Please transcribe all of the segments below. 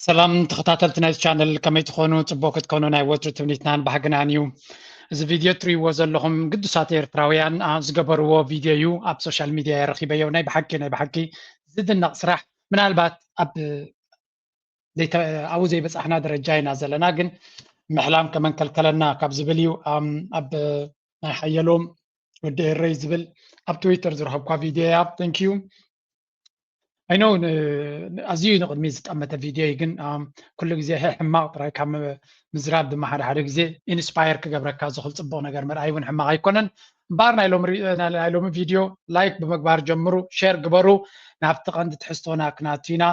ሰላም ተኸታተልቲ ናይ ቻነል፣ ከመይ ትኾኑ? ጽቡቕ ክትኮኑ ናይ ወትሩ ትምኒትናን ባህግናን እዩ። እዚ ቪድዮ ትርእይዎ ዘለኹም ግዱሳት ኤርትራውያን ዝገበርዎ ቪድዮ እዩ። ኣብ ሶሻል ሚድያ ረኺበዮ። ናይ ብሓቂ ናይ ብሓቂ ዝድነቕ ስራሕ። ምናልባት ኣብ ኣብኡ ዘይበጻሕና ደረጃ ኢና ዘለና፣ ግን ምሕላም ከመንከልከለና ካብ ዝብል እዩ። ኣብ ናይ ሓየሎም ወዲ ኤረይ ዝብል ኣብ ትዊተር ዝረኸብኳ ቪድዮ እያ። Thank you። I know ኣዝዩ ንቕድሚ ዝጠመተ ቪድዮ እዩ፣ ግን ኩሉ ግዜ ሕማቕ ጥራይ ካብ ምዝራብ ድማ ሓደ ሓደ ግዜ ኢንስፓየር ክገብረካ ዝኽእል ጽቡቕ ነገር ምርኣይ እውን ሕማቕ ኣይኮነን። እምበኣር ናይ ሎሚ ቪድዮ ላይክ ብምግባር ጀምሩ፣ ሼር ግበሩ። ናብቲ ቀንዲ ትሕዝቶና ክናቱ ኢና።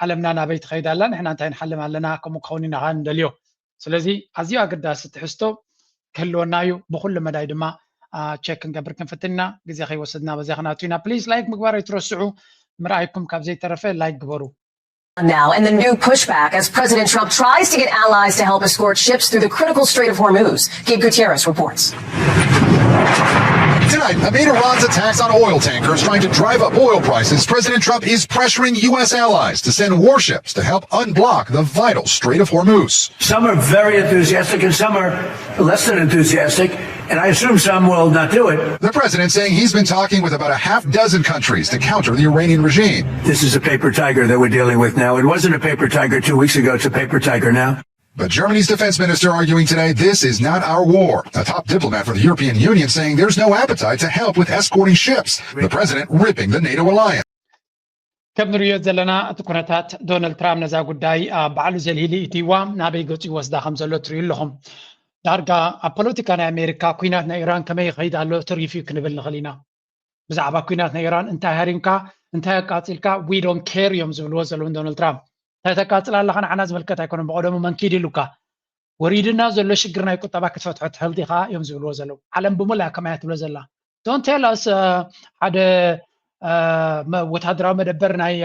ዓለምና ናበይ ትኸይድ ኣላ፣ ንሕና እንታይ ንሓልም ኣለና፣ ከምኡ ክኸውን ኢና ንደልዮ። ስለዚ ኣዝዩ ኣገዳሲ ትሕዝቶ ክህልወና እዩ። ብኩሉ መዳይ ድማ ቸክ ክንገብር ክንፍትን ኢና። ግዜ ከይወሰድና በዚያ ክናቱ ኢና። ፕሊዝ ላይክ ምግባር ኣይትረስዑ። ምርኣይኩም ካብ ዘይተረፈ ላይክ ግበሩ። Now and the new pushback as President Trump tries to get allies to help escort ships through the critical Strait of Hormuz. Gabe Gutierrez reports. Tonight, amid Iran's attacks on oil tankers trying to drive up oil prices, President Trump is pressuring U S allies to send warships to help unblock the vital Strait of Hormuz. Some are very enthusiastic and some are less than enthusiastic. And I assume some will not do it. The president saying he's been talking with about a half dozen countries to counter the Iranian regime. This is a paper tiger that we're dealing with now. It wasn't a paper tiger two weeks ago. It's a paper tiger now. But Germany's defense minister arguing today this is not our war. A top diplomat for the European Union saying there's no appetite to help with escorting ships. The president ripping the NATO alliance. ከም ንሪኦ ዘለና እቲ ኩነታት ዶናልድ ትራምፕ ነዛ ጉዳይ ባዕሉ ዘልሂሊ ኢትይዋ ናበይ ገጹ ይወስዳ ከም ዘሎ ትርእዩ ኣለኹም። ዳርጋ ኣብ ፖለቲካ ናይ ኣሜሪካ ኩናት ናይ ኢራን ከመይ ይኸይድ ኣሎ ተሪፉ እዩ ክንብል ንኽእል ኢና። ብዛዕባ ኩናት ናይ ኢራን እንታይ ሃሪምካ እንታይ ኣቃጺልካ we don't care እዮም ዝብልዎ ዘለዉ ዶናልድ ትራምፕ። እንታይ ተቃጽል ኣለኻ ንዓና ዝምልከት ኣይኮነን፣ ብቐደሙ መንኪድ ኢሉካ። ወሪድና ዘሎ ሽግር ናይ ቁጠባ ክትፈትሖ ትኽእል ዲኻ እዮም ዝብልዎ ዘለዉ። ዓለም ብሙላ ከማያ ትብሎ ዘላ። Don't tell us ሓደ ወታደራዊ መደበር ናይ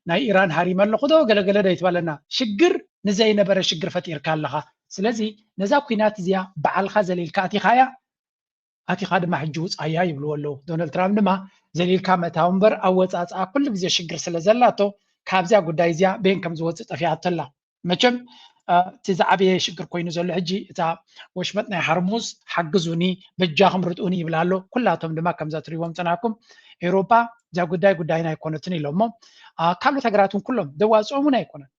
ናይ ኢራን ሃሪመ ኣለኹ ዶ ገለገለ ዶ ይትበለና። ሽግር ንዘይነበረ ሽግር ፈጢርካ ኣለኻ። ስለዚ ነዛ ኩናት እዚኣ ባዕልኻ ዘሊልካ ኣቲኻያ ኣቲኻ ድማ ሕጂ ውፃያ ይብልዎ ኣለዉ። ዶናልድ ትራምፕ ድማ ዘሊልካ ምእታው እምበር ኣወፃፅኣ ኩሉ ግዜ ሽግር ስለ ዘላቶ ካብዚያ ጉዳይ እዚኣ በየን ከም ዝወፅእ ጠፊኣቶ ኣላ። መቸም እቲ ዝዓበየ ሽግር ኮይኑ ዘሎ ሕጂ እታ ወሽመጥ ናይ ሃርሙዝ ሓግዙኒ በጃኹም ርድኡኒ ይብል ኣሎ። ኩላቶም ድማ ከምዛ ትሪእዎም ፀናኩም ኤውሮጳ እዛ ጉዳይ ጉዳይና ኣይኮነትን ኢሎሞ ካልኦት ሃገራት እውን ኩሎም ደዋፅኦም እውን ኣይኮነን።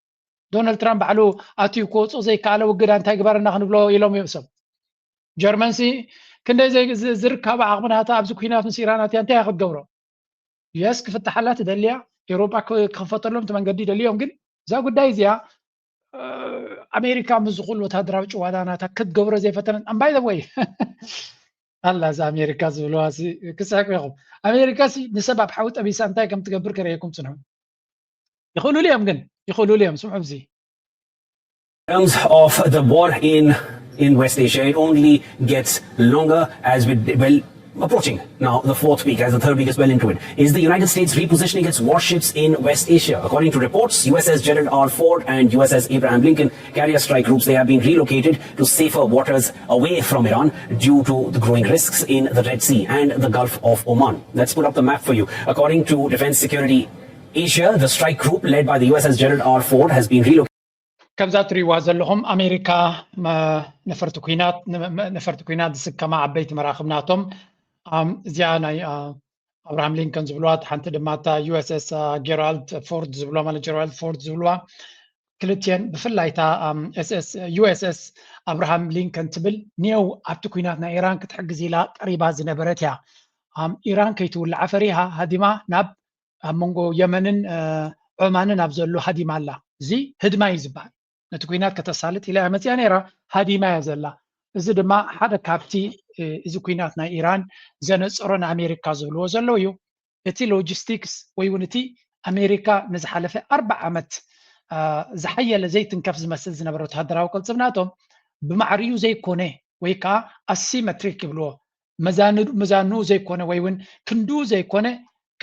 ዶናልድ ትራምፕ ባዕሉ ኣትዩ ክወፅኦ ዘይከኣለ ውግዳ እንታይ ግበረና ክንብሎ ኢሎም እዮም ሰብ ጀርመን ሲ ክንደይ ዝርከባ ዓቕምናታ ኣብዚ ኩናት ምስ ኢራን ኣትያ እንታይ ክትገብሮ? ዩኤስ ክፍትሓላ ትደልያ፣ ኤውሮጳ ክኽፈተሎም እቲ መንገዲ ይደልዮም። ግን እዛ ጉዳይ እዚኣ ኣሜሪካ ምስ ዝኹሉ ወታደራዊ ጭዋዳ ናታ ክትገብሮ ዘይፈተነት ኣምባይ ዘወይ ኣላ እዛ ኣሜሪካ ዝብልዋ ክስሕቁ ኢኹም። ኣሜሪካ ሲ ንሰብ ኣብ ሓዊ ጠቢሳ እንታይ ከም ትገብር ከርእየኩም ጽንሑ። ይኽእሉሉ እዮም ግን ይኽእሉሉ እዮም። ስምዑ እዚ terms of the war in in West Asia, it only gets longer as we well approaching now the fourth week, as the third week is well into it. Is the United States repositioning its warships in West Asia? According to reports, U S S Gerald R. Ford and U S S Abraham Lincoln carrier strike groups, they have been relocated to safer waters away from Iran due to the growing risks in the Red Sea and the Gulf of Oman. Let's put up the map for you. According to Defense Security Asia, the strike group led by the U S S Gerald R. Ford has been relocated. ከምዛ ትሪእዋ ዘለኹም ኣሜሪካ ነፈርቲ ኩናት ነፈርቲ ኩናት ዝስከማ ዓበይቲ መራኽብ ናቶም እዚኣ ናይ ኣብርሃም ሊንከን ዝብልዋ ሓንቲ ድማ እታ ዩኤስኤስ ጌራልድ ፎርድ ዝብልዋ ማለት ጌራልድ ፎርድ ዝብልዋ ክልቲኤን ብፍላይ እታ ዩኤስኤስ ኣብርሃም ሊንከን ትብል ኔው ኣብቲ ኩናት ናይ ኢራን ክትሕግዝ ኢላ ቀሪባ ዝነበረት እያ። ኢራን ከይትውልዓ ፈሪሃ ሃዲማ ናብ ኣብ መንጎ የመንን ዖማንን ኣብ ዘሎ ሃዲማ ኣላ። እዚ ህድማ እዩ ዝበሃል። ነቲ ኩናት ከተሳልጥ ኢላ እያ መፅያ ነይራ፣ ሃዲማ እያ ዘላ። እዚ ድማ ሓደ ካብቲ እዚ ኩናት ናይ ኢራን ዘነፀሮ ንኣሜሪካ ዝብልዎ ዘለዉ እዩ። እቲ ሎጂስቲክስ ወይ እውን እቲ ኣሜሪካ ንዝሓለፈ ኣርባዓ ዓመት ዝሓየለ ዘይትንከፍ ዝመስል ዝነበረ ወታደራዊ ቅልፅም ናቶም ብማዕሪኡ ዘይኮነ ወይ ከዓ ኣሲመትሪክ ይብልዎ መዛንኡ ዘይኮነ ወይ እውን ክንድኡ ዘይኮነ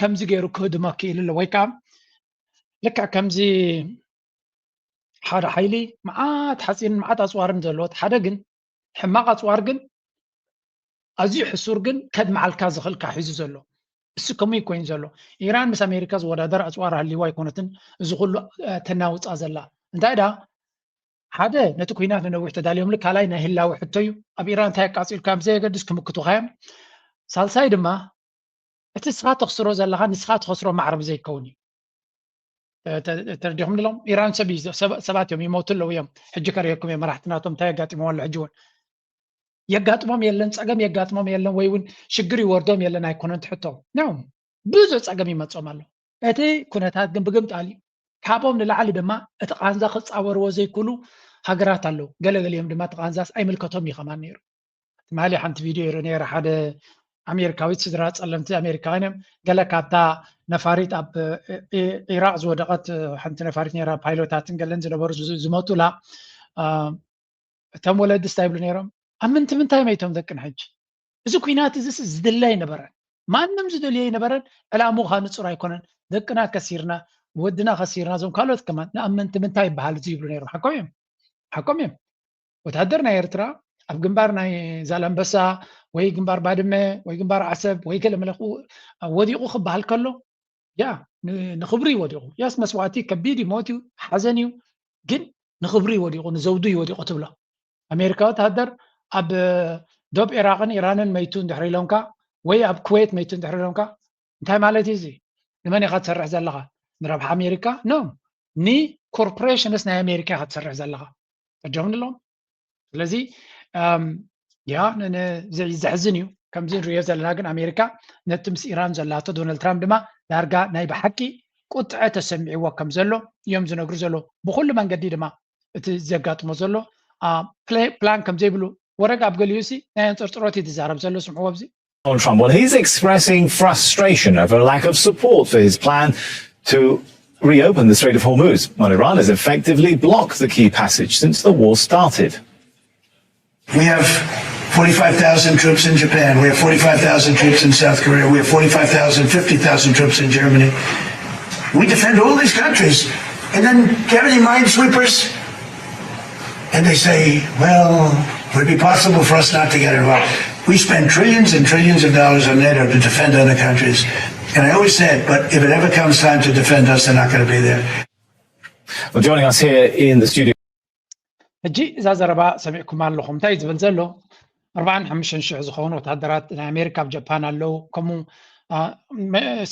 ከምዚ ገይሩ ክህድሞ ክኢሉ ኣሎ። ወይ ከዓ ልክዕ ከምዚ ሓደ ሓይሊ መዓት ሓፂንን መዓት ኣፅዋርን ዘለዎት ሓደ ግን ሕማቕ ኣፅዋር ግን ኣዝዩ ሕሱር ግን ከድምዓልካ ዝኽእልካ ሒዙ ዘሎ እሱ ከምኡ ኮይኑ ዘሎ። ኢራን ምስ ኣሜሪካ ዝወዳደር ኣፅዋር ሃልይዋ ኣይኮነትን እዚ ኩሉ ተናውፃ ዘላ። እንታይ ደኣ ሓደ ነቲ ኩናት ንነዊሕ ተዳልዮምሉ፣ ካልኣይ ናይ ህላወ ሕቶ እዩ። ኣብ ኢራን እንታይ ኣቃጺልካ ብዘየገድስ ክምክቱኻ እዮም። ሳልሳይ ድማ እቲ ንስኻ ተኽስሮ ዘለኻ ንስኻ ትኸስሮ ማዕረ ብዘይከውን እዩ። ተረዲኹም ኣለኹም? ኢራን ሰብ እዩ፣ ሰባት እዮም፣ ይሞቱ ኣለዉ እዮም። ሕጂ ከርእየኩም እዮም መራሕቲ ናቶም እንታይ የጋጢሞም ኣሎ። ሕጂ እውን የጋጥሞም የለን፣ ጸገም የጋጥሞም የለን፣ ወይ እውን ሽግር ይወርዶም የለን ኣይኮነን ትሕቶ ነው። ብዙሕ ጸገም ይመጾም ኣሎ። እቲ ኩነታት ግን ብግምጣል እዩ። ካብኦም ንላዕሊ ድማ እቲ ቃንዛ ክጻወርዎ ዘይክእሉ ሃገራት ኣለዉ። ገለገሊኦም ድማ እቲ ቃንዛስ ኣይምልከቶም እዩ ከማን ነይሩ። ትማሊ ሓንቲ ቪድዮ ይርኢ ነይረ። ሓደ ኣሜሪካዊት ስድራ ጸለምቲ ኣሜሪካውያን እዮም። ገለ ካብታ ነፋሪት ኣብ ኢ- ኢ- ኢራቅ ዝወደቀት ሓንቲ ነፋሪት ነይራ፣ ፓይሎታትን ገለን ዝነበሩ ዝ- ዝመጡላ አ፣ እቶም ወለድስ እንታይ ይብሉ ነይሮም? ኣብ ምንቲ ምንታይ መይቶም ደቅና ሕጂ? እዚ ኩናት እዚ ዝድለ ኣይነበረን። ማንም ዝደልዮ ኣይነበረን። ዕላምኡ ከዓ ንጹር ኣይኮነን። ደቅና ከሲርና፣ ወድና ከሲርና፣ እዞም ካልኦት ከማን ንኣመንቲ ምንታይ ይበሃል እዚ ይብሉ ነይሮም። ሓቆም እዮም፣ ሓቆም እዮም። ወታደር ናይ ኤርትራ ኣብ ግንባር ናይ ዛላምበሳ ወይ ግንባር ባድመ ወይ ግንባር ዓሰብ ወይ ገለ መለኹ ወዲቑ ክበሃል ከሎ፣ ያ ን- ንኽብሪ እዩ ወዲቑ። ያስ መስዋዕቲ ከቢድ እዩ፣ ሞት እዩ፣ ሓዘን እዩ፣ ግን ንኽብሪ እዩ ወዲቑ፣ ንዘውዱ እዩ ወዲቑ ትብሎ። ኣሜሪካ ወታደር ኣብ ዶብ ኢራቅን ኢራንን መይቱ እንድሕር ኢሎምካ ወይ ኣብ ኩዌት መይቱ እንድሕር ኢሎምካ እንታይ ማለት እዩ እዚ? ንመን ኢኻ ትሰርሕ ዘለኻ? ንረብሓ ኣሜሪካ? ኖ፣ ንኮርፖሬሽንስ ናይ ኣሜሪካ ኢኻ ትሰርሕ ዘለኻ። ተርዲኹም ኣለኹም? ስለዚ ያ ዘሕዝን እዩ። ከምዚ ንሪኦ ዘለና ግን ኣሜሪካ ነቲ ምስ ኢራን ዘላቶ፣ ዶናልድ ትራምፕ ድማ ዳርጋ ናይ ብሓቂ ቁጥዐ ተሰሚዕዎ ከም ዘሎ እዮም ዝነግሩ ዘሎ። ብኩሉ መንገዲ ድማ እቲ ዘጋጥሞ ዘሎ ፕላን ከም ዘይብሉ ወረግ ኣብ ገሊኡ ሲ ናይ ኣንፅርፅሮት እዩ ዝዛረብ ዘሎ። ስምዕዎ ኣብዚ Donald Trump. Well, he's expressing frustration over a lack of support for his plan to reopen the Strait of Hormuz, while Iran has effectively blocked the key passage since the war started. We have forty-five thousand troops in Japan. We have forty-five thousand troops in South Korea. We have forty-five thousand, fifty thousand troops in Germany. We defend all these countries. And then get any minesweepers, and they say, well, would it be possible for us not to get involved? We spend trillions and trillions of dollars on NATO to defend other countries. And I always said, but if it ever comes time to defend us, they're not going to be there. Well, joining us here in the studio. ሕጂ እዛ ዘረባ ሰሚዕኩም ኣለኹም። እንታይ እዩ ዝብል ዘሎ? ኣርባዓን ሓሙሽተን ሽሕ ዝኾኑ ወታደራት ናይ ኣሜሪካ ኣብ ጃፓን ኣለዉ። ከምኡ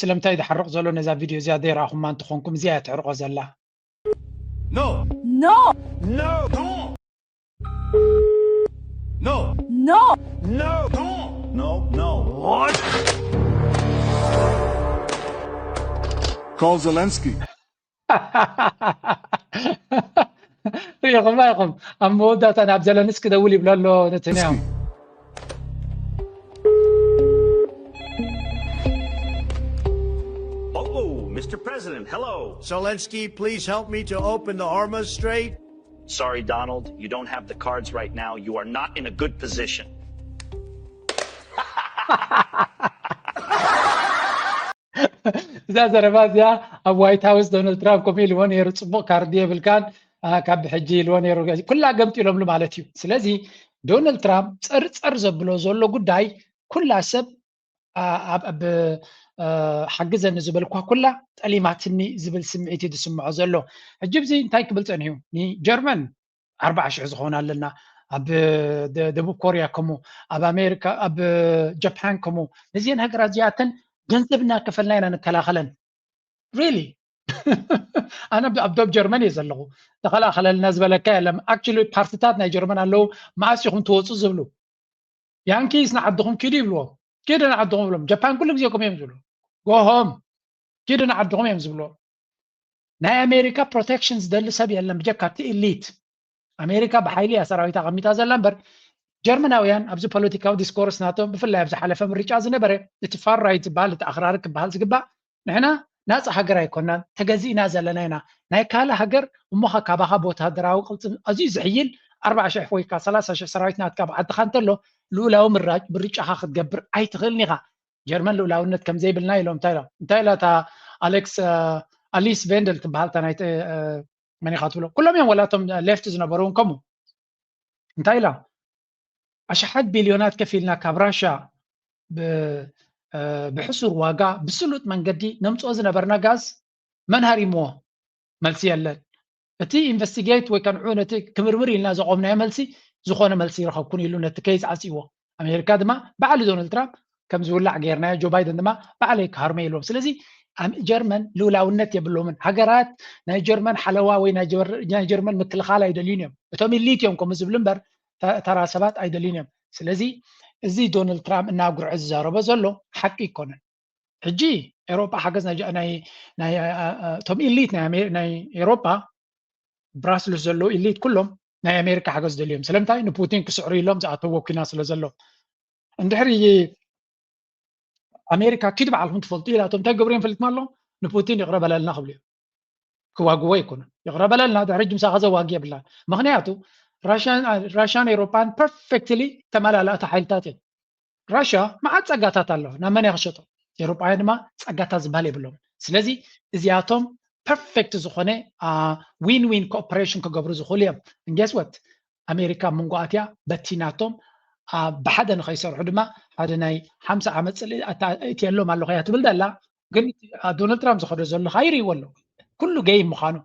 ስለምንታይ ዝሓርቕ ዘሎ ነዛ ቪድዮ እዚኣ ዘይረኣኹማ እንትኾንኩም እዚኣ እያ ተሕርቆ ዘላ። No. No. No. No. No. No. No. No. No. No. What? Call Zelensky. ሪኢኹም ኢኹም ኣብ መወዳእታ ናብ ዘለንስኪ ደውል ይብሎ ኣሎ ነተንያሁ። Oh, Mister President, hello. Zelensky, please help me to open the Hormuz Strait. Sorry, Donald, you don't have the cards right now. You are not in a good position. እዛ ዘረባ እዚኣ ኣብ ዋይት ሃውስ ዶናልድ ትራምፕ ከምኡ ኢልዎ ነይሩ። ፅቡቕ ካርዲ የብልካን ካብ ብሕጂ ኢልዎ ነይሩ። ኩላ ገምጢሎምሉ ማለት እዩ። ስለዚ ዶናልድ ትራምፕ ፀርፀር ዘብሎ ዘሎ ጉዳይ ኩላ ሰብ ኣብ ሓግዘኒ ዝበልኳ ኩላ ጠሊማትኒ ዝብል ስምዒት እዩ ዝስምዖ ዘሎ። ሕጂ ብዚ እንታይ ክብል ፀኒሑ? ንጀርመን ኣርባዓ ሽሕ ዝኾና ኣለና፣ ኣብ ደቡብ ኮርያ ከምኡ፣ ኣብ ኣሜሪካ፣ ኣብ ጃፓን ከምኡ። ነዚአን ሃገራት እዚኣተን ገንዘብ እናከፈልና ኢና ንከላኸለን። ሪሊ ኣነ ኣብ ዶብ ጀርመን እየ ዘለኹ። ተኸላኸለልና ዝበለካ የለም። ኣክቹሊ ፓርትታት ናይ ጀርመን ኣለዉ፣ መዓስ ኢኹም ትወፁ ዝብሉ። ያንኪስ ንዓድኹም ኪዱ ይብልዎም። ኪዱ ንዓድኹም ይብሎም። ጃፓን ኩሉ ግዜ ከምኡ እዮም ዝብሉ። ጎሆም ኪዱ ንዓድኹም እዮም ዝብልዎም። ናይ ኣሜሪካ ፕሮቴክሽን ዝደሊ ሰብ የለን ብጀካ እቲ ኢሊት። ኣሜሪካ ብሓይሊ እያ ሰራዊት ኣቐሚጣ ዘላ እምበር ጀርመናውያን ኣብዚ ፖለቲካዊ ዲስኮርስ ናቶም ብፍላይ ኣብ ዝሓለፈ ምርጫ ዝነበረ እቲ ፋር ራይት ዝበሃል እቲ ኣኽራሪ ክበሃል ዝግባእ ንሕና ናፃ ሃገር ኣይኮናን ተገዚእና ዘለና ኢና ናይ ካልእ ሃገር እሞኻ ካባኻ ብወታደራዊ ቅልፅም ኣዝዩ ዝሕይል ኣርባዓ ሽሕ ወይ ከዓ ሰላሳ ሽሕ ሰራዊት ናትካ ኣብ ዓድኻ እንተሎ ልኡላዊ ምራጭ ምርጫኻ ክትገብር ኣይትኽእልን ኢኻ ጀርመን ልኡላውነት ከም ዘይብልና ኢሎም እንታይ ኢሎም እንታይ ኢላ እታ ኣሌክስ ኣሊስ ቬንደል ትበሃል እታ ናይ መን ኢኻ ትብሎ ኩሎም እዮም ወላቶም ሌፍት ዝነበሩ እውን ከምኡ እንታይ ኢላ ኣሽሓት ቢልዮናት ከፊልና ካብ ራሻ ብሕሱር ዋጋ ብስሉጥ መንገዲ ነምፅኦ ዝነበርና ጋዝ መን ሃሪምዎ መልሲ የለን እቲ ኢንቨስቲጌት ወይ ከንዑ ነቲ ክምርምር ኢልና ዘቆምናዮ መልሲ ዝኾነ መልሲ ይረኸብኩን ኢሉ ነቲ ኬዝ ዓፅይዎ። ኣሜሪካ ድማ ባዕሉ ዶናልድ ትራምፕ ከም ዝውላዕ ገይርናዮ፣ ጆ ባይደን ድማ ባዕለይ ክሃርመ ኢልዎም። ስለዚ ጀርመን ልውላውነት የብሎምን። ሃገራት ናይ ጀርመን ሓለዋ ወይ ናይ ጀርመን ምክልኻል ኣይደልዩን እዮም። እቶም ኢሊት እዮም ከምኡ ዝብሉ እምበር ተራ ሰባት ኣይደልዩን እዮም። ስለዚ እዚ ዶናልድ ትራምፕ እናጉርዐ ዝዛረቦ ዘሎ ሓቂ ይኮነን። ሕጂ ኤሮጳ ሓገዝ እቶም ኢሊት ናይ ኤሮጳ ብራስልስ ዘለዉ ኢሊት ኩሎም ናይ ኣሜሪካ ሓገዝ ደልዮም። ስለምንታይ ንፑቲን ክስዕሩ ኢሎም ዝኣተዎ ኩና ስለ ዘሎ። እንድሕሪ ኣሜሪካ ኪድ ባዕልኩም ትፈልጡ ኢላቶም እንታይ ገብርዮም ፈልጥማ ኣሎ ንፑቲን ይቕረ በለልና ክብሉ እዮም። ክዋግዎ ይኮኑን ይቕረ በለልና ድሕሪ ምሳኻ ዘዋጊ የብላን። ምክንያቱ ራሽያን ኤሮፓን ፐርፌክትሊ ተመላላእቲ ሓይልታት እዮም። ራሽያ መዓት ጸጋታት ኣለዋ ናብ መን እያ ክሸጦ? ኤሮፓውያን ድማ ጸጋታት ዝበሃል የብሎም። ስለዚ እዚኣቶም ፐርፌክት ዝኾነ ዊን ዊን ኮኦፐሬሽን ክገብሩ ዝኽእሉ እዮም። እንጌስወት ኣሜሪካ መንጎኣትያ በቲናቶም ብሓደ ንኸይሰርሑ ድማ ሓደ ናይ ሓምሳ ዓመት ፅልኢ ኣእትየሎም ኣለኹ እያ ትብል ዘላ። ግን ዶናልድ ትራምፕ ዝኸዶ ዘሎ ይርእይዎ ኣለዉ ኩሉ ገይም ምዃኑ።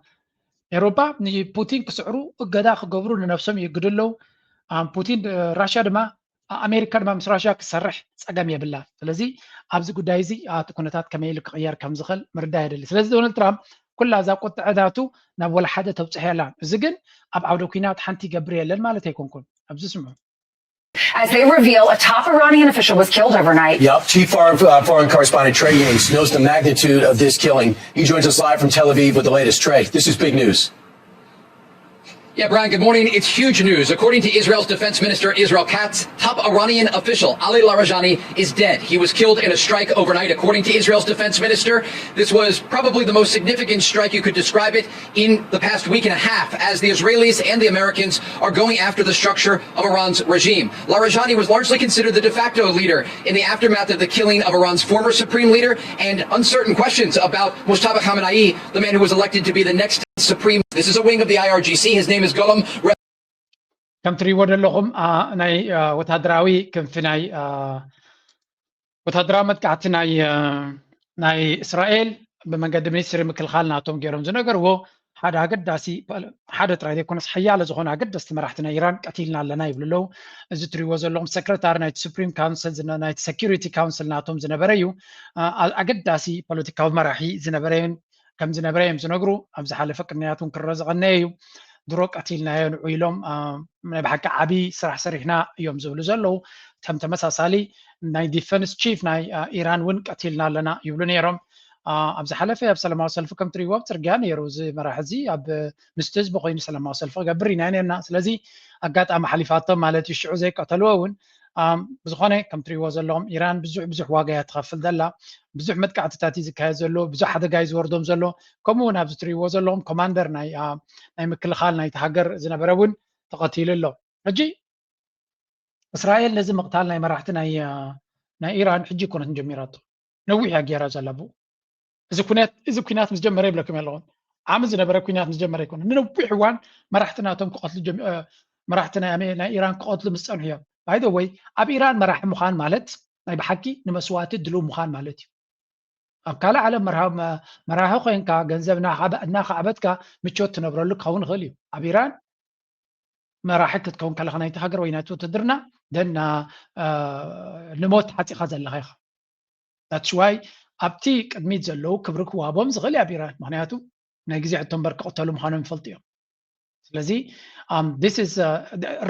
ኤሮፓ ንፑቲን ክስዕሩ እገዳ ክገብሩ ንነብሶም ይእግዱ ኣለዉ። ፑቲን ራሽያ ድማ ኣሜሪካ ድማ ምስ ራሽያ ክሰርሕ ፀገም የብላ። ስለዚ ኣብዚ ጉዳይ እዚ እቲ ኩነታት ከመይ ኢሉ ክቕየር ከም ዝኽእል ምርዳእ የድሊ። ስለዚ ዶናልድ ትራምፕ ኩላ እዛ ቁጥዐታቱ ናብ ወላ ሓደ ተብፅሕ የላን። እዚ ግን ኣብ ዓውደ ኩናት ሓንቲ ይገብር የለን ማለት ኣይኮንኩን። ኣብዚ ስምዑ። As they reveal, a top Iranian official was killed overnight. Yep, Chief Foreign, uh, Foreign Correspondent Trey Yates knows the magnitude of this killing. He joins us live from Tel Aviv with the latest. Trey, this is big news. Yeah, Brian, good morning. It's huge news. According to Israel's Defense Minister Israel Katz, top Iranian official Ali Larijani is dead. He was killed in a strike overnight. According to Israel's Defense Minister, this was probably the most significant strike, you could describe it, in the past week and a half as the Israelis and the Americans are going after the structure of Iran's regime. Larijani was largely considered the de facto leader in the aftermath of the killing of Iran's former supreme leader and uncertain questions about Mojtaba Khamenei, the man who was elected to be the next supreme. This is a wing of the I R G C. His name is Golom. ከም ትሪእዎ ዘለኹም ናይ ወታደራዊ ክንፊ ናይ ወታደራዊ መጥቃዕቲ ናይ ናይ እስራኤል ብመንገዲ ሚኒስትሪ ምክልኻል ናቶም ገይሮም ዝነገርዎ ሓደ ኣገዳሲ ሓደ ጥራይ ዘይኮነስ ሓያለ ዝኾነ ኣገደስቲ መራሕቲ ናይ ኢራን ቀቲልና ኣለና ይብሉ ኣለዉ። እዚ ትሪእዎ ዘለኹም ሰክረታሪ ናይቲ ሱፕሪም ካውንስል ናይቲ ሰኪሪቲ ካውንስል ናቶም ዝነበረ እዩ። ኣገዳሲ ፖለቲካዊ መራሒ ዝነበረ ከም ዝነበረ እዮም ዝነግሩ። ኣብ ዝሓለፈ ቅንያት እውን ክረኦ ዝቐነየ እዩ። ድሮ ቀቲልናዮ ንዑ ኢሎም ናይ ብሓቂ ዓብዪ ስራሕ ሰሪሕና እዮም ዝብሉ ዘለዉ። ከም ተመሳሳሊ ናይ ዲፈንስ ቺፍ ናይ ኢራን እውን ቀቲልና ኣለና ይብሉ ነይሮም። ኣብ ዝሓለፈ ኣብ ሰላማዊ ሰልፊ ከም ትሪእዎ ኣብ ፅርግያ ነይሩ እዚ መራሒ እዚ ኣብ ምስቲ ህዝቢ ኮይኑ ሰላማዊ ሰልፊ ክገብር ኢና ነርና። ስለዚ ኣጋጣሚ ሓሊፋቶም ማለት እዩ። ሽዑ ዘይቀተልዎ እውን ብዝኾነ ከም ትሪእዎ ዘለኹም ኢራን ብዙሕ ብዙሕ ዋጋ እያ ትኸፍል ዘላ። ብዙሕ መጥቃዕትታት እዩ ዝካየድ ዘሎ፣ ብዙሕ ሓደጋ እዩ ዝወርዶም ዘሎ። ከምኡ እውን ኣብዚ ትሪእዎ ዘለኹም ኮማንደር ናይ ናይ ምክልኻል ናይቲ ሃገር ዝነበረ እውን ተቐቲሉ ኣሎ። ሕጂ እስራኤል ነዚ ምቕታል ናይ መራሕቲ ናይ ናይ ኢራን ሕጂ ኮነት ጀሚራቶ። ነዊሕ እያ ገይራ ዘላ ብኡ። እዚ ኩናት እዚ ኩናት ምስ ጀመረ ይብለኩም ኣለኹ። ዓሚ ዝነበረ ኩናት ምስ ጀመረ ይኮነ ንነዊሕ እዋን መራሕቲ ናቶም ክቐትሉ መራሕቲ ናይ ኢራን ክቐትሉ ምስ ፀንሑ እዮም። ባይ ወይ ኣብ ኢራን መራሒ ምዃን ማለት ናይ ብሓቂ ንመስዋእቲ ድልው ምዃን ማለት እዩ። ኣብ ካልእ ዓለም መራሒ ኮይንካ ገንዘብ እናካዕበትካ ምቾት ትነብረሉ ክኸውን ይኽእል እዩ። ኣብ ኢራን መራሒ ክትከውን ከለኻ ናይቲ ሃገር ወይ ናይቲ ውትድርና ደና ንሞት ሓፂኻ ዘለኻ ኢኻ። That's why ኣብቲ ቅድሚት ዘለዉ ክብሪ ክዋቦም ዝኽእል ኣብ ኢራን ምክንያቱ ናይ ግዜ ሕቶ እምበር ክቕተሉ ምዃኖም ይፈልጡ እዮም። ስለዚ this is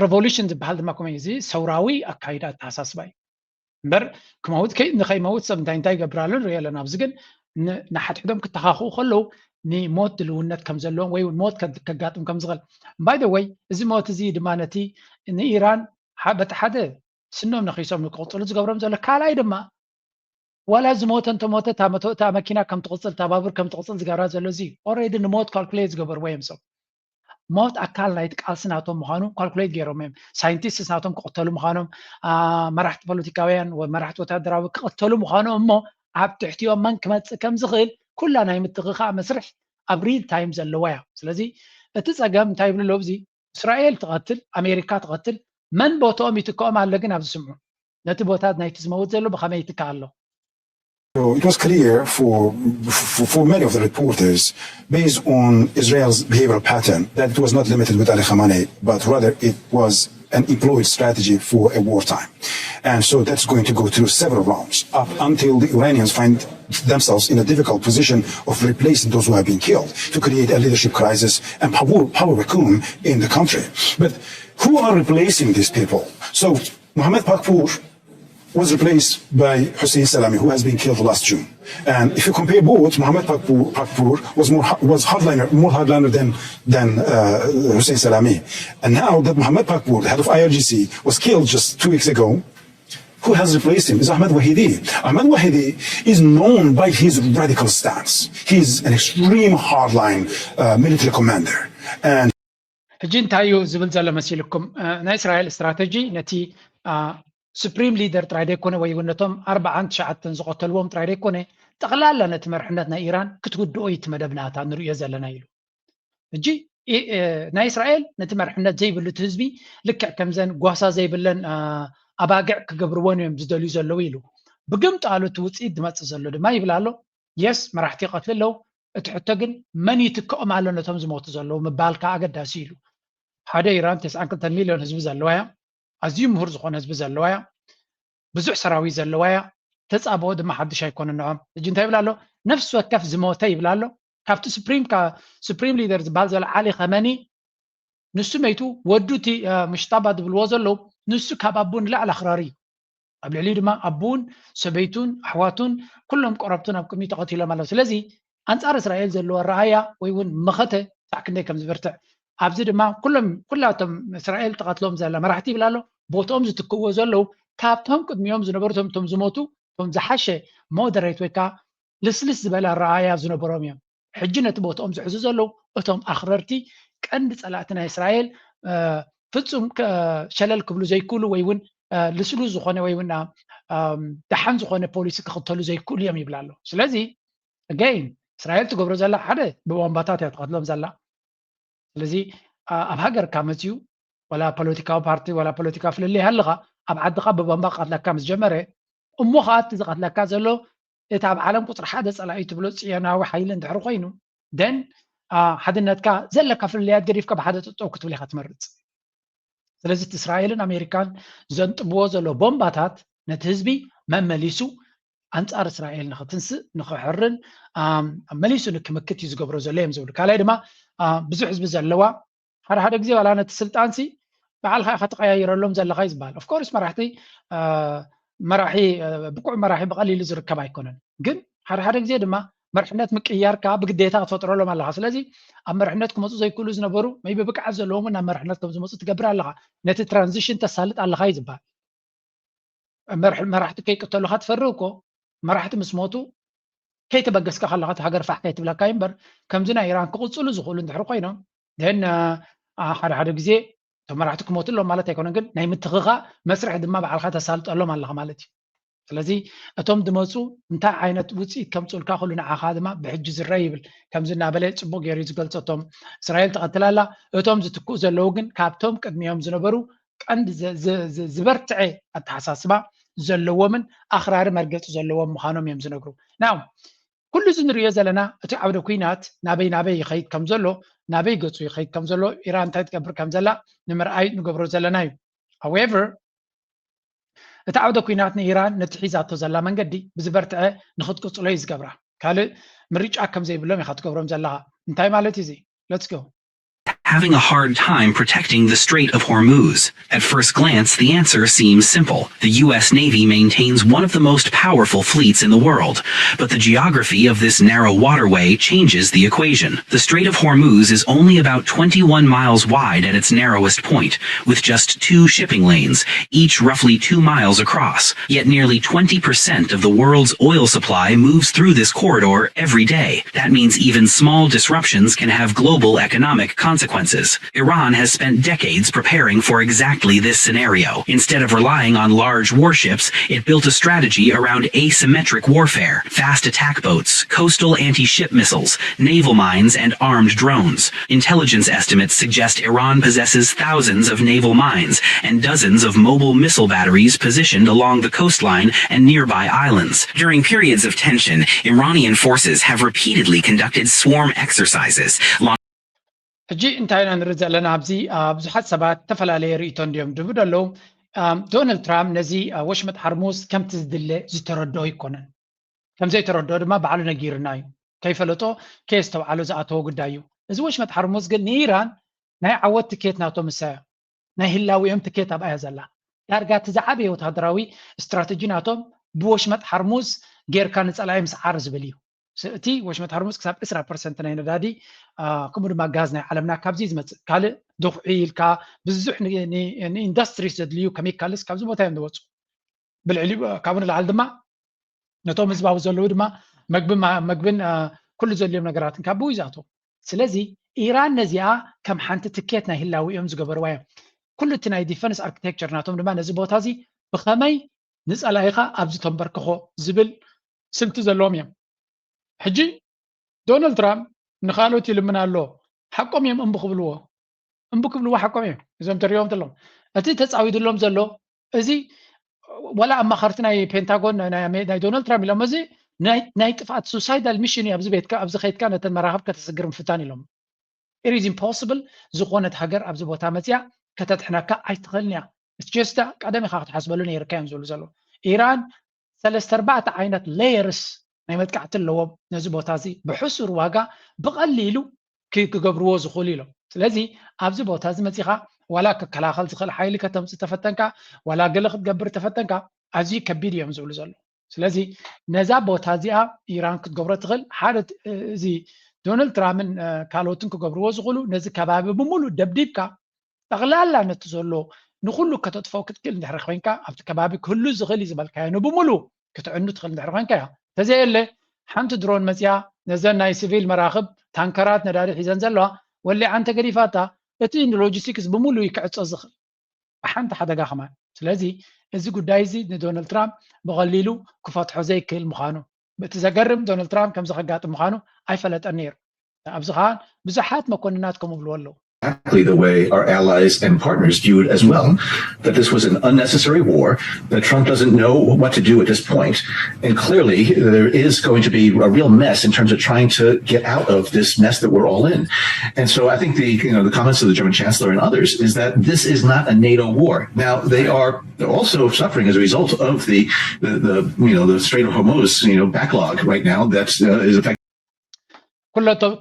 revolution ዝበሃል ድማ ከመይ እዚ ሰውራዊ ኣካይዳ ኣተሓሳስባ እዩ። እምበር ክመውት ንኸይመውት ሰብ እንታይ እንታይ ይገብር ኣሎ ንሪኦ ኣለና። ኣብዚ ግን ንሓድሕዶም ክተኻኽኡ ከለዉ ንሞት ድልውነት ከም ዘለዎም ወይ ሞት ከጋጥም ከም ዝኽእል። By the way እዚ ሞት እዚ ድማ ነቲ ንኢራን በቲ ሓደ ስኖም ነኺሶም ንክቕፅሉ ዝገብሮም ዘሎ ካልኣይ ድማ ዋላ ዝሞተ እንተሞተ እታ መኪና ከም ትቕፅል እታ ባቡር ከም ትቕፅል ዝገብራ ዘሎ እዚ already ንሞት ካልኩሌት ዝገበርዎ እዮም ሰብ ሞት ኣካል ናይቲ ቃልሲ ናቶም ምዃኑ ካልኩሌት ገይሮም እዮም። ሳይንቲስትስ ናቶም ክቕተሉ ምዃኖም፣ መራሕቲ ፖለቲካውያን፣ መራሕቲ ወታደራዊ ክቕተሉ ምዃኖም እሞ ኣብ ትሕቲኦም መን ክመፅእ ከም ዝኽእል ኩላ ናይ ምትኽኻእ መስርሕ ኣብ ሪል ታይም ዘለዋ እያ። ስለዚ እቲ ፀገም እንታይ ይብሉ ኣለዉ? እዚ እስራኤል ትቐትል፣ ኣሜሪካ ትቐትል፣ መን ቦትኦም ይትክኦም ኣለ ግን ኣብዚ ስምዑ። ነቲ ቦታ ናይቲ ዝመውት ዘሎ ብኸመይ ይትካእ ኣሎ? So it was clear for, for, for many of the reporters, based on Israel's behavioral pattern, that it was not limited with Ali Khamenei, but rather it was an employed strategy for a wartime. And so that's going to go through several rounds up until the Iranians find themselves in a difficult position of replacing those who have been killed to create a leadership crisis and power, power vacuum in the country. But who are replacing these people? So Mohammad Pakpour was replaced by Hussein Salami, who has been killed last June. And if you compare both, Mohammad Pakpour, Pakpour was more was hardliner, more hardliner than than uh, Hussein Salami. And now that Mohammad Pakpour, the head of I R G C, was killed just two weeks ago, who has replaced him is Ahmed Wahidi. Ahmed Wahidi is known by his radical stance. He's an extreme hardline uh, military commander. And ሕጂ እንታይ እዩ ዝብል ዘሎ መሲልኩም? ናይ እስራኤል ስትራተጂ ነቲ ሱፕሪም ሊደር ጥራይ ደይኮነ ወይ እውን ነቶም ኣርባዓን ትሽዓተን ዝቐተልዎም ጥራይ ደይኮነ፣ ጠቕላላ ነቲ መርሕነት ናይ ኢራን ክትውድኦ እዩ እቲ መደብ ናታ ንርእዮ ዘለና ኢሉ። ሕጂ ናይ እስራኤል ነቲ መርሕነት ዘይብሉ እቲ ህዝቢ ልክዕ ከምዘን ጓሳ ዘይብለን ኣባግዕ ክገብርዎን እዮም ዝደልዩ ዘለዉ ኢሉ። ብግምጣሉ እቲ ውፅኢት ዝመፅእ ዘሎ ድማ ይብል ኣሎ። የስ፣ መራሕቲ ይቐትሉ ኣለዉ። እቲ ሕቶ ግን መን ይትክኦም ኣሎ ነቶም ዝሞቱ ዘለዉ ምባል ከዓ ኣገዳሲ ኢሉ። ሓደ ኢራን ተስዓን ክልተን ሚልዮን ህዝቢ ዘለዋ እያ። ኣዝዩ ምሁር ዝኾነ ህዝቢ ዘለዋ እያ። ብዙሕ ሰራዊት ዘለዋ እያ። ተፃብኦ ድማ ሓድሽ ኣይኮነን ንዖም። ሕጂ እንታይ ይብል ኣሎ? ነፍሲ ወከፍ ዝሞተ ይብል ኣሎ። ካብቲ ሱፕሪም ሊደር ዝበሃል ዘሎ ዓሊ ከመኒ ንሱ መይቱ ወዱ እቲ ምሽጣባ ዝብልዎ ዘለዉ ንሱ ካብ ኣቡ ንላዕሊ ኣኽራሪ እዩ። ኣብ ልዕሊኡ ድማ ኣቡን ሰበይቱን ኣሕዋቱን ኩሎም ቆረብቱን ኣብ ቅድሚኡ ተቐቲሎም ኣለዉ። ስለዚ ኣንጻር እስራኤል ዘለዎ ረኣያ ወይ እውን መኸተ ሳዕ ክንደይ ከም ዝበርትዕ ኣብዚ ድማ ኩሎም ኩላቶም እስራኤል ተቐትሎም ዘላ መራሕቲ ይብል ኣሎ። ቦትኦም ዝትክእዎ ዘለዉ ካብቶም ቅድሚኦም ዝነበሩ ቶም ዝሞቱ ቶም ዝሓሸ ሞደሬት ወይ ከዓ ልስልስ ዝበለ ረኣያ ዝነበሮም እዮም። ሕጂ ነቲ ቦትኦም ዝሕዙ ዘለዉ እቶም ኣኽረርቲ ቀንዲ ጸላእቲ ናይ እስራኤል ፍጹም ሸለል ክብሉ ዘይክእሉ ወይ እውን ልስሉስ ዝኾነ ወይ እውን ደሓን ዝኾነ ፖሊሲ ክኽተሉ ዘይክእሉ እዮም ይብል ኣሎ። ስለዚ ኣገይን እስራኤል ትገብሮ ዘላ ሓደ ብቦምባታት እያ ትቐትሎም ዘላ። ስለዚ ኣብ ሃገርካ መፅዩ ዋላ ፖለቲካዊ ፓርቲ ዋላ ፖለቲካ ፍልልይ ሃልኻ ኣብ ዓድኻ ብቦምባ ክቐትለካ ምስ ጀመረ እሞ ከዓ እቲ ዝቐትለካ ዘሎ እቲ ኣብ ዓለም ቁፅሪ ሓደ ፀላኢ ትብሎ ፅዮናዊ ሓይሊ እንድሕር ኮይኑ ደን ሓድነትካ ዘለካ ፍልልያት ገዲፍካ ብሓደ ጠጠው ክትብል ኢኻ ትመርፅ። ስለዚ እቲ እስራኤልን ኣሜሪካን ዘንጥብዎ ዘሎ ቦምባታት ነቲ ህዝቢ መመሊሱ ኣንጻር እስራኤል ንኽትንስእ ንኽሕርን መሊሱ ንክምክት እዩ ዝገብሮ ዘሎ እዮም ዝብሉ። ካልኣይ ድማ ብዙሕ ህዝቢ ዘለዋ ሓደ ሓደ ግዜ ዋላ ነቲ ስልጣንሲ ባዕልካ ኢካ ትቀያይረሎም ዘለካ እዩ ዝበሃል። ኦፍኮርስ መራሕቲ መራሒ ብቁዕ መራሒ ብቀሊሉ ዝርከብ ኣይኮነን። ግን ሓደ ሓደ ግዜ ድማ መርሕነት ምቅያር ከዓ ብግዴታ ክትፈጥረሎም ኣለካ። ስለዚ ኣብ መርሕነት ክመፁ ዘይክእሉ ዝነበሩ መይቢ ብቅዓት ዘለዎም ናብ መርሕነት ከም ዝመፁ ትገብር ኣለካ። ነቲ ትራንዚሽን ተሳልጥ ኣለካ እዩ ዝበሃል። መራሕቲ ከይቅተሉካ ትፈርህ እኮ መራሕቲ ምስ ሞቱ ከይተበገስካ ከለካ እቲ ሃገር ፋሕ ከይትብለካ እዩ እምበር ከምዚ ናይ ኢራን ክቕፅሉ ዝኽእሉ እንድሕር ኮይኖም ደን ሓደ ሓደ ግዜ እቶም መራሕቲ ክሞቱ ኣለዎም ማለት ኣይኮነን፣ ግን ናይ ምትኽኻእ መስርሕ ድማ ባዕልካ ተሳልጠሎም ኣለካ ማለት እዩ። ስለዚ እቶም ዝመፁ እንታይ ዓይነት ውፅኢት ከምፅኡልካ ኩሉ ንዓኻ ድማ ብሕጂ ዝረአ ይብል። ከምዚ እናበለ ፅቡቅ ገይሩ እዩ ዝገልፆ። እቶም እስራኤል ትቐትል ኣላ፣ እቶም ዝትክኡ ዘለዉ ግን ካብቶም ቅድሚኦም ዝነበሩ ቀንዲ ዝበርትዐ ኣተሓሳስባ ዘለዎምን ኣኽራሪ መርገፂ ዘለዎም ምዃኖም እዮም ዝነግሩ። ናው ኩሉ እዚ ንሪኦ ዘለና እቲ ዓውደ ኩናት ናበይ ናበይ ይኸይድ ከም ዘሎ ናበይ ገፁ ይኸይድ ከም ዘሎ ኢራን እንታይ ትገብር ከም ዘላ ንምርኣይ ንገብሮ ዘለና እዩ። However እቲ ዓውደ ኩናት ንኢራን ነቲ ሒዛቶ ዘላ መንገዲ ብዝበርትዐ ንክትቅፅሎ እዩ ዝገብራ። ካልእ ምርጫ ከም ዘይብሎም ኢኻ ትገብሮም ዘለኻ። እንታይ ማለት እዩ እዚ? Let's go. Having a hard time protecting the Strait of Hormuz. At first glance, the answer seems simple. The U S Navy maintains one of the most powerful fleets in the world, but the geography of this narrow waterway changes the equation. The Strait of Hormuz is only about twenty-one miles wide at its narrowest point, with just two shipping lanes, each roughly two miles across. Yet nearly twenty percent of the world's oil supply moves through this corridor every day. That means even small disruptions can have global economic consequences. consequences. Iran has spent decades preparing for exactly this scenario. Instead of relying on large warships, it built a strategy around asymmetric warfare, fast attack boats, coastal anti-ship missiles, naval mines, and armed drones. Intelligence estimates suggest Iran possesses thousands of naval mines and dozens of mobile missile batteries positioned along the coastline and nearby islands. During periods of tension, Iranian forces have repeatedly conducted swarm exercises, ሕጂ እንታይ ኢና ንርኢ ዘለና ኣብዚ ብዙሓት ሰባት ዝተፈላለየ ርእቶ እንድዮም ድቡ ደለዉ። ዶናልድ ትራምፕ ነዚ ወሽመጥ ሓርሙዝ ከምቲ ዝድለ ዝተረድኦ ኣይኮነን። ከም ዘይተረድኦ ድማ ባዕሉ ነጊርና እዩ። ከይፈለጦ ከየስተውዓሎ ዝኣተወ ጉዳይ እዩ። እዚ ወሽመጥ ሓርሙዝ ግን ንኢራን ናይ ዓወት ትኬት ናቶ ምሳያ ናይ ህላዊኦም ትኬት ኣብኣያ ዘላ። ዳርጋ እቲ ዝዓበየ ወታደራዊ ስትራተጂ ናቶም ብወሽመጥ ሓርሙዝ ጌርካ ንጸላኢ ምስዓር ዝብል እዩ። እቲ ወሽመጥ ሓርሙዝ ክሳብ ዕስራ ፐርሰንት ናይ ነዳዲ ከምኡ ድማ ጋዝ ናይ ዓለምና ካብዚ ዝመፅእ ካልእ ድኹዒ ኢልካ ብዙሕ ንኢንዱስትሪስ ዘድልዩ ከሚካልስ ካብዚ ቦታ እዮም ዝወፁ። ብልዕሊ ካብኡ ንላዕሊ ድማ ነቶም ህዝባዊ ዘለዉ ድማ መግብን ኩሉ ዘድልዮም ነገራትን ካብ ብኡ ይዝኣተው። ስለዚ ኢራን ነዚኣ ከም ሓንቲ ትኬት ናይ ህላዊ እዮም ዝገበርዋ እዮም። ኩሉ እቲ ናይ ዲፈንስ ኣርክቴክቸር ናቶም ድማ ነዚ ቦታ እዚ ብኸመይ ንፀላኢኻ ኣብዚ ተንበርክኾ ዝብል ስልቲ ዘለዎም እዮም። ሕጂ ዶናልድ ትራምፕ ንኻልኦት ይልምን ኣሎ። ሓቆም እዮም እምቢ ክብልዎ እምቢ ክብልዎ ሓቆም እዮም። እዞም ተሪኦም ተሎም እቲ ተፃዊድሎም ዘሎ እዚ ዋላ ኣማኸርቲ ናይ ፔንታጎን ናይ ዶናልድ ትራምፕ ኢሎም እዚ ናይ ጥፍኣት ሱሳይዳል ሚሽን እዩ። ኣብዚ ቤትካ ኣብዚ ከይድካ ነተን መራኽብ ከተስግር ምፍታን ኢሎም። ኢት ኢዝ ኢምፖስብል። ዝኾነት ሃገር ኣብዚ ቦታ መፅያ ከተድሕነካ ኣይትኽእልን እያ። ጀስታ ቀደም ኢኻ ክትሓስበሉ ነይርካ እዮም ዝብሉ ዘለዉ። ኢራን ሰለስተ ኣርባዕተ ዓይነት ሌየርስ ናይ መጥቃዕቲ ኣለዎም። ነዚ ቦታ እዚ ብሕሱር ዋጋ ብቐሊሉ ክገብርዎ ዝኽእሉ ኢሎም። ስለዚ ኣብዚ ቦታ እዚ መፂኻ ዋላ ክከላኸል ዝኽእል ሓይሊ ከተምፅእ ተፈተንካ ዋላ ገለ ክትገብር ተፈተንካ ኣዝዩ ከቢድ እዮም ዝብሉ ዘለዉ። ስለዚ ነዛ ቦታ እዚኣ ኢራን ክትገብሮ ትኽእል ሓደ እዚ ዶናልድ ትራምፕን ካልኦትን ክገብርዎ ዝኽእሉ ነዚ ከባቢ ብምሉእ ደብዲብካ ጠቕላላ ነቲ ዘሎ ንኹሉ ከተጥፍኦ ክትክእል እንድሕር ኮይንካ ኣብቲ ከባቢ ክህሉ ዝኽእል እዩ ዝበልካዮ ንብምሉ ክትዕኑ ትኽእል እንድሕር ኮይንካ እያ። ተዘየለ ሓንቲ ድሮን መፅያ ነዘን ናይ ሲቪል መራኽብ ታንከራት ነዳዲ ሒዘን ዘለዋ ወሊዓን ተገዲፋታ እቲ ንሎጂስቲክስ ብምሉ እዩ ክዕፆ ዝኽእል ብሓንቲ ሓደጋ ከማን። ስለዚ እዚ ጉዳይ እዚ ንዶናልድ ትራምፕ ብቐሊሉ ክፈትሖ ዘይክእል ምዃኑ እቲ ዘገርም ዶናልድ ትራምፕ ከምዚ ከጋጥም ምዃኑ ኣይፈለጠን ነይሩ። ኣብዚ ከዓ ብዙሓት መኮንናት ከምኡ ብልዎ ኣለዉ። exactly the way our allies and partners view it as well, that this was an unnecessary war, that Trump doesn't know what to do at this point. And clearly, there is going to be a real mess in terms of trying to get out of this mess that we're all in. And so I think the, you know, the comments of the German chancellor and others is that this is not a NATO war. Now, they are also suffering as a result of the, the, the you know, the Strait of Hormuz, you know, backlog right now that uh, is affecting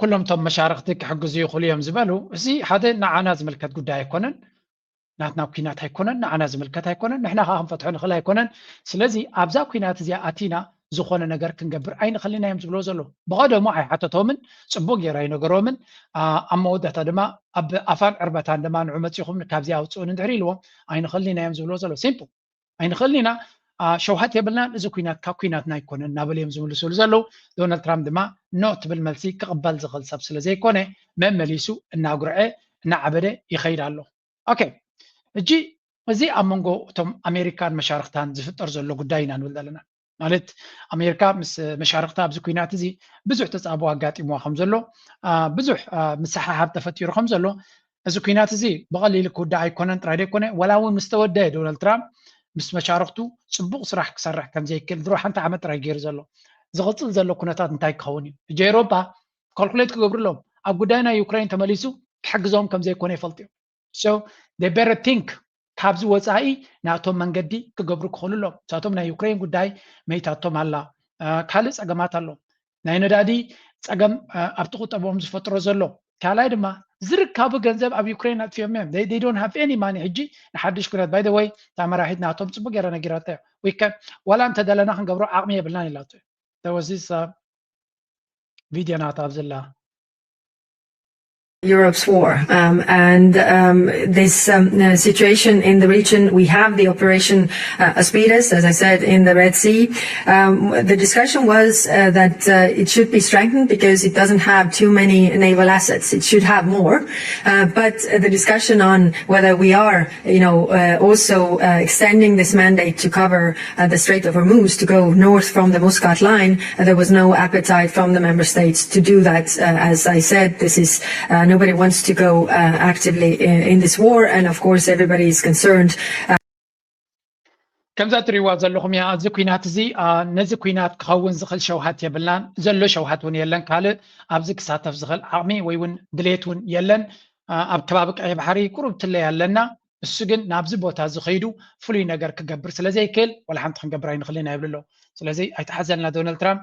ኩሎም እቶም መሻርክቲ ክሕግዙ ይኽእሉ እዮም ዝበሉ፣ እዚ ሓደ ንዓና ዝምልከት ጉዳይ ኣይኮነን። ናትና ኩናት ኣይኮነን፣ ንዓና ዝምልከት ኣይኮነን። ንሕና ከዓ ክንፈትሖ ንኽእል ኣይኮነን። ስለዚ ኣብዛ ኩናት እዚኣ ኣቲና ዝኾነ ነገር ክንገብር ኣይንኽእልን እዮም ዝብሎ ዘሎ። ብቐደሙ ኣይሓተቶምን፣ ፅቡቅ ገይሩ ኣይነገሮምን። ኣብ መወዳእታ ድማ ኣብ ኣፋን ዕርበታን ድማ ንዑ መፂኹም ካብዚ ኣውፅኡን እንድሕር ኢልዎም ኣይንኽእልን ኢና እዮም ዝብሎ ዘሎ። ሲምፕል። ኣይንኽእልን ኢና፣ ሸውሃት የብልናን፣ እዚ ኩናት ካብ ኩናትና ኣይኮነን እናበሉ እዮም ዝምልስሉ ዘለዉ። ዶናልድ ትራምፕ ድማ ኖ ትብል መልሲ ክቕበል ዝኽእል ሰብ ስለ ዘይኮነ መመሊሱ እናጉርዐ እናዓበደ ይኸይድ ኣሎ። ኦኬ፣ ሕጂ እዚ ኣብ መንጎ እቶም ኣሜሪካን መሻርክታን ዝፍጠር ዘሎ ጉዳይ ኢና ንብል ዘለና። ማለት ኣሜሪካ ምስ መሻርክታ ኣብዚ ኩናት እዚ ብዙሕ ተፃብኦ ኣጋጢምዋ ከም ዘሎ፣ ብዙሕ ምስሓሓብ ተፈጢሩ ከም ዘሎ፣ እዚ ኩናት እዚ ብቐሊሉ ክውዳእ ኣይኮነን ጥራይ ዘይኮነ ዋላ እውን ምስ ተወደአ ዶናልድ ትራምፕ ምስ መሻርክቱ ፅቡቕ ስራሕ ክሰርሕ ከም ዘይክእል ድሮ ሓንቲ ዓመት ጥራይ ገይሩ ዘሎ ዝቕፅል ዘሎ ኩነታት እንታይ ክኸውን እዩ? ሕጂ ኤሮፓ ካልኩሌት ክገብሩ ኣለዎም። ኣብ ጉዳይ ናይ ዩክሬን ተመሊሱ ክሕግዞም ከም ዘይኮነ ይፈልጡ እዮም። So they better think ካብዚ ወፃኢ ናቶም መንገዲ ክገብሩ ክኽእሉ ኣለዎም። ንሳቶም ናይ ዩክሬን ጉዳይ መይታቶም ኣላ፣ ካልእ ፀገማት ኣሎ። ናይ ነዳዲ ፀገም ኣብቲ ቁጠቦም ዝፈጥሮ ዘሎ ካልኣይ ድማ ዝርካቡ ገንዘብ ኣብ ዩክሬን ኣጥፊኦም እዮም they don't have any money ሕጂ ንሓድሽ ኩነት by the way እታ መራሒት ናቶም ፅቡቅ ገይራ ነጊራታ እያ we can ዋላ እንተደለና ክንገብሮ ዓቕሚ የብልናን ኢላቶ there was this video ናታ ኣብዘላ Europe's war. Um, and um, this um, uh, situation in the region, we have the Operation uh, Aspides, as I said, in the Red Sea. Um, the discussion was uh, that uh, it should be strengthened because it doesn't have too many naval assets. It should have more. Uh, but the discussion on whether we are you know, uh, also uh, extending this mandate to cover uh, the Strait of Hormuz to go north from the Muscat line, uh, there was no appetite from the member states to do that. Uh, as I said, this is uh, nobody wants to go uh, actively in, in this war, and of course, everybody is concerned. Uh, ከምዛ ትሪእዋ ዘለኹም እያ። እዚ ኩናት እዚ ነዚ ኩናት ክኸውን ዝኽእል ሸውሃት የብልናን። ዘሎ ሸውሃት እውን የለን። ካልእ ኣብዚ ክሳተፍ ዝኽእል ዓቕሚ ወይ እውን ድሌት እውን የለን። ኣብ ከባቢ ቀይ ባሕሪ ቁሩብ ትለይ ኣለና። እሱ ግን ናብዚ ቦታ እዚ ከይዱ ፍሉይ ነገር ክገብር ስለ ዘይክእል ዋላ ሓንቲ ክንገብር ኣይንኽልን ኢና ይብሉ ኣለዉ። ስለዚ ኣይተሓዘልና ዶናልድ ትራምፕ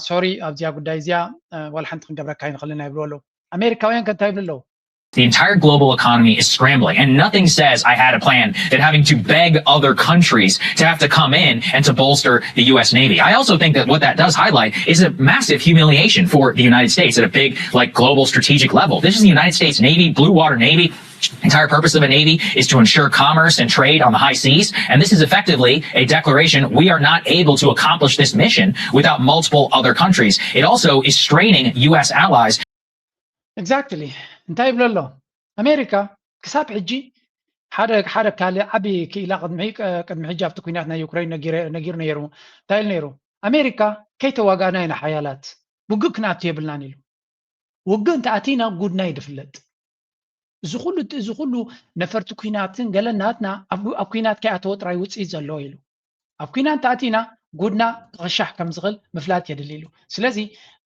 ሶሪ ኣብዚኣ ጉዳይ እዚኣ ዋላ ሓንቲ ክንገብረካ ኣይንኽልን ኢና ይብሉ ኣለዉ። ኣሜሪካውያን ከ እንታይ ይብሉ ኣለዉ? The entire global economy is scrambling, and nothing says I had a plan than having to beg other countries to have to come in and to bolster the U S Navy. I also think that what that does highlight is a massive humiliation for the United States at a big, like, global strategic level. This is the United States Navy, blue water Navy. Entire purpose of a navy is to ensure commerce and trade on the high seas. And this is effectively a declaration we are not able to accomplish this mission without multiple other countries. It also is straining U S allies. Exactly. እንታይ ይብሎ ኣሎ? ኣሜሪካ ክሳብ ሕጂ ሓደ ሓደ ካልእ ዓቢ ክኢላ ቅድሚ ሕጂ ኣብቲ ኩናት ናይ ዩክሬን ነጊሩ ነይሩ። እንታይ ኢሉ ነይሩ? ኣሜሪካ ከይተዋጋእና ኢና ሓያላት፣ ውግእ ክንኣቱ የብልናን ኢሉ። ውግእ እንተኣቲና ጉድና እዩ ዝፍለጥ። እዚ ኩሉ እዚ ኩሉ ነፈርቲ ኩናትን ገለ ናትና ኣብ ኣብ ኩናት ከይኣተወ ጥራይ ውፅኢት ዘለዎ ኢሉ። ኣብ ኩናት እንተኣቲና ጉድና ክኽሻሕ ከም ዝኽእል ምፍላጥ የድሊ ኢሉ። ስለዚ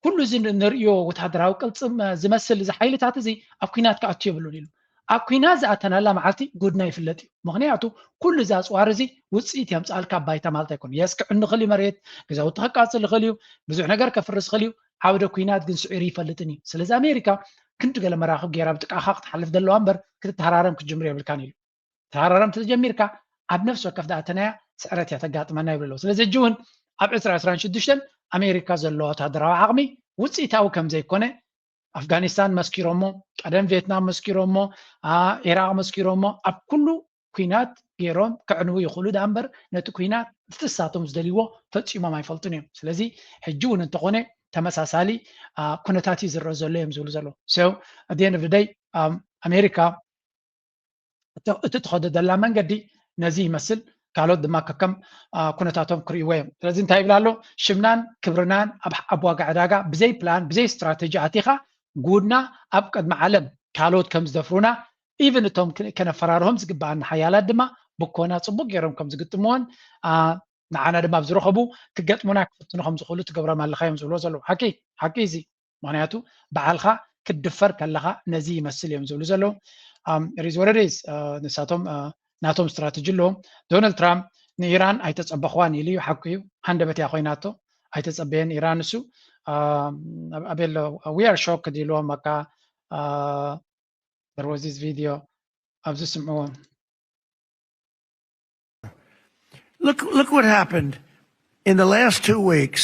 ኩሉ እዚ ንርእዮ ወታደራዊ ቅልፅም ዝመስል እዚ ሓይልታት እዚ ኣብ ኩናት ክኣቱ የብሉን ኢሉ። ኣብ ኩናት ዝኣተናላ መዓልቲ ጉድና ይፍለጥ እዩ። ምኽንያቱ ኩሉ እዚ ኣፅዋር እዚ ውፅኢት የምፅኣልካ ኣብ ባይታ ማለት ኣይኮነ። የስ ክዕን ይኽእል እዩ መሬት፣ ገዛውቲ ከቃፅል ይኽእል እዩ፣ ብዙሕ ነገር ከፍርስ ይኽእል እዩ። ዓውደ ኩናት ግን ስዒሩ ይፈልጥን እዩ። ስለዚ ኣሜሪካ ክንዲ ገለ መራኽብ ገይራ ብጥቃኻ ክትሓልፍ ዘለዋ እምበር ክትተሃራረም ክትጅምር የብልካን ኢሉ። ተሃራረም ተጀሚርካ ኣብ ነፍሲ ወከፍ ዝኣተናያ ስዕረት እያ ተጋጥመና ይብሉ ኣለዉ። ስለዚ ሕጂ እውን ኣብ ዕስራ ዕስራን ሽዱሽተን ኣሜሪካ ዘለዋ ወታደራዊ ዓቕሚ ውፅኢታዊ ከም ዘይኮነ ኣፍጋኒስታን መስኪሮሞ፣ ቀደም ቪየትናም መስኪሮሞ፣ ኢራቕ መስኪሮሞ፣ ኣብ ኩሉ ኩናት ገይሮም ከዕንዉ ይኽእሉ ደኣ እምበር ነቲ ኩናት እቲ ንሳቶም ዝደልይዎ ፈፂሞም ኣይፈልጡን እዮም። ስለዚ ሕጂ እውን እንተኾነ ተመሳሳሊ ኩነታት እዩ ዝረአ ዘሎ እዮም ዝብሉ ዘለዉ። So at the end of the day ኣሜሪካ እቲ ትኸዶ ዘላ መንገዲ ነዚ ይመስል። ካልኦት ድማ ከከም ኩነታቶም ክርእይዎ እዮም። ስለዚ እንታይ ይብል ኣሎ? ሽምናን ክብርናን ኣብ ዋጋ ዕዳጋ ብዘይ ፕላን ብዘይ ስትራተጂ ኣቲኻ ጉድና ኣብ ቅድሚ ዓለም ካልኦት ከም ዝደፍሩና ኢቭን እቶም ከነፈራርሆም ዝግበኣና ሓያላት ድማ ብኮና ፅቡቅ ገይሮም ከም ዝግጥምዎን ንዓና ድማ ኣብ ዝረኸቡ ክገጥሙና ክፍትኑ ከም ዝኽእሉ ትገብሮም ኣለኻ እዮም ዝብልዎ ዘለዉ። ሓቂ ሓቂ እዚ ምክንያቱ በዓልኻ ክትድፈር ከለኻ ነዚ ይመስል እዮም ዝብሉ ዘለዉ። ሪዝ ወረዴዝ ንሳቶም ናቶም ስትራተጂ ኣለዎም። ዶናልድ ትራምፕ ንኢራን ኣይተፀበኽዋን ኢሉ እዩ። ሓቁ እዩ። ሃንደበት እያ ኮይናቶ። ኣይተፀበየን ኢራን እሱ ኣቤሎ we are shocked ኢልዎም በቃ there was this video ኣብዚ ስምዕዎ Look, look what happened in the last two weeks.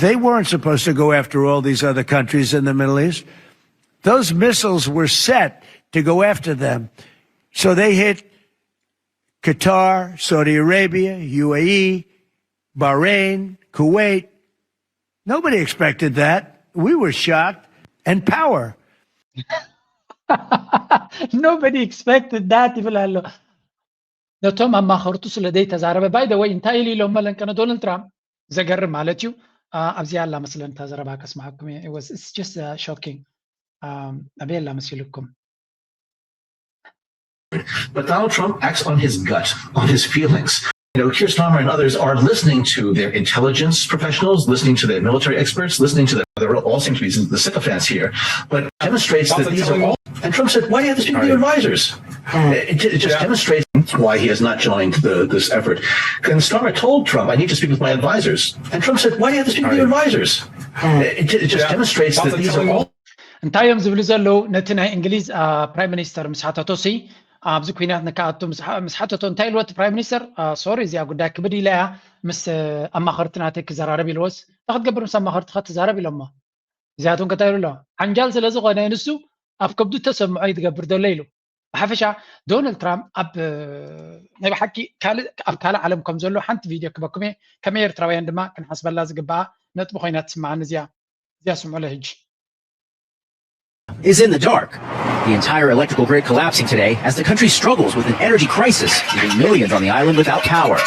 They weren't supposed to go after all these other countries in the Middle East. Those missiles were set to go after them. So they hit Qatar, Saudi Arabia, U A E, Bahrain, Kuwait. Nobody expected that. We were shocked. And power. Nobody expected that ይብል ኣሎ። ነቶም ኣማኸርቱ ስለ ዘይተዛረበ by the way እንታይ ኢሉ ኢሎም መለንቀነ ዶናልድ ትራምፕ ዘገርም ማለት እዩ። ኣብዚኣ ኣላ መስለን እታ ዘረባ ከስምዓኩም እየ። It was, it's just shocking. ኣበይ ኣላ መሲልኩም? But Donald Trump acts on his gut, on his feelings. You know, Keir Starmer and others are listening to their intelligence professionals, listening to their military experts, listening to them. They all seem to be the sycophants here, but demonstrates that these are all. And Trump said, "Why do you have to speak to your advisors?" It, it just demonstrates why he has not joined the, this effort. And Starmer told Trump, "I need to speak with my advisors." And Trump said, "Why do you have to speak with your advisors?" It, it just demonstrates that these are all. እንታይ እዮም ዝብሉ ዘለዉ? ነቲ ናይ እንግሊዝ ፕራይም ሚኒስተር ምስ ሓተቶ ሲ ኣብዚ ኩናት ንክኣቱ ምስ ሓተቶ እንታይ ኢልዎ እቲ ፕራይም ሚኒስተር? ሶሪ እዚኣ ጉዳይ ክብድ ኢላ እያ፣ ምስ ኣማኸርቲ ናተይ ክዘራረብ ኢልዎስ እንታይ ክትገብር ምስ ኣማኸርትኻ ትዛረብ ኢሎሞ። እዚኣቶም ከታይ ኢሉ ኣሎ? ሓንጃል ስለ ዝኾነ ንሱ ኣብ ከብዱ ተሰምዖ እዩ ዝገብር ዘሎ ኢሉ። ብሓፈሻ ዶናልድ ትራምፕ ኣብ ናይ ብሓቂ ካልእ ኣብ ካልእ ዓለም ከም ዘሎ ሓንቲ ቪድዮ ክበኩም እየ። ከመይ ኤርትራውያን ድማ ክንሓስበላ ዝግባኣ ነጥቢ ኮይና ትስምዓኒ እዚኣ። እዚኣ ስምዑለ ሕጂ። Is in the dark. The entire electrical grid collapsing today as the country struggles with an energy crisis, leaving millions on the island without power.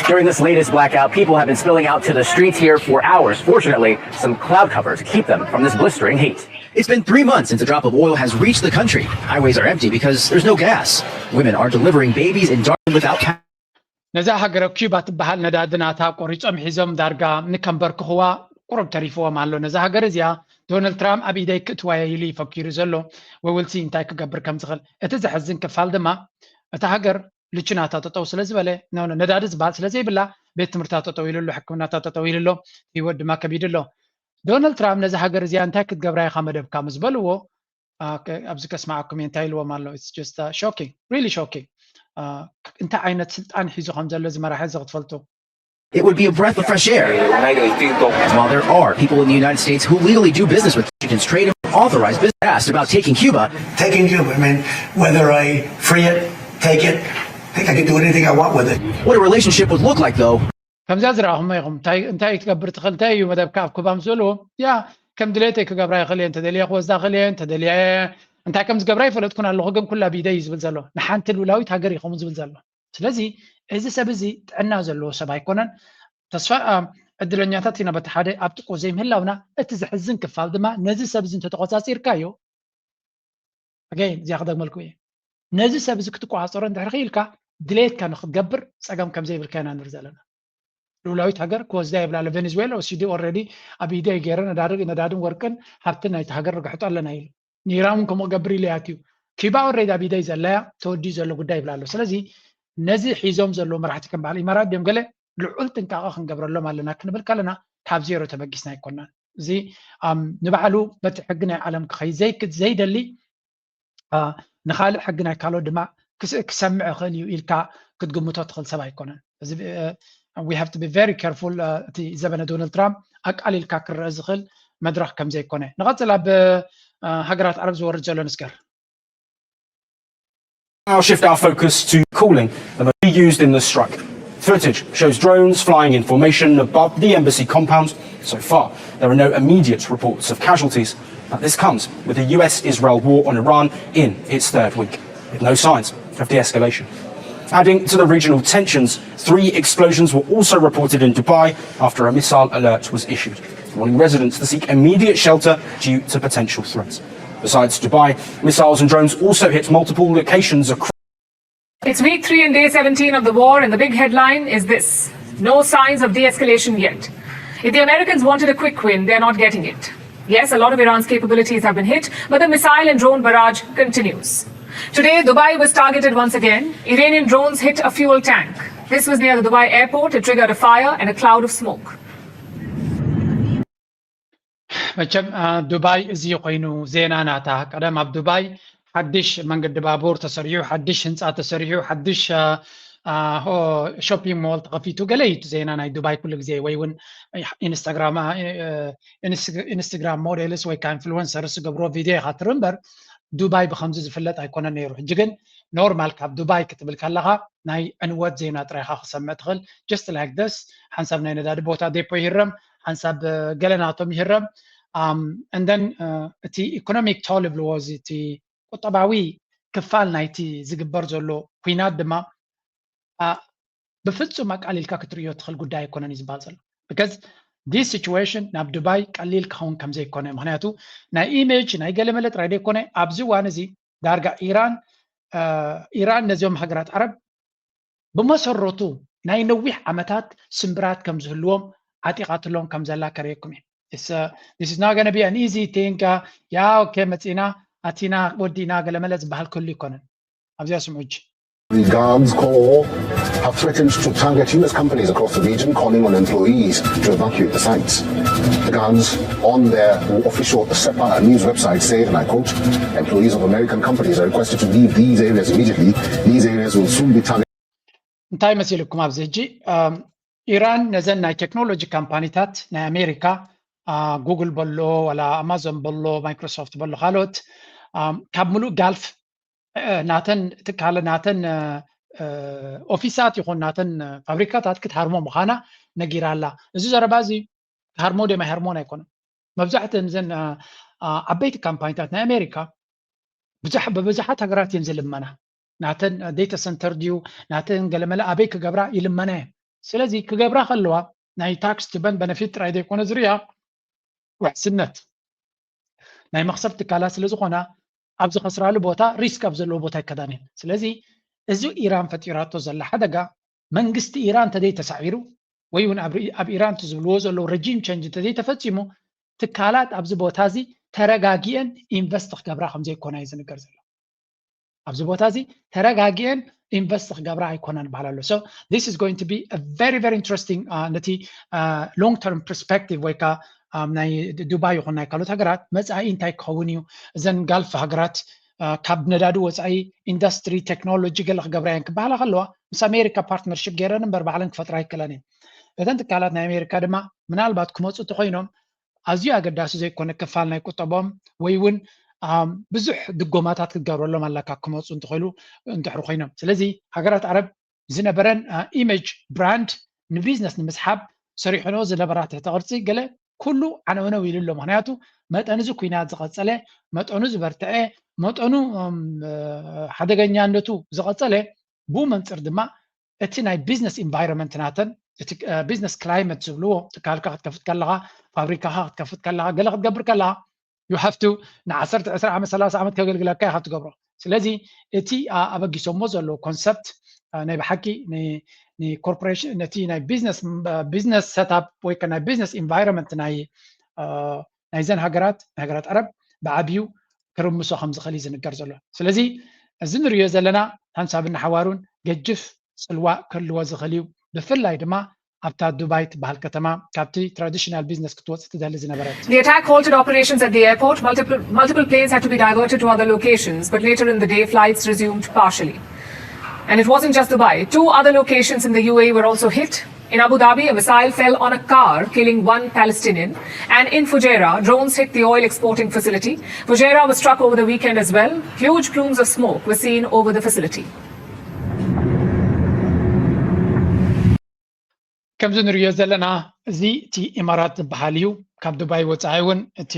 During this latest blackout, people have been spilling out to the streets here for hours. Fortunately, some cloud cover to keep them from this blistering heat. It's been three months since a drop of oil has reached the country. Highways are empty because there's no gas. Women are delivering babies in dark without power. ነዛ ሃገረ ኪዩባ ትበሃል ነዳዲ ናታ ቆሪጾም ሒዞም ዳርጋ ንከንበርክኽዋ ቁሩብ ተሪፍዎም ኣሎ። ነዛ ሃገር እዚኣ ዶናልድ ትራምፕ ኣብ ኢደይ ክእትዋየ ኢሉ ይፈኪሩ ዘሎ። We will see እንታይ ክገብር ከም ዝኽእል። እቲ ዘሕዝን ክፋል ድማ እታ ሃገር ልቹ ናታ ጠጠው ስለ ዝበለ ነዳዲ ዝበሃል ስለ ዘይብላ ቤት ትምህርታ ጠጠው ኢሉ ኣሎ፣ ሕክምናታ ጠጠው ኢሉ ኣሎ፣ ህይወት ድማ ከቢዱ ኣሎ። ዶናልድ ትራምፕ ነዛ ሃገር እዚኣ እንታይ ክትገብራ ኢኻ መደብካ ምስ በልዎ ኣብዚ ከስማዓኩም እየ እንታይ ኢልዎም ኣሎ። It's just shocking, really shocking. እንታይ ዓይነት ስልጣን ሒዙ ከም ዘሎ እዚ መራሒ እዚ ክትፈልጡ It would be a breath of fresh air. While there are people in the United States who legally do business with Washington's trade and authorized business asked about taking Cuba, taking Cuba, I mean, whether I free it, take it, I think I can do anything I want with it. What a relationship would look like, though. ከምዚኣ ዝረኣኹሞ ኢኹም እንታይ ትገብር ትኽእል እንታይ እዩ መደብካ ኣብ ኩባ ምስ በልዎ ያ ከም ድሌተይ ክገብራ ይኽእል እየ እንተደልየ ክወስዳ ክእል እየ እንተደልየ እንታይ ከም ዝገብራ ይፈለጥኩን ኣለኹ ግን ኩላ ብኢደይ እዩ ዝብል ዘሎ ንሓንቲ ልውላዊት ሃገር እዩ ከምኡ ዝብል ዘሎ ስለዚ እዚ ሰብ እዚ ጥዕና ዘለዎ ሰብ ኣይኮነን ተስፋ ዕድለኛታት ኢና በቲ ሓደ ኣብ ጥቁ ዘይምህላውና እቲ ዘሕዝን ክፋል ድማ ነዚ ሰብ እዚ እንተተቆፃፂርካዮ ኣገይን እዚኣ ክደግመልኩም እየ ነዚ ሰብ እዚ ክትቆፃፀሮ እንድሕር ክኢልካ ድሌትካ ንክትገብር ፀገም ከም ዘይብልካ ኢና ንርኢ ዘለና ልኡላዊት ሃገር ክወስዳ የብላ ኣሎ ቬኔዙዌላ ወሲዱ ኦረዲ ኣብ ኢደይ ገይረ ነዳድን ወርቅን ሃብትን ናይቲ ሃገር ርግሕጦ ኣለና ኢሉ ንኢራን እውን ከምኡ ክገብር ኢለ ያትዩ ኪባ ኦረዲ ኣብ ኢደይ ዘለያ ተወዲኡ ዘሎ ጉዳይ ይብላ ኣሎ ስለዚ ነዚ ሒዞም ዘለዉ መራሕቲ ከም በዓል ኢማራት ድዮም ገለ ልዑል ጥንቃቐ ክንገብረሎም ኣለና ክንብል ከለና ካብ ዜሮ ተበጊስና ኣይኮናን እዚ ንባዕሉ በቲ ሕጊ ናይ ዓለም ክኸይድ ዘይደሊ ንኻልእ ሕጊ ናይ ካልኦት ድማ ክሰምዕ ይኽእል እዩ ኢልካ ክትግምቶ ትኽእል ሰብ ኣይኮነን እዚ we have to be very careful እቲ ዘበነ ዶናልድ ትራምፕ ኣቃሊልካ ክረአ ዝኽእል መድረኽ ከም ዘይኮነ ንቐፅል ኣብ ሃገራት ዓረብ ዝወርድ ዘሎ ንስገር Now shift our focus to calling the most used in the strike. Footage shows drones flying in formation above the embassy compound. So far, there are no immediate reports of casualties, but this comes with the U S Israel war on Iran in its third week, with no signs of de escalation. Adding to the regional tensions, three explosions were also reported in Dubai after a missile alert was issued, warning residents to seek immediate shelter due to potential threats. Besides Dubai, missiles and drones also hit multiple locations across. It's week three and day seventeen of the war, and the big headline is this no signs of de escalation yet. If the Americans wanted a quick win, they're not getting it. Yes, a lot of Iran's capabilities have been hit, but the missile and drone barrage continues. Today, Dubai was targeted once again. Iranian drones hit a fuel tank. This was near the Dubai airport. It triggered a fire and a cloud of smoke. መቸም ዱባይ እዚ ኮይኑ ዜና ናታ ቀደም ኣብ ዱባይ ሓድሽ መንገዲ ባቡር ተሰሪሑ ሓድሽ ህንፃ ተሰሪሑ ሓድሽ ሾፒንግ ሞል ተኸፊቱ ገለ እዩ ዜና ናይ ዱባይ ኩሉ ግዜ ወይ እውን ኢንስታግራም ሞዴልስ ወይ ከዓ ኢንፍሉንሰርስ ዝገብሮ ቪድዮ ኢኻ ትርኢ እምበር ዱባይ ብከምዚ ዝፍለጥ ኣይኮነን ነይሩ ሕጂ ግን ኖርማል ካብ ዱባይ ክትብል ከለኻ ናይ ዕንወት ዜና ጥራይኻ ክሰምዕ ትኽእል just like this ሓንሳብ ናይ ነዳዲ ቦታ ዴፖ ይህረም ሓንሳብ ገለ ናቶም ይህረም and then እቲ economic toll ይብልዎ እዚ እቲ ቁጠባዊ ክፋል ናይቲ ዝግበር ዘሎ ኩናት ድማ ብፍፁም ኣቃሊልካ ክትርእዮ ትኽእል ጉዳይ ኣይኮነን እዩ ዝበሃል ዘሎ because this situation ናብ ዱባይ ቀሊል ክኸውን ከም ዘይኮነ ምክንያቱ ናይ image ናይ ገለመለ ጥራይ ዘይኮነ ኣብዚ እዋን እዚ ዳርጋ ኢራን ኢራን ነዚኦም ሃገራት ዓረብ ብመሰረቱ ናይ ነዊሕ ዓመታት ስምብራት ከም ዝህልዎም ዓጢቓትሎም ከም ዘላ ከርእየኩም እዩ this is not gonna be an easy thing ያ okay መፂና ኣቲና ወዲና ገለመለ ዝበሃል ክህሉ ይኮነን ኣብዚኣ ስምዑ ሕጂ The guards corps have threatened to target U S companies across the region, calling on employees to evacuate the sites. The guards, on their official SEPA news website, said, and I quote, employees of American companies are requested to leave these areas immediately. These areas will soon be targeted. እንታይ መሲልኩም ኣብዚ ሕጂ ኢራን ነዘን ናይ ቴክኖሎጂ ካምፓኒታት ናይ ኣሜሪካ ጉግል በሎ ዋላ ኣማዞን በሎ ማይክሮሶፍት በሎ ካልኦት ካብ ምሉእ ጋልፍ ናተን ትካለ ናተን ኦፊሳት ይኹን ናተን ፋብሪካታት ክትሃርሞ ምዃና ነጊራ ኣላ። እዚ ዘረባ እዚ ክሃርሞ ድዮም ኣይሃርሞን ኣይኮነን። መብዛሕትእን እዘን ዓበይቲ ካምፓኒታት ናይ ኣሜሪካ ብብዙሓት ሃገራት እየን ዝልመና። ናተን ዴታ ሰንተር ድዩ ናተን ገለመለ ኣበይ ክገብራ ይልመና እየን። ስለዚ ክገብራ ከለዋ ናይ ታክስ ቲበን በነፊት ጥራይ ዘይኮነ ዝርያ ውሕስነት ናይ መኽሰብ ትካላት ስለ ዝኾና ኣብ ዝኸስራሉ ቦታ ሪስክ ኣብ ዘለዎ ቦታ ኣይከዳን እየን። ስለዚ እዚ ኢራን ፈጢራቶ ዘላ ሓደጋ መንግስቲ ኢራን እንተደይ ተሳዒሩ ወይ እውን ኣብ ኢራን ዝብልዎ ዘለዉ ረጂም ቸንጅ እንተዘይ ተፈፂሙ ትካላት ኣብዚ ቦታ እዚ ተረጋጊአን ኢንቨስት ክገብራ ከም ዘይኮና እዩ ዝንገር ዘሎ። ኣብዚ ቦታ እዚ ተረጋጊአን ኢንቨስት ክገብራ ኣይኮናን በሃል ኣሎ። So this is going to be a very very interesting ነቲ long term perspective ወይ ከዓ ናይ ዱባይ ይኹን ናይ ካልኦት ሃገራት መፃኢ እንታይ ክኸውን እዩ? እዘን ጋልፍ ሃገራት ካብ ነዳዲ ወፃኢ ኢንዱስትሪ ቴክኖሎጂ ገለ ክገብራ እየን ክበሃላ ከለዋ ምስ ኣሜሪካ ፓርትነርሽፕ ገይረን እምበር ባዕለን ክፈጥራ ኣይክእለን እየን። እተን ትካላት ናይ ኣሜሪካ ድማ ምናልባት ክመፁ እንተኮይኖም ኣዝዩ ኣገዳሲ ዘይኮነ ክፋል ናይ ቁጠቦም ወይ እውን ብዙሕ ድጎማታት ክትገብረሎም ኣለካ ክመፁ እንተኮይሉ እንድሕር ኮይኖም። ስለዚ ሃገራት ዓረብ ዝነበረን ኢሜጅ ብራንድ ንቢዝነስ ንምስሓብ ሰሪሕኖ ዝነበራ ትሕተ ቅርፂ ገለ ኩሉ ዓነውነው ኢሉ ኣሎ። ምክንያቱ መጠን እዚ ኩናት ዝቐፀለ መጠኑ ዝበርትዐ መጠኑ ሓደገኛነቱ ዝቐፀለ ብኡ መንፅር ድማ እቲ ናይ ቢዝነስ ኢንቫይሮንመንት ናተን እቲ ቢዝነስ ክላይመት ዝብልዎ ትካልካ ክትከፍት ከለካ ፋብሪካካ ክትከፍት ከለካ ገለ ክትገብር ከለካ you have to ንዓሰርተ ዕስራ ዓመት ሰላሳ ዓመት ከገልግለካ ኢካ ትገብሮ። ስለዚ እቲ ኣበጊሶሞ ዘለዉ ኮንሰፕት ናይ ብሓቂ ንኮርፖሬሽን ነቲ ናይ ቢዝነስ ቢዝነስ ሰታፕ ወይ ናይ ቢዝነስ ኢንቫይሮንመንት ናይ ናይዘን ሃገራት ናይ ሃገራት ዓረብ ብዓብዩ ክርምሶ ከም ዝኽእል እዩ ዝንገር ዘሎ። ስለዚ እዚ ንሪኦ ዘለና ሓንሳብን ንሓዋሩን ገጅፍ ፅልዋ ክህልዎ ዝኽእል እዩ። ብፍላይ ድማ ኣብታ ዱባይ ትበሃል ከተማ ካብቲ ትራዲሽናል ቢዝነስ ክትወፅእ ትደሊ ዝነበረት። The attack halted operations at the airport. Multiple, multiple planes had to be diverted to other locations, but later in the day, flights resumed partially. And it wasn't just Dubai. Two other locations in the U A E were also hit. In Abu Dhabi, a missile fell on a car, killing one Palestinian. And in Fujairah, drones hit the oil exporting facility. Fujairah was struck over the weekend as well. Huge plumes of smoke were seen over the facility. ከምዚ ንሪኦ ዘለና እዚ እቲ ኢማራት ዝበሃል እዩ። ካብ ዱባይ ወፃኢ እውን እቲ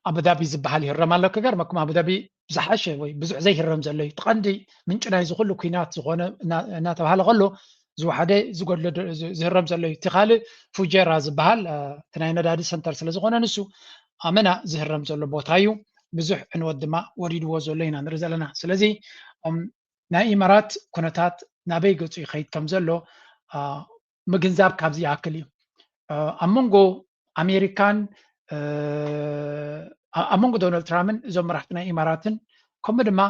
ኣቡዳቢ ዝበሃል ይህረም ኣሎ። ክገርመኩም ኣቡዳቢ ዝሓሸ ወይ ብዙሕ ዘይህረም ዘሎ እዩ። እቲ ቀንዲ ምንጪ ናይዚ ኩሉ ኩናት ዝኾነ እናተባሃለ ከሎ ዝወሓደ ዝጎድሎ ዝህረም ዘሎ እዩ። እቲ ካልእ ፉጀራ ዝበሃል እቲ ናይ ነዳዲ ሰንተር ስለ ዝኾነ ንሱ ኣመና ዝህረም ዘሎ ቦታ እዩ። ብዙሕ ዕንወት ድማ ወሪድዎ ዘሎ ኢና ንርኢ ዘለና። ስለዚ ናይ ኢማራት ኩነታት ናበይ ገፁ ይኸይድ ከም ዘሎ ምግንዛብ ካብዚ ይኣክል እዩ። ኣብ መንጎ ኣሜሪካን ኣብ መንጎ ዶናልድ ትራምፕን እዞም መራሕቲ ናይ ኢማራትን ከምኡ ድማ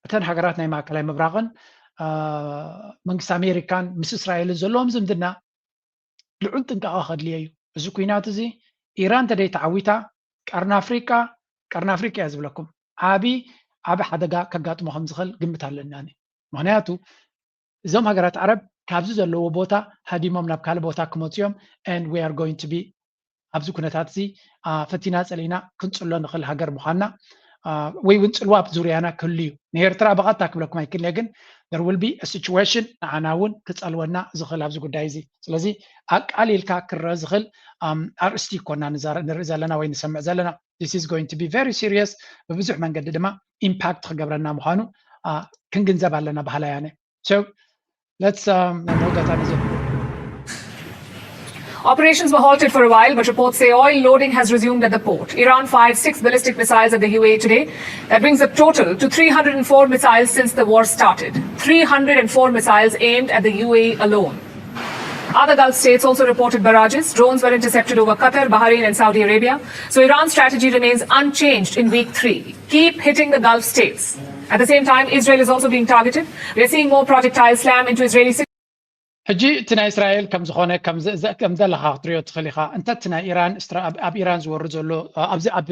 እተን ሃገራት ናይ ማእከላይ ምብራቕን መንግስቲ ኣሜሪካን ምስ እስራኤልን ዘለዎም ዝምድና ልዑል ጥንቃቐ ከድልዮ እዩ። እዚ ኩናት እዚ ኢራን እንተደይ ተዓዊታ ቀርኒ ኣፍሪቃ ቀርኒ ኣፍሪቃ እያ ዝብለኩም ዓቢ ዓቢ ሓደጋ ከጋጥሞ ከም ዝኽእል ግምት ኣለና። ምክንያቱ እዞም ሃገራት ዓረብ ካብዚ ዘለዎ ቦታ ሃዲሞም ናብ ካልእ ቦታ ክመፁ እዮም። And we are going to be ኣብዚ ኩነታት እዚ ፈቲና ፀሊእና ክንፅሎ ንኽእል ሃገር ምዃንና ወይ እውን ፅልዋ ኣብ ዙርያና ክህሉ እዩ። ንኤርትራ ብቐጥታ ክብለኩም ኣይክእልን እየ፣ ግን there will be a situation ንዓና እውን ክፀልወና ዝኽእል ኣብዚ ጉዳይ እዚ። ስለዚ ኣቃሊልካ ክረአ ዝኽእል ኣርእስቲ ይኮና ንርኢ ዘለና ወይ ንሰምዕ ዘለና። This is going to be very serious። ብብዙሕ መንገዲ ድማ ኢምፓክት ክገብረና ምዃኑ ክንግንዘብ ኣለና በሃላይ ኣነ። So let's um, Operations were halted for a while, but reports say oil loading has resumed at the port. Iran fired six ballistic missiles at the U A E today. That brings the total to three hundred and four missiles since the war started. Three hundred and four missiles aimed at the U A E alone. Other Gulf states also reported barrages. Drones were intercepted over Qatar, Bahrain, and Saudi Arabia. So Iran's strategy remains unchanged in week three. Keep hitting the Gulf states. At the same time, Israel is also being targeted. We are seeing more projectiles slam into Israeli cities. ሕጂ እቲ ናይ እስራኤል ከም ዝኾነ ከም ዘለኻ ክትሪኦ ትኽእል ኢኻ። እንተ እቲ ናይ ኢራን ኣብ ኢራን ዝወርድ ዘሎ ኣብዚ ኣብ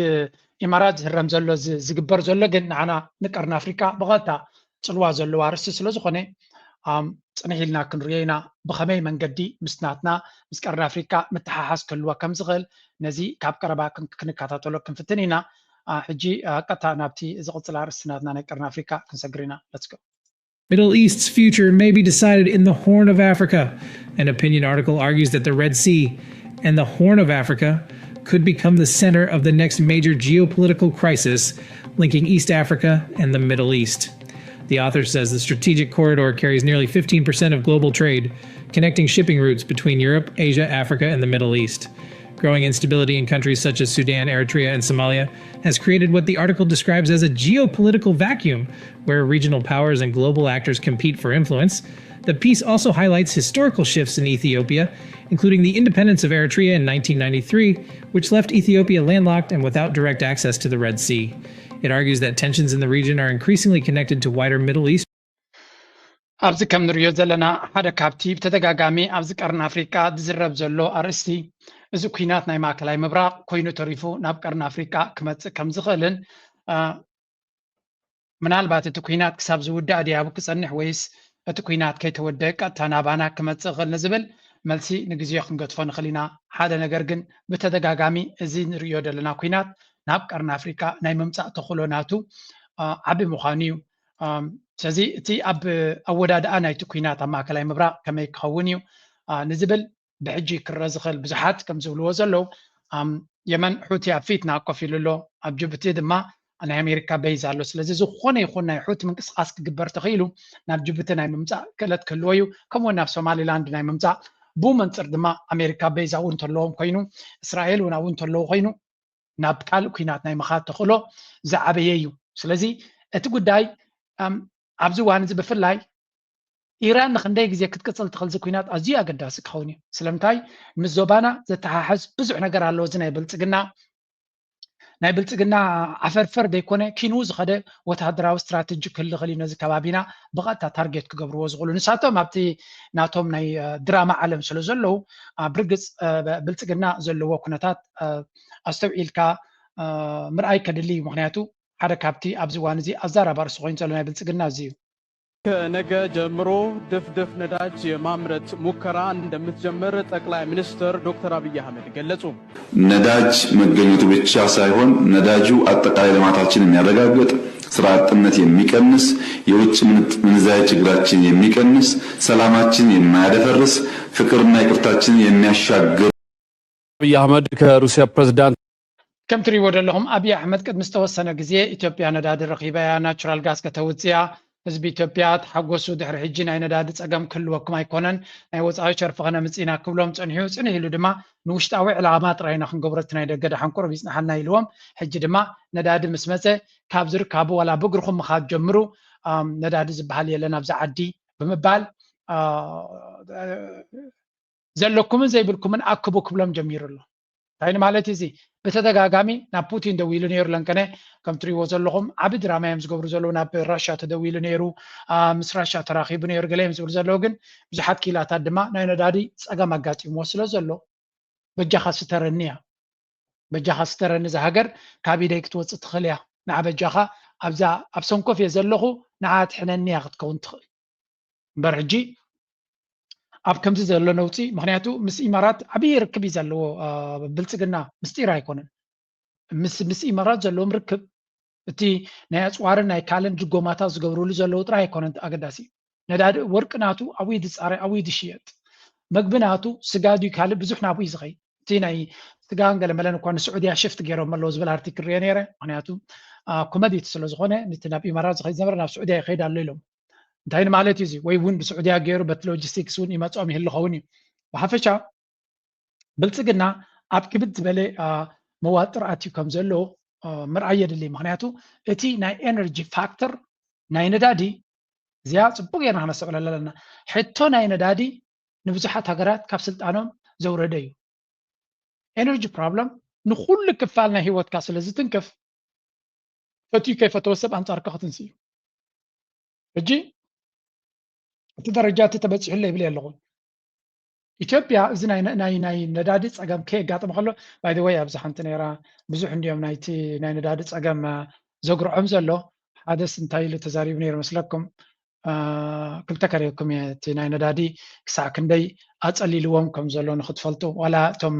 ኢማራት ዝህረም ዘሎ ዝግበር ዘሎ ግን ንዓና ንቀርኒ ኣፍሪቃ ብቐጥታ ፅልዋ ዘለዎ ኣርእስቲ ስለ ዝኾነ ፅንሕ ኢልና ክንሪኦ ኢና። ብኸመይ መንገዲ ምስ ናትና ምስ ቀርኒ ኣፍሪቃ ምትሓሓዝ ክህልዎ ከም ዝኽእል ነዚ ካብ ቀረባ ክንከታተሎ ክንፍትን ኢና። ሕጂ ቀጥታ ናብቲ ዝቕፅል ኣርእስቲ ናትና ናይ ቀርኒ ኣፍሪካ ክንሰግር ኢና። Let's go. Middle East's future may be decided in the Horn of Africa. An opinion article argues that the Red Sea and the Horn of Africa could become the center of the next major geopolitical crisis linking East Africa and the Middle East. The author says the strategic corridor carries nearly fifteen percent of global trade, connecting shipping routes between Europe, Asia, Africa, and the Middle East. Growing instability in countries such as Sudan, Eritrea, and Somalia has created what the article describes as a geopolitical vacuum, where regional powers and global actors compete for influence. The piece also highlights historical shifts in Ethiopia, including the independence of Eritrea in nineteen ninety-three, which left Ethiopia landlocked and without direct access to the Red Sea. It argues that tensions in the region are increasingly connected to wider Middle East ኣብዚ ከም ንሪኦ ዘለና ሓደ ካብቲ ብተደጋጋሚ ኣብዚ ቀርኒ ኣፍሪቃ ዝዝረብ ዘሎ ኣርእስቲ እዚ ኩናት ናይ ማእከላይ ምብራቕ ኮይኑ ተሪፉ ናብ ቀርኒ ኣፍሪቃ ክመፅእ ከም ዝኽእልን ምናልባት እቲ ኩናት ክሳብ ዝውዳእ ድያቡ ክፀንሕ ወይስ እቲ ኩናት ከይተወደአ ቀጥታ ናባና ክመፅእ ይኽእል ንዝብል መልሲ ንግዜኡ ክንገድፎ ንኽእል ኢና። ሓደ ነገር ግን ብተደጋጋሚ እዚ ንሪኦ ዘለና ኩናት ናብ ቀርኒ ኣፍሪቃ ናይ ምምፃእ ተኽእሎ ናቱ ዓቢ ምዃኑ እዩ። ስለዚ እቲ ኣብ ኣወዳድኣ ናይቲ ኩናት ኣብ ማእከላይ ምብራቕ ከመይ ክኸውን እዩ ንዝብል ብሕጂ ክረአ ዝኽእል ብዙሓት ከም ዝብልዎ ዘለዉ የመን ሑቲ ኣብ ፊትና ኮፍ ኢሉ ኣሎ። ኣብ ጅቡቲ ድማ ናይ ኣሜሪካ በይዝ ኣሎ። ስለዚ ዝኾነ ይኹን ናይ ሑቲ ምንቅስቃስ ክግበር ተኽኢሉ ናብ ጅቡቲ ናይ ምምፃእ ክእለት ክህልዎ እዩ። ከምኡውን ናብ ሶማሊላንድ ናይ ምምፃእ ብኡ መንፅር ድማ ኣሜሪካ በይዝ ኣብኡ እንተለዎም ኮይኑ እስራኤል እውን ኣብኡ እንተለዎ ኮይኑ ናብ ካልእ ኩናት ናይ ምኻድ ተኽእሎ ዝዓበየ እዩ። ስለዚ እቲ ጉዳይ ኣብዚ እዋን እዚ ብፍላይ ኢራን ንክንደይ ግዜ ክትቅፅል ትኽእል እዚ ኩናት ኣዝዩ ኣገዳሲ ክኸውን እዩ። ስለምንታይ ምስ ዞባና ዘተሓሕዝ ብዙሕ ነገር ኣሎ። እዚ ናይ ብልፅግና ናይ ብልፅግና ዓፈርፈር ዘይኮነ ኪኑ ዝኸደ ወታደራዊ ስትራተጂ ክህሊ ክእል እዩ። ነዚ ከባቢና ብቐጥታ ታርጌት ክገብርዎ ዝኽእሉ ንሳቶም ኣብቲ ናቶም ናይ ድራማ ዓለም ስለ ዘለዉ ብርግፅ ብልፅግና ዘለዎ ኩነታት ኣስተውዒልካ ምርኣይ ከድሊ እዩ። ምክንያቱ ሓደ ካብቲ ኣብዚ እዋን እዚ ኣዛራቢ ኣርእስቲ ኮይኑ ዘሎ ናይ ብልፅግና እዚ እዩ። ከነገ ጀምሮ ድፍድፍ ነዳጅ የማምረት ሙከራ እንደምትጀምር ጠቅላይ ሚኒስትር ዶክተር አብይ አህመድ ገለጹ። ነዳጅ መገኘቱ ብቻ ሳይሆን ነዳጁ አጠቃላይ ልማታችን የሚያረጋግጥ፣ ስራ አጥነት የሚቀንስ፣ የውጭ ምንዛሪ ችግራችን የሚቀንስ፣ ሰላማችን የማያደፈርስ፣ ፍቅርና ይቅርታችን የሚያሻግር አብይ አህመድ ከሩሲያ ፕሬዝዳንት ከም ትሪእዎ ዘለኹም ኣብይ ኣሕመድ ቅድሚ ዝተወሰነ ግዜ ኢትዮጵያ ነዳዲ ረኺባ እያ ናቹራል ጋስ ከተውፅእ እያ ህዝቢ ኢትዮጵያ ተሓጎሱ ድሕሪ ሕጂ ናይ ነዳዲ ፀገም ክህልወኩም ኣይኮነን ናይ ወፃኢ ሸርፊ ከነምፅእ ኢና ክብሎም ፀኒሑ ፅንሕ ኢሉ ድማ ንውሽጣዊ ዕላማ ጥራይ ኢና ክንገብሮ እቲ ናይ ደገ ደሓን ቁሩብ ይፅንሓልና ኢልዎም ሕጂ ድማ ነዳዲ ምስ መፀ ካብ ዝርካቡ ዋላ ብእግርኹም ምኻድ ጀምሩ ነዳዲ ዝበሃል የለን ኣብዚ ዓዲ ብምባል ዘለኩምን ዘይብልኩምን ኣክቡ ክብሎም ጀሚሩ ኣሎ። እንታይ ማለት እዚ ብተደጋጋሚ ናብ ፑቲን ደዊሉ ነይሩ ለንቀነ ከም ትሪእዎ ዘለኹም ዓቢ ድራማ እዮም ዝገብሩ ዘለዉ ናብ ራሽያ ተደዊሉ ነይሩ ምስ ራሽያ ተራኺቡ ነይሩ ገለ እዮም ዝብሉ ዘለዉ ግን ብዙሓት ኪላታት ድማ ናይ ነዳዲ ፀገም ኣጋጢምዎ ስለ ዘሎ በጃኻ ስተረኒ እያ በጃኻ ስተረኒ እዛ ሃገር ካብ ኢደይ ክትወፅእ ትኽእል እያ ንዓ በጃኻ ኣብዛ ኣብ ሰንኮፍ እየ ዘለኹ ንዓ ትሕነኒ እያ ክትከውን ትኽእል እምበር ሕጂ ኣብ ከምዚ ዘሎ ነውፂ ምክንያቱ ምስ ኢማራት ዓብዪ ርክብ እዩ ዘለዎ ብልፅግና ምስጢር ኣይኮነን ምስ ምስ ኢማራት ዘለዎም ርክብ እቲ ናይ ኣፅዋርን ናይ ካልእን ድጎማታት ዝገብርሉ ዘለዉ ጥራይ ኣይኮነን ኣገዳሲ ነዳዲ ወርቂ ናቱ ኣብኡ ድፃረ ኣብኡ ድሽየጥ መግቢ ናቱ ስጋ ድዩ ካልእ ብዙሕ ናብኡ እዩ ዝኸይድ እቲ ናይ ስጋን ገለመለን እኳ ንስዑድያ ሽፍት ገይሮም ኣለዉ ዝብል ኣርቲክል ሪኦ ነይረ ምክንያቱ ኮመዲቲ ስለ ዝኾነ ነቲ ናብ ኢማራት ዝኸይድ ዝነበረ ናብ ስዑድያ ይኸይድ ኣሎ ኢሎም እንታይ ማለት እዩ እዚ ወይ እውን ብስዑድያ ገይሩ በቲ ሎጂስቲክስ እውን ይመፅኦም ይህልኸውን እዩ ብሓፈሻ ብልፅግና ኣብ ክብድ ዝበለ መዋጥር ኣትዩ ከም ዘሎ ምርኣይ የድሊ ምክንያቱ እቲ ናይ ኤነርጂ ፋክተር ናይ ነዳዲ እዚኣ ፅቡቅ ጌርና ክነስተውዕለላ ኣለና ሕቶ ናይ ነዳዲ ንብዙሓት ሃገራት ካብ ስልጣኖም ዘውረደ እዩ energy problem ንኩሉ ክፋል ናይ ህይወትካ ስለ ዝትንክፍ ፈትዩ ከይፈተወ ሰብ ኣንጻርካ ክትንስ እዩ ሕጂ እቲ ደረጃ እቲ ተበፂሑለ ይብል ኣለኹ ኢትዮጵያ እዚ ናይ ነዳዲ ፀገም ከየጋጥም ከሎ ባይ ወይ ኣብዚ ሓንቲ ነራ ብዙሕ እንዲዮም ናይቲ ናይ ነዳዲ ፀገም ዘጉርዖም ዘሎ ሓደስ እንታይ ኢሉ ተዛሪቡ ነይሩ መስለኩም ክልተ ከሪኩም እየ እቲ ናይ ነዳዲ ክሳዕ ክንደይ ኣፀሊልዎም ከም ዘሎ ንክትፈልጡ ዋላ እቶም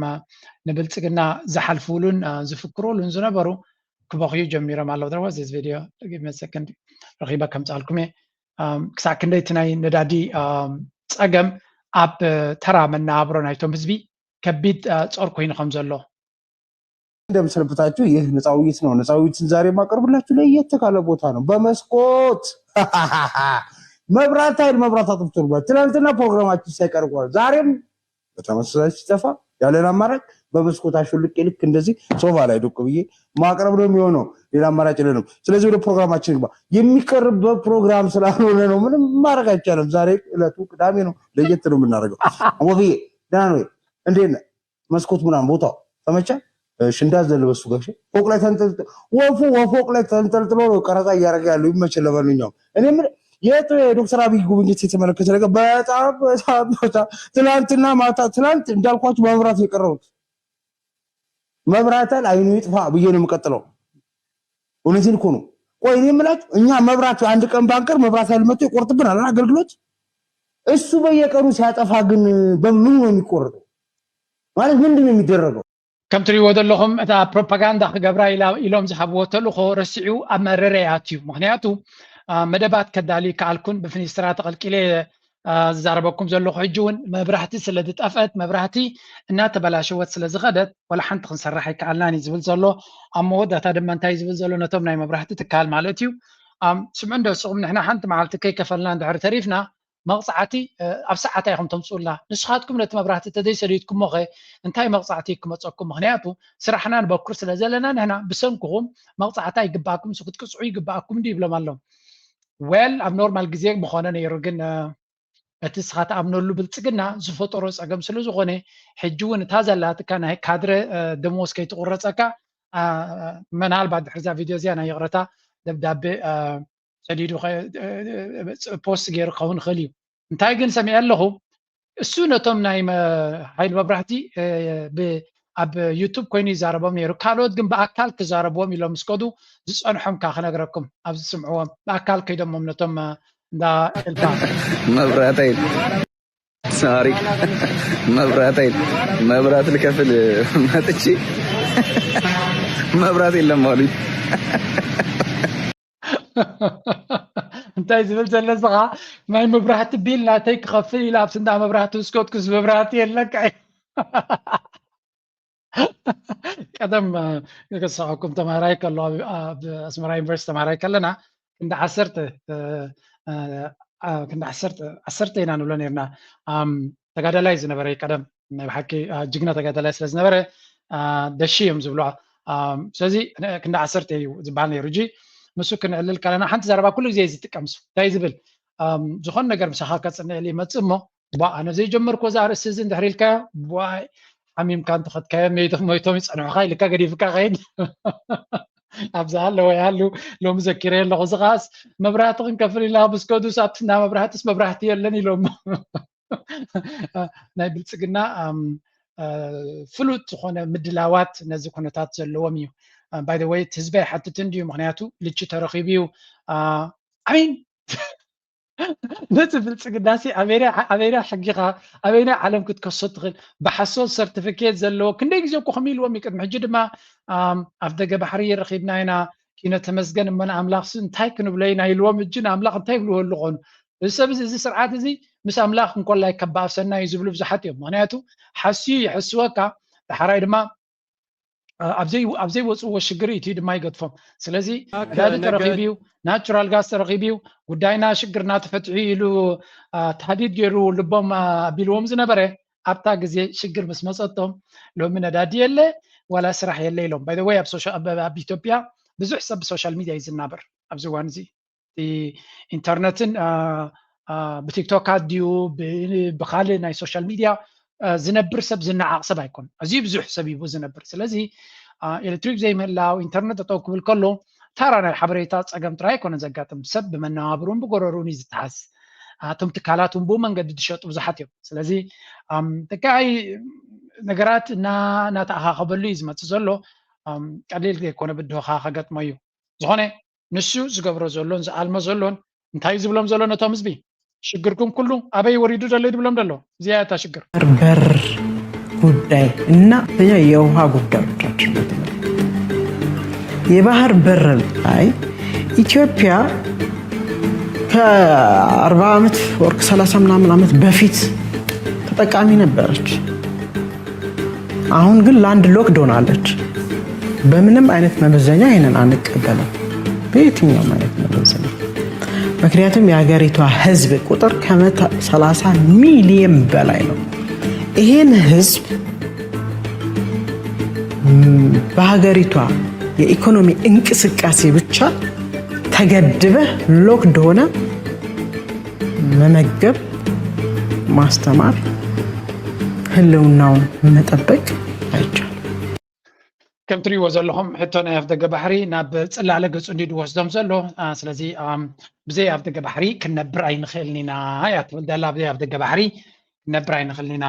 ንብልፅግና ዝሓልፍሉን ዝፍክሩሉን ዝነበሩ ክበኽዩ ጀሚሮም ኣለዉ። There was this video, give me a second, ረኺበ ከምፅኣልኩም እየ። ኣም፣ ክሳብ ክንደይ እቲ ናይ ነዳዲ፣ ኣም፣ ፀገም ኣብ፣ እ፣ ተራ መነባብሮ ናይቶም ህዝቢ ከቢድ፣ እ፣ ፆር ኮይኑ ከም ዘሎ። እንደምሰነበታችሁ፣ ይህ ነፃ ውይይት ነው። ነፃ ውይይትን ዛሬ የማቀርብላችሁ ለየት ካለ ቦታ ነው። በመስኮት መብራት ኃይል መብራት አጥፍቶ ነበር። ትናንትና ፕሮግራማችን ሳይቀር ቆመ። ዛሬም በተመሳሳይ ሲጠፋ ያለን አማራጭ በመስኮት አሾልቄ ልክ እንደዚህ ሶፋ ላይ ዱቅ ብዬ ማቅረብ ነው የሚሆነው። ሌላ አማራጭ የለንም። ስለዚህ ወደ ፕሮግራማችን እንግባ። የሚቀርበት ፕሮግራም ስላልሆነ ነው። ምንም ማድረግ አይቻልም። ዛሬ ዕለቱ ቅዳሜ ነው። ለየት ነው የምናደርገው። አሞብዬ፣ ደህና ነው ወይ? እንዴት ነህ? መስኮት ምናምን ቦታው ተመቸ? እሺ፣ እንዳዘለ በሱ ጋር ፎቅ ላይ ተንጠልጥ-፣ ወፉ ወፎቅ ላይ ተንጠልጥሎ ነው ቀረጻ እያደረገ ያለው። ይመችህ። ለማንኛውም እኔ የምልህ የት ዶክተር አብይ ጉብኝት የተመለከተ ነገር በጣም፣ በጣም፣ በጣም ትናንትና ማታ፣ ትናንት እንዳልኳችሁ መብራት የቀረቡት መብራት ኃይል አይኑ ይጥፋ ብዬ ነው የምቀጥለው። እውነቴን እኮ ነው። ቆይ እኔ የምላችሁ፣ እኛ መብራት አንድ ቀን ባንቀር መብራት ኃይል መጥቶ ይቆርጥብናል አይደል አገልግሎት። እሱ በየቀኑ ሲያጠፋ ግን በምኑ ነው የሚቆረጠው? ማለት ምንድን ነው የሚደረገው? ከም ትሪእዎ ዘለኹም እታ ፕሮፓጋንዳ ክገብራ ኢላ-፣ ኢሎም ዝሃብዎ ተልእኾ ረሲዑ ኣብ መረረ ይኣትዩ። ምኽንያቱ፣ አ፣ መደባት ከዳሊ ከኣልኩን ብፍኒስትራ ተቐልቂለ፣ አ፣ ዝዛረበኩም ዘለኹ። ሕጂ እውን መብራህቲ ስለ ዝጠፍአት፣ መብራህቲ እናተበላሸወት ስለ ዝኸደት፣ ዋላ ሓንቲ ክንሰርሕ ኣይከኣልናን እዩ ዝብል ዘሎ። ኣብ መወዳእታ ድማ እንታይ ዝብል ዘሎ ነቶም ናይ መብራህቲ ትካል ማለት እዩ። ኣም፣ ስምዑ እንዶ እስኹም፣ ንሕና ሓንቲ መዓልቲ ከይከፈልና እንድሕር ተሪፍና፣ መቕጻዕቲ፣ እ፣ ኣብ ሰዓታ ኢኹም ተምጽኡልና። ንስኻትኩም ነቲ መብራህቲ ተዘይሰዲድኩሞ ኸ እንታይ መቕጻዕቲ ክመጸኩም? ምኽንያቱ ስራሕና ንበኩር ስለ ዘለና ንሕና ብሰንክኹም መቕጻዕቲ ኣይግባኣኩም፣ ንሱ ክትቅጽዑ ይግባኣኩም እንዲ ይብሎም ኣለዉ። ዌል፣ ኣብ ኖርማል ግዜ ምኾነ ነይሩ፣ ግን፣ እ፣ እቲ ንስኻ ትኣምነሉ ብልጽግና ዝፈጠሮ ጸገም ስለ ዝኾነ፣ ሕጂ እውን እታ ዘላትካ ናይ ካድረ፣ እ፣ ደሞዝ ከይትቑረጸካ፣ አ፣ ምናልባት ድሕሪ እዛ ቪድዮ እዚኣ ናይ ይቕረታ ደብዳቤ፣ አ፣ ሰዲዱ ኸ-፣ እ፣ እ፣ ፖስት ገይሩ ክኸውን ይኽእል እዩ። እንታይ ግን ሰሚዐ ኣለኹ፣ እሱ ነቶም ናይ መ-፣ ሓይሊ መብራህቲ፣ እ፣ ብ-፣ ኣብ ዩቱብ ኮይኑ ይዛረቦም ነይሩ። ካልኦት ግን ብኣካል ክዛረብዎም ኢሎም ምስ ከዱ ዝጸንሖም ከኣ ክነግረኩም፣ ኣብዚ ስምዕዎም። ብኣካል ከይዶሞም ነቶም፣ እ፣ እንዳ ኤልፓ። መብራት ኃይል፣ ሶሪ፣ መብራት ኃይል፣ መብራት ልከፍል መጥቼ መብራት የለም አሉኝ። እንታይ ዝብል ዘሎ እዚ ኸዓ፣ ናይ መብራህቲ ቢል ናተይ ክኸፍል ኢለ ኣብቲ እንዳ መብራህቲ ዝስከትኩስ መብራህቲ የለን ከኣ። ቀደም፣ እ፣ ከስሕቀኩም፣ ተማሃራይ ከሎ፣ ኣብ፣ ኣብ ኣስመራ ዩኒቨርሲቲ ተማሃራይ ከለና፣ ክንዲ ዓሰርተ፣ እ፣ እ፣ እ፣ ክንዲ ዓሰርተ፣ ዓሰርተ ኢና ንብሎ ነይርና። ኣም፣ ተጋዳላይ ዝነበረ ቀደም፣ ናይ ብሓቂ፣ እ፣ ጅግና ተጋዳላይ ስለ ዝነበረ፣ እ፣ ደሺ እዮም ዝብልዋ። ኣም፣ ስለዚ፣ ን-፣ ክንዲ ዓሰርተ እዩ ዝበሃል ነይሩ። ሕጂ፣ ንሱ ክንዕልል ከለና፣ ሓንቲ ዘረባ ኩሉ ግዜ እዩ ዝጥቀም። እሱ እንታይ ዝብል? ኣም፣ ዝኾነ ነገር ምሳኻ ከጽንዕል ይመጽእ እሞ፣ ቧ፣ ኣነ ዘይጀመርኩ እዛ ኣርእስቲ እዚ እንድሕር ኢልካዮ፣ ቧ፣ ሓሚምካ እንተኸድካዮ፣ መይቶ-፣ መይቶም ይጸንሑኻ ኢልካ ገዲፍካ ኸይድ። ኣብዚ ሃለወ ይሃሉ፣ ሎሚ ዘኪረዮ ኣለኹ። እዚ ኸኣስ፣ መብራህቲ ክንከፍል ኢልና ምስ ከዱስ፣ ኣብቲ እንዳ መብራህትስ መብራህቲ የለን ኢሎም። ናይ ብልጽግና፣ ኣም፣ እ፣ ፍሉጥ ዝኾነ ምድላዋት ነዚ ኩነታት ዘለዎም እዩ። እ፣ by the way፣ እቲ ህዝቢ ኣይሓትትን ድዩ? ምኽንያቱ ልቺ ተረኺቡ እዩ። እ፣ I mean፣ ነቲ ብልጽግናሲ ኣበየናይ ዓ-፣ ኣበየናይ ሕጊኻ፣ ኣበየናይ ዓለም ክትከሶ ትኽእል? ብሓሶት ሰርቲፊኬት ዘለዎ ክንደይ ግዜ እኮ ከምኡ ኢልዎም እዩ። ቅድሚ ሕጂ ድማ፣ ኣም፣ ኣፍ ደገ ባሕሪ ረኺብና ኢና፣ ኪነ ተመስገን እሞ ንኣምላኽሲ እንታይ ክንብሎ ኢና ኢልዎም። ሕጂ ንኣምላኽ እንታይ ይብልዎ ኣለኾኑ? እዚ ሰብ እዚ፣ እዚ ስርዓት እዚ ምስ ኣምላኽ እንኮላይ ከባእሰና እዩ ዝብሉ ብዙሓት እዮም። ምኽንያቱ ሓስዩ ይሕስወካ፣ ዳሕራይ ድማ፣ እ፣ ኣብ ዘይ-፣ ኣብ ዘይወፅዎ ሽግር እዩ፣ እቲ ድማ ይገድፎም። ስለዚ ነዳዲ ተረኺቡ እዩ፣ ናቹራል ጋዝ ተረኺቡ እዩ፣ ጉዳይና ሽግርና ተፈትሑ ኢሉ፣ እ፣ ታህዲድ ገይሩ ልቦም፣ እ፣ ኣቢልዎም ዝነበረ፣ ኣብታ ግዜ ሽግር ምስ መፀቶም፣ ሎሚ ነዳዲ የለ፣ ዋላ ስራሕ የለ ኢሎም። By the way፣ ኣብ ሶሻ-፣ ኣብ፣ ኣብ ኢትዮጵያ ብዙሕ ሰብ ብሶሻል ሚድያ እዩ ዝናበር ኣብዚ እዋን እዚ። ኢንተርነትን፣ አ፣ አ፣ ብቲክቶካት ድዩ፣ ብ-፣ ብኻልእ ናይ ሶሻል ሚድያ፣ አ፣ ዝነብር ሰብ ዝነዓቕ ሰብ ኣይኮን። ኣዝዩ ብዙሕ ሰብ እዩ ዝነብር። ስለዚ፣ አ፣ ኤሌክትሪክ ዘይምህላው፣ ኢንተርነት ጠጠው ክብል ከሎ፣ ተራ ናይ ሓበሬታ ጸገም ጥራይ ኣይኮነን ዘጋጥም። ሰብ ብመነባብሩን ብጎረሩን እዩ ዝተሓዝ። አ፣ እቶም ትካላት እውን ብኡ መንገዲ ዝሸጡ ብዙሓት እዮም። ስለዚ፣ ኣም፣ ተካኣይ ነገራት እና-፣ እናተኣኻኸበሉ እዩ ዝመጽእ ዘሎ። ኣም፣ ቀሊል ዘይኮነ ብድሆኻ ከገጥሞ እዩ። ዝኾነ ንሱ ዝገብሮ ዘሎን ዝኣልሞ ዘሎን እንታይ እዩ ዝብሎም ዘሎ ነቶም ህዝቢ? ሽግርኩም ኩሉ ኣበይ ወሪዱ ዘሎ እዩ ዝብሎም ዘሎ። እዚኣ እያ እታ ሽግር። በር ጉዳይ እና የውሃ ጉዳዮቻችን ነው ትምህርት። የባህር በር ላይ ኢትዮጵያ ከአርባ ዓመት ወር ከሰላሳ ምናምን ዓመት በፊት ተጠቃሚ ነበረች። አሁን ግን ላንድ ሎክድ ሆናለች። በምንም አይነት መመዘኛ ይህንን አንቀበልም፣ በየትኛውም አይነት መመዘኛ። ምክንያቱም የሀገሪቷ ህዝብ ቁጥር ከመቶ ሰላሳ ሚሊየን በላይ ነው። ይህን ህዝብ በሀገሪቷ የኢኮኖሚ እንቅስቃሴ ብቻ ተገድበህ ሎክድ ሆነ መመገብ፣ ማስተማር፣ ህልውናውን መጠበቅ አይቻልም። ከም ትሪእዎ ዘለኹም ሕቶ ናይ ኣፍደገ ባሕሪ ናብ ፅላለ ገፁ እንዲ ድወስዶም ዘሎ። ስለዚ ብዘይ ኣፍደገ ባሕሪ ክንነብር ኣይንኽእልን ኢና እያ ትብል ዘላ። ብዘይ ኣፍደገ ባሕሪ ክንነብር ኣይንኽእልን ኢና።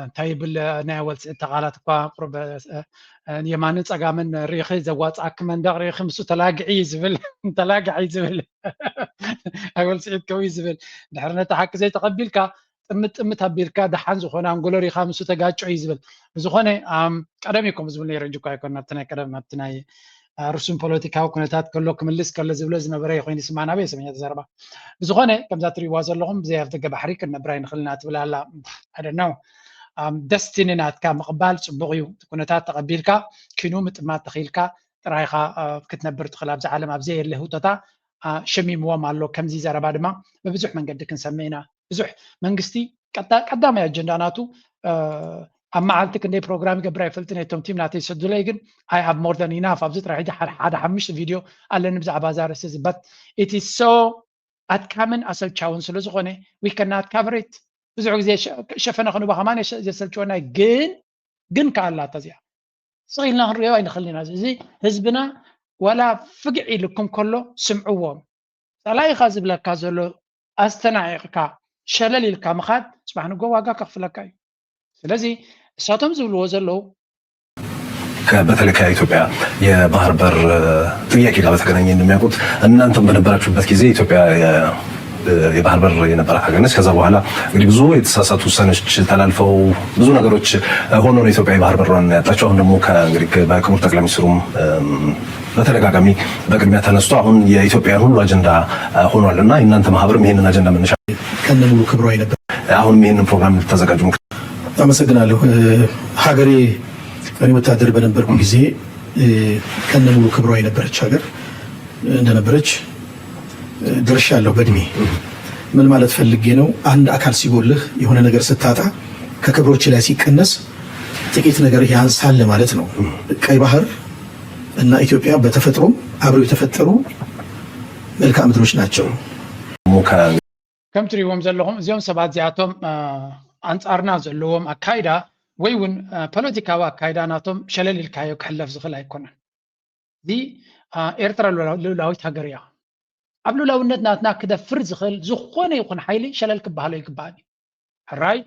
እንታይ ይብል ናይ ወልፂ ተቓላት እኳ ቁርብ የማንን ፀጋምን ርኢኺ ዘዋፅኣኪ መንደቕ ርኢኺ ምስ ተላግዒ እዩ ዝብል። ተላግዒ እዩ ዝብል። ኣይ ወልፂ ከው እዩ ዝብል። ድሕሪ ነቲ ሓቂ ዘይተቐቢልካ ጥምት ጥምት ኣቢልካ ደሓን ዝኾነ ኣንጎሎ ሪኻ ምስ ተጋጮ እዩ ዝብል። ብዝኾነ ቀደም እዩ ከምኡ ዝብል ነይሩ እንጂ እኳ ኣይኮን ናብቲ ናይ ቀደም ናብቲ ናይ ርሱን ፖለቲካዊ ኩነታት ከሎ ክምልስ ከሎ ዝብሎ ዝነበረ ኮይኑ ስማ ናበይ ሰሚዐ ተዘረባ። ብዝኾነ ከምዛ ትሪእዋ ዘለኹም ብዘይ ኣፍደገ ባሕሪ ክንነብር ኣይንኽእልና ትብል ኣላ። I don't know. ደስቲኒ ናትካ ምቕባል ፅቡቕ እዩ። ኩነታት ተቐቢልካ ኪኑ ምጥማት ተኽኢልካ ጥራይኻ ክትነብር ትኽእል ኣብዚ ዓለም ኣብ ዘየለ ህውተታ ሸሚምዎም ኣሎ። ከምዚ ዘረባ ድማ ብብዙሕ መንገዲ ክንሰምዕ ኢና። ብዙሕ መንግስቲ ቀዳማይ ኣጀንዳ ናቱ ኣብ መዓልቲ ክንደይ ፕሮግራም ይገብር ኣይፈልጥን። እቶም ቲም ናተይ ይሰዱለይ ግን I have more than enough ኣብዚ ጥራይ ሕጂ ሓደ ሓሙሽተ ቪድዮ ኣለኒ ብዛዕባ እዛ ርእሲ እዚ but it is so ኣድካምን ኣሰልቻውን ስለ ዝኾነ we cannot cover it። ብዙሕ ግዜ ሸፈነ ክንባ ከማን ዘሰልችወና ግን ግን ከኣላታ እዚኣ ስቕ ኢልና ክንሪኦ ኣይንኽእል ኢና። እዚ ህዝብና ዋላ ፍግዕ ኢልኩም ከሎ ስምዕዎም። ጸላኢኻ ዝብለካ ዘሎ ኣስተናዒቕካ ሸለል ኢልካ ምኻድ ጽባሕ ንጎ ዋጋ ከኽፍለካ እዩ። ስለዚ እሳቶም ዝብልዎ ዘለዉ በተለይ ከኢትዮጵያ የባህር በር ጥያቄ ጋር በተገናኘ እንደሚያውቁት እናንተም በነበራችሁበት ጊዜ ኢትዮጵያ የባህር በር የነበራት ሀገር ነች። ከዛ በኋላ እንግዲህ ብዙ የተሳሳቱ ውሳኔዎች ተላልፈው ብዙ ነገሮች ሆኖ ነው ኢትዮጵያ የባህር በሯን ያጣችው። አሁን ደግሞ እንግዲህ በክቡር ጠቅላይ ሚኒስትሩም በተደጋጋሚ በቅድሚያ ተነስቶ አሁን የኢትዮጵያ ሁሉ አጀንዳ ሆኗል እና የእናንተ ማህበርም ይህንን አጀንዳ መነሻ ከነ ሙሉ ክብሯ የነበር አሁንም ይህንን ፕሮግራም ልታዘጋጁ አመሰግናለሁ። ሀገሬ እኔ ወታደር በነበርኩ ጊዜ ከነ ሙሉ ክብሯ የነበረች ሀገር እንደነበረች ደርሻለሁ በእድሜ። ምን ማለት ፈልጌ ነው? አንድ አካል ሲጎልህ የሆነ ነገር ስታጣ ከክብሮች ላይ ሲቀነስ ጥቂት ነገር ያንሳል ማለት ነው። ቀይ ባህር እና ኢትዮጵያ በተፈጥሮም አብረው የተፈጠሩ መልክዓ ምድሮች ናቸው። ከም ትሪእዎም ዘለኹም እዚኦም ሰባት እዚኣቶም ኣንፃርና ዘለዎም ኣካይዳ ወይ እውን ፖለቲካዊ ኣካይዳ ናቶም ሸለል ኢልካዮ ክሕለፍ ዝኽእል ኣይኮነን። እዚ ኤርትራ ልኡላዊት ሃገር እያ። ኣብ ልኡላውነት ናትና ክደፍር ዝኽእል ዝኾነ ይኹን ሓይሊ ሸለል ክበሃሎ ይግባእ። ሕራይ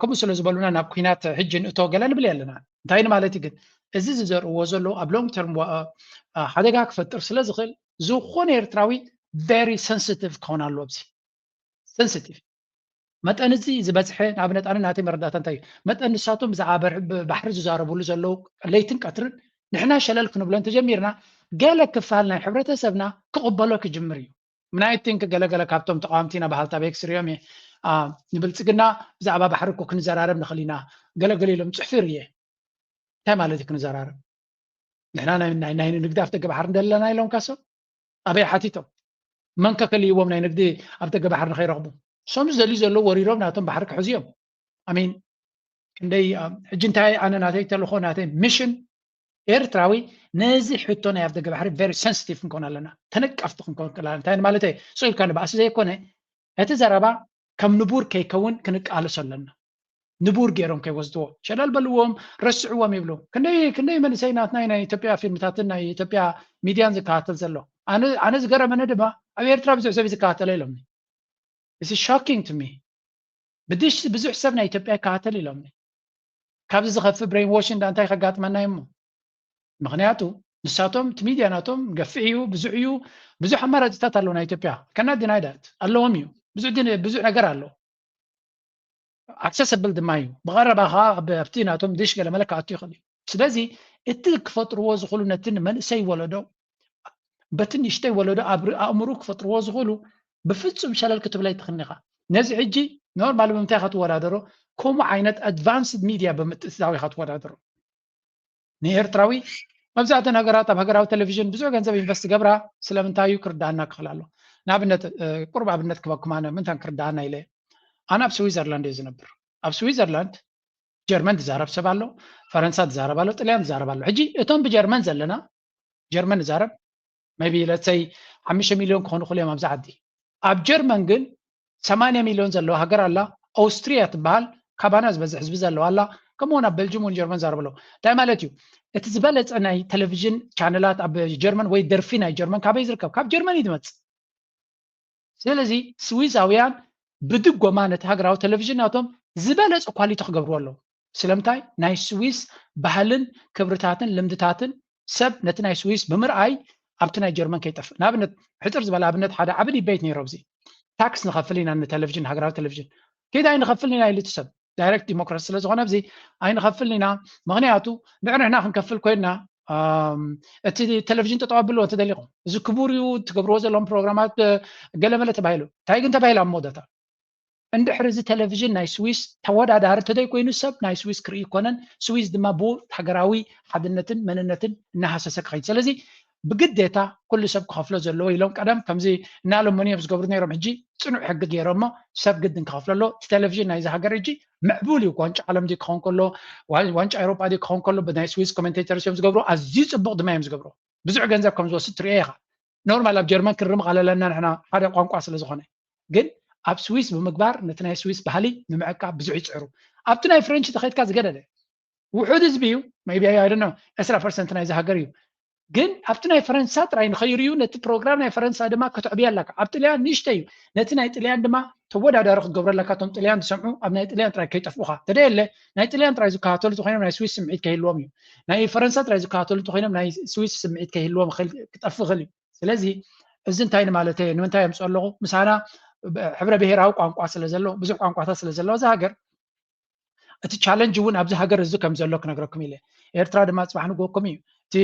ከምኡ ስለ ዝበሉና ናብ ኩናት ሕጂ ንእቶ ገለ ንብል ኣለና። እንታይ ማለት ግን እዚ ዝዘርእዎ ዘለዉ ኣብ long term ሓደጋ ክፈጥር ስለ ዝኽእል ዝኾነ ኤርትራዊ very sensitive ክኾን ኣለዎ። ኣብዚ sensitive መጠን እዚ ዝበዝሐ ንኣብነት ኣነ ናተይ መረዳእታ እንታይ እዩ መጠን ንሳቶም ብዛዕባ ባሕሪ ዝዛረብሉ ዘለዉ ለይትን ቀትርን ንሕና ሸለል ክንብሎ እንተጀሚርና ገለ ክፋል ናይ ሕብረተሰብና ክቕበሎ ክጅምር እዩ። ምናይ ቲንክ ገለገለ ካብቶም ተቃወምቲ ኢና በሃልቲ ኣብ ኤክስ ሪኦም እየ ንብልፅግና ብዛዕባ ባሕሪ እኮ ክንዘራረብ ንኽእል ኢና ገለገለ ኢሎም ፅሑፍ ርየ እንታይ ማለት እዩ ክንዘራረብ ንሕና ናይ ንግዲ ኣፍ ደገ ባሕሪ እንደለና ኢሎም ካሶ ኣበይ ሓቲቶም መን ከከልይዎም ናይ ንግዲ ኣብ ደገ ባሕሪ ንኸይረኽቡ እሶም ዝደልዩ ዘለዉ ወሪሮም ናቶም ባሕሪ ክሕዙ እዮም ኣሚን ክንደይ ሕጂ እንታይ ኣነ ናተይ ተልኾ ናተይ ሚሽን ኤርትራዊ ነዚ ሕቶ ናይ ኣብ ደገ ባሕሪ very sensitive ክንከውን ኣለና ተነቀፍቲ ክንከውን ከለና እንታይ ማለት ስኢልካ ንባእሲ ዘይኮነ እቲ ዘረባ ከም ንቡር ከይከውን ክንቃለሶ ኣለና ንቡር ገይሮም ከይወስድዎ ሸለል በልዎም ረስዕዎም ይብሉ ክንደይ ክንደይ መንእሰይ ናትና ናይ ኢትዮጵያ ፊልምታትን ናይ ኢትዮጵያ ሚድያን ዝከታተል ዘሎ ኣነ ዝገረመኒ ድማ ኣብ ኤርትራ ብዙሕ ሰብ ዝከታተለ ኢሎምኒ እዚ shocking to me ብድሽ ብዙሕ ሰብ ናይ ኢትዮጵያ ይከታተል ኢሎምኒ ካብዚ ዝኸፍእ brainwashing ዳ እንታይ ከጋጥመና እሞ ምክንያቱ ንሳቶም እቲ ሚድያ ናቶም ገፍዕ እዩ ብዙሕ እዩ ብዙሕ ኣማራፅታት ኣለዉ ናይ ኢትዮጵያ ከና deny that ኣለዎም እዩ ብዙሕ ነገር ኣሎ accessible ድማ እዩ ብቀረባ ከዓ ኣብቲ ናቶም ድሽ ገለመለ ክኣቱ ይኽእል እዩ ስለዚ እቲ ክፈጥርዎ ዝኽእሉ ነቲ ንመንእሰይ ወለዶ በቲ ንእሽተይ ወለዶ ኣብ ኣእምሩ ክፈጥርዎ ዝኽእሉ ብፍጹም ሸለል ክትብለ ኣይትኽእልን ኢኻ። ነዚ ሕጂ ኖርማል ብምንታይ ኢኻ ትወዳደሮ? ከምኡ ዓይነት ኣድቫንስድ ሚድያ ብምትእትታው ኢኻ ትወዳደሮ። ንኤርትራዊ መብዛሕትኡ ነገራት ኣብ ሃገራዊ ቴሌቪዥን ብዙሕ ገንዘብ ኢንቨስት ገብራ ስለምንታይ እዩ ክርዳኣና ክኽእል ኣሎ። ንኣብነት ቁሩብ ኣብነት ክበኩም ኣነ ምንታን ክርዳኣና ኢለ ኣነ ኣብ ስዊዘርላንድ እየ ዝነብር። ኣብ ስዊዘርላንድ ጀርመን ዝዛረብ ሰብ ኣሎ፣ ፈረንሳ ዝዛረብ ኣሎ፣ ጥልያን ዝዛረብ ኣሎ። ሕጂ እቶም ብጀርመን ዘለና ጀርመን ዝዛረብ maybe let's say ሓሙሽተ ሚልዮን ክኾኑ ክእሉ እዮም ኣብዚ ዓዲ። ኣብ ጀርመን ግን ሰማንያ ሚልዮን ዘለዋ ሃገር ኣላ። ኦስትሪያ ትበሃል ካባና ዝበዝሕ ህዝቢ ዘለዋ ኣላ። ከምኡ እውን ኣብ ቤልጅም እውን ጀርመን ዝዛረብ ኣለዉ። እንታይ ማለት እዩ? እቲ ዝበለፀ ናይ ቴሌቪዥን ቻነላት ኣብ ጀርመን ወይ ደርፊ ናይ ጀርመን ካበይ ዝርከብ? ካብ ጀርመን እዩ ዝመፅእ። ስለዚ ስዊዛውያን ብድጎማ ነቲ ሃገራዊ ቴሌቪዥን ናቶም ዝበለፀ ኳሊቲ ክገብርዎ ኣለዉ። ስለምንታይ? ናይ ስዊስ ባህልን ክብርታትን ልምድታትን ሰብ ነቲ ናይ ስዊስ ብምርኣይ ኣብቲ ናይ ጀርመን ከይጠፍእ። ንኣብነት ሕፅር ዝበለ ኣብነት ሓደ ዓቢ ዲቤት ነይሩ ኣብዚ። ታክስ ንኸፍል ኢና ንቴሌቪዥን፣ ሃገራዊ ቴሌቪዥን። ኪድ ኣይንኸፍልን ኢና ኢሉ እቲ ሰብ። ዳይሬክት ዲሞክራሲ ስለ ዝኾነ ኣብዚ ኣይንኸፍልን ኢና። ምኽንያቱ ንዕንሕና ክንከፍል ኮይንና እቲ ቴሌቪዥን ጠጠው ኣብልዎ እንተደሊኹም። እዚ ክቡር እዩ፣ ትገብርዎ ዘለዎም ፕሮግራማት ገለመለ ተባሂሉ። እንታይ ግን ተባሂሉ ኣብ መወዳእታ? እንድሕር እዚ ቴሌቪዥን ናይ ስዊስ ተወዳዳሪ እንተዘይኮይኑ ሰብ ናይ ስዊስ ክርኢ ይኮነን። ስዊስ ድማ ብኡ ሃገራዊ ሓድነትን መንነትን እናሃሰሰ ክኸይድ። ስለዚ ብግዴታ ኩሉ ሰብ ክኸፍሎ ዘለዎ ኢሎም ቀደም ከምዚ እናለመኑ እዮም ዝገብሩ ነይሮም። ሕጂ ፅኑዕ ሕጊ ገይሮሞ ሰብ ግድን ክኸፍሎ ኣሎ። እቲ ቴሌቪዥን ናይዚ ሃገር ሕጂ ምዕቡል እዩ። ዋንጫ ዓለም ድዩ ክኸውን ከሎ፣ ዋንጫ ኤውሮጳ ድዩ ክኸውን ከሎ ብናይ ስዊስ ኮሜንቴተርስ እዮም ዝገብሩ። ኣዝዩ ፅቡቕ ድማ እዮም ዝገብሩ። ብዙሕ ገንዘብ ከም ዝወስድ ትሪኦ ኢኻ። ኖርማል ኣብ ጀርመን ክንርምቕ ኣለና ንሕና ሓደ ቋንቋ ስለ ዝኾነ። ግን ኣብ ስዊስ ብምግባር ነቲ ናይ ስዊስ ባህሊ ንምዕቃብ ብዙሕ ይፅዕሩ። ኣብቲ ናይ ፍሬንች ተኸይድካ ዝገደደ ውሑድ ህዝቢ እዩ፣ maybe I don't know ዕስራ ፐርሰንት ናይዚ ሃገር እዩ። ግን ኣብቲ ናይ ፈረንሳ ጥራይ ንኸይርእዩ ነቲ ፕሮግራም ናይ ፈረንሳ ድማ ከተዕብዮ ኣለካ። ኣብ ጥልያን ንእሽተይ እዩ፣ ነቲ ናይ ጥልያን ድማ ተወዳዳሪ ክትገብሮ ኣለካ። እቶም ጥልያን ዝሰምዑ ኣብ ናይ ጥልያን ጥራይ ከይጠፍኡኻ። ተደየለ ናይ ጥልያን ጥራይ ዝከታተሉ እንተኾይኖም ናይ ስዊስ ስምዒት ከይህልዎም እዩ። ናይ ፈረንሳ ጥራይ ዝከታተሉ እንተኾይኖም ናይ ስዊስ ስምዒት ከይህልዎም ይኽእል፣ ክጠፍእ ይኽእል እዩ። ስለዚ እዚ እንታይ ንማለተይ እየ? ንምንታይ የምፅኦ ኣለኹ? ምሳና ሕብረ ብሄራዊ ቋንቋ ስለ ዘሎ፣ ብዙሕ ቋንቋታት ስለ ዘለዎ እዚ ሃገር እቲ ቻለንጅ እውን ኣብዚ ሃገር እዚ ከም ዘሎ ክነግረኩም ኢለ። ኤርትራ ድማ ፅባሕ ንግሆኩም እዩ። እቲ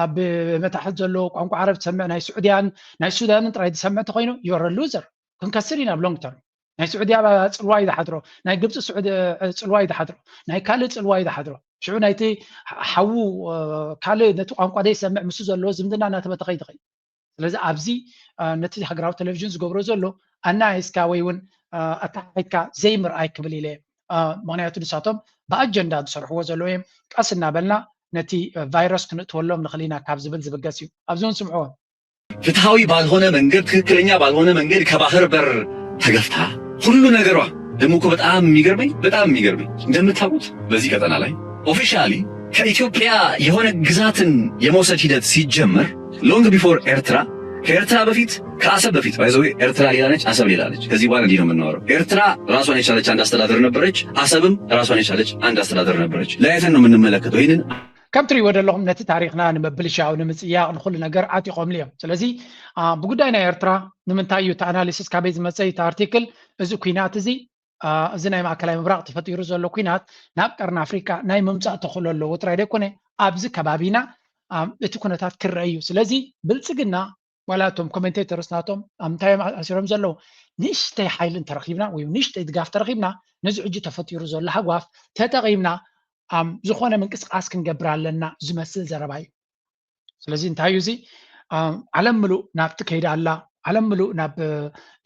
ኣብ መታሕት ዘሎ ቋንቋ ዓረብ ትሰምዕ ናይ ስዑድያን ናይ ሱዳንን ጥራይ ዝሰምዕ እንተኮይኑ you're a loser። ክንከስር ኢና ኣብ ሎንግ ተርም። ናይ ስዑድያ ፅልዋ እዩ ዝሓድሮ፣ ናይ ግብፂ ስዑድ ፅልዋ እዩ ዝሓድሮ፣ ናይ ካልእ ፅልዋ እዩ ዝሓድሮ። ሽዑ ናይቲ ሓዉ ካልእ ነቲ ቋንቋ ዘይሰምዕ ምስ ዘለዎ ዝምድና እናተበተኸ ይትኸይ። ስለዚ ኣብዚ ነቲ ሃገራዊ ቴሌቪዥን ዝገብሮ ዘሎ ኣናይስካ ወይ እውን ኣተሓሒድካ ዘይምርኣይ ክብል ኢለ። ምክንያቱ ንሳቶም ብኣጀንዳ ዝሰርሕዎ ዘለዉ እዮም። ቀስ እናበልና ነቲ ቫይረስ ክንእትወሎም ንኽእል ኢና ካብ ዝብል ዝብገስ እዩ። ኣብዚ እውን ስምዕዎ። ፍትሐዊ ባልሆነ መንገድ፣ ትክክለኛ ባልሆነ መንገድ ከባህር በር ተገፍታ። ሁሉ ነገሯ ደግሞ እኮ በጣም የሚገርመኝ በጣም የሚገርመኝ እንደምታውቁት በዚህ ቀጠና ላይ ኦፊሻሊ ከኢትዮጵያ የሆነ ግዛትን የመውሰድ ሂደት ሲጀመር long before ኤርትራ ከኤርትራ በፊት ከአሰብ በፊት ባይዘዊ ኤርትራ ሌላ ነች፣ አሰብ ሌላ ነች። ከዚህ በኋላ እንዲህ ነው የምናወራው። ኤርትራ ራሷን የቻለች አንድ አስተዳደር ነበረች፣ አሰብም ራሷን የቻለች አንድ አስተዳደር ነበረች። ለያይተን ነው የምንመለከተው ይህንን። ከም ትሪእዎ ዘለኹም ነቲ ታሪኽና ንምብልሻው ንምፅያቕ ንኩሉ ነገር ዓጢቖምሉ እዮም። ስለዚ ብጉዳይ ናይ ኤርትራ ንምንታይ እዩ እቲ ኣናሊሲስ ካበይ ዝመፀ እዩ እቲ ኣርቲክል? እዚ ኩናት እዚ እዚ ናይ ማእከላይ ምብራቕ ተፈጢሩ ዘሎ ኩናት ናብ ቀርኒ ኣፍሪቃ ናይ ምምፃእ ተኽእሎ ኣለዎ ጥራይ ዘይኮነ ኣብዚ ከባቢና እቲ ኩነታት ክረአ እዩ። ስለዚ ብልፅግና ዋላ እቶም ኮሜንቴተርስ ናቶም ኣብ ምንታይ እዮም ኣሲሮም ዘለዉ? ንእሽተይ ሓይሊ እንተረኺብና ወይ ንእሽተይ ድጋፍ ተረኺብና ነዚ ሕጂ ተፈጢሩ ዘሎ ሃጓፍ ተጠቒምና ዝኾነ ምንቅስቃስ ክንገብር ኣለና ዝመስል ዘረባ እዩ። ስለዚ እንታይ እዩ እዚ? ዓለም ምሉእ ናብቲ ከይዳ ኣላ። ዓለም ምሉእ ናብ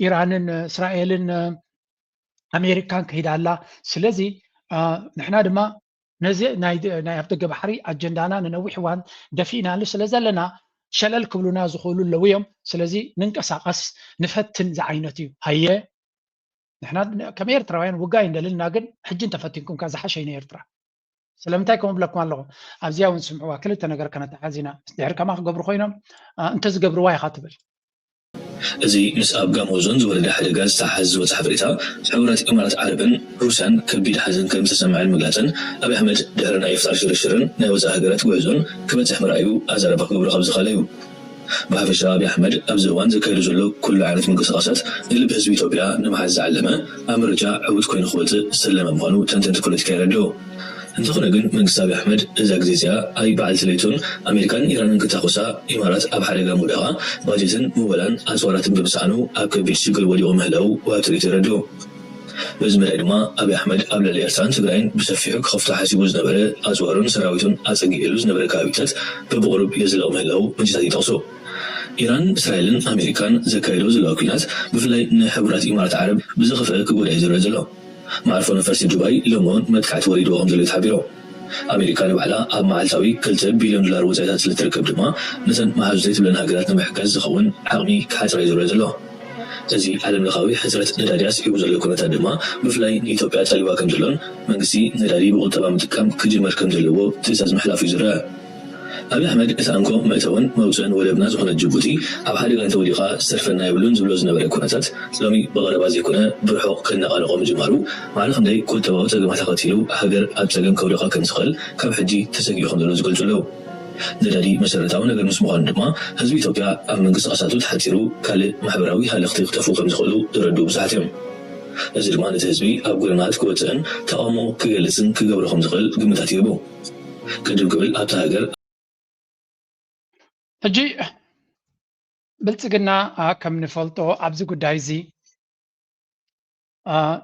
ኢራንን እስራኤልን ኣሜሪካን ከይዳ ኣላ። ስለዚ ንሕና ድማ ነዚ ናይ ኣፍደገ ባሕሪ ኣጀንዳና ንነዊሕ እዋን ደፊእናሉ ስለ ዘለና ሸለል ክብሉና ዝኽእሉ ኣለዉ እዮም። ስለዚ ንንቀሳቐስ ንፈትን ዝዓይነት እዩ። ሃየ ንሕና ከም ኤርትራውያን ውጋ ይንደልልና ግን ሕጂ እንተፈቲንኩም ከ ዝሓሸ እዩ ንኤርትራ። ስለምንታይ ከምኡ ብለኩም ኣለኹ? ኣብዚኣ እውን ስምዕዋ ክልተ ነገር ከነተሓዝ ኢና። ድሕሪ ከማ ክገብሩ ኮይኖም እንተዝገብርዋ ኢኻ ትብል። እዚ ምስ ኣብ ጋሞ ዞን ዝወረደ ሓደጋ ዝተሓሓዝ ዝወፀ ሓበሬታ ሕቡራት ኢማራት ዓረብን ሩስያን ከቢድ ሓዘን ከም ዝተሰምዐን ምግላፀን ኣብይ ኣሕመድ ድሕሪ ናይ ኢፍጣር ሽርሽርን ናይ ወፃኢ ሃገራት ጉዕዞን ክበፅሕ ምርኣዩ ኣዘራርባ ክገብሮ ካብ ዝኸኣለ እዩ። ብሓፈሻ ኣብይ ኣሕመድ ኣብዚ እዋን ዘካይዶ ዘሎ ኩሉ ዓይነት ምንቅስቃሳት ንልቢ ህዝቢ ኢትዮጵያ ንምሓዝ ዝዓለመ ኣብ ምርጫ ዕዉት ኮይኑ ክወፅእ ዝተለመ ምዃኑ ተንተንቲ ፖለቲካ የረድኡ። እንተኾነ ግን መንግስቲ ኣብይ ኣሕመድ እዛ ግዜ እዚኣ ኣይ በዓልቲ ለይቶን ኣሜሪካን ኢራንን ክታኮሳ ኢማራት ኣብ ሓደጋ ምውዳቓ ባጀትን ምወላን ኣፅዋራትን ብምስኣኑ ኣብ ከቢድ ሽግር ወዲቑ ምህላው ወሃብቲ ሬድዮ የረድኡ። በዚ መዳይ ድማ ኣብይ ኣሕመድ ኣብ ልዕሊ ኤርትራን ትግራይን ብሰፊሑ ክኸፍቶ ሓሲቡ ዝነበረ ኣፅዋሩን ሰራዊቱን ኣፀጊዕሉ ዝነበረ ከባቢታት በብቑሩብ የዝልቕ ምህላው ምንጭታት ይጠቕሱ። ኢራን፣ እስራኤልን ኣሜሪካን ዘካየዶ ዘለዋ ኲናት ብፍላይ ንሕቡራት ኢማራት ዓረብ ብዝኸፍአ ክጎድኣ እዩ ዝረአ ዘሎ። መዓርፎ ነፈርቲ ዱባይ ሎሚ እውን መጥቃዕቲ ወሪድዎ ከም ዘሎ እዩ ተሓቢሩ። ኣሜሪካ ንባዕላ ኣብ መዓልታዊ ክልተ ቢልዮን ዶላር ወጻኢታት ስለ ትርከብ ድማ ነተን መሓዙተይ ትብለን ሃገራት ንምሕጋዝ ዝኸውን ዓቕሚ ክሓጽራ እዩ ዝረአ ዘሎ። እዚ ዓለም ለኻዊ ሕጽረት ነዳዲ ኣስዒቡ ዘሎ ኩነታት ድማ ብፍላይ ንኢትዮጵያ ኣጻሊዋ ከም ዘሎን መንግስቲ ነዳዲ ብቁጠባ ምጥቃም ክጅመር ከም ዘለዎ ትእዛዝ ምሕላፉ እዩ ዝረአ። ኣብይ ኣሕመድ እቲ ኣንኮ መእተውን መውፅእን ወደብና ዝኾነት ጅቡቲ ኣብ ሓደጋ እንተወዲቓ ዝተርፈና የብሉን ዝብሎ ዝነበረ ኩነታት ሎሚ ብቐረባ ዘይኮነ ብርሑቕ ከነቓንቖ ምጅማሩ ማዕረ ክንደይ ቁጠባዊ ፀገማት ኣኸቲሉ ሃገር ኣብ ፀገም ከውድቓ ከም ዝኽእል ካብ ሕጂ ተሰጊኡ ከም ዘሎ ዝገልፁ ኣለዉ። ነዳዲ መሰረታዊ ነገር ምስ ምዃኑ ድማ ህዝቢ ኢትዮጵያ ኣብ ምንቅስቓሳቱ ተሓፂሩ ካልእ ማሕበራዊ ሃለኽቲ ክጠፍኡ ከም ዝኽእሉ ዝረድኡ ብዙሓት እዮም። እዚ ድማ ነቲ ህዝቢ ኣብ ጎደናታት ክወፅእን ተቓውሞ ክገልፅን ክገብሮ ከም ዝኽእል ግምታት ይህቡ። ቅድም ክብል ኣብታ ሃገር ሕጂ ብልፅግና ከም ንፈልጦ ኣብዚ ጉዳይ እዚ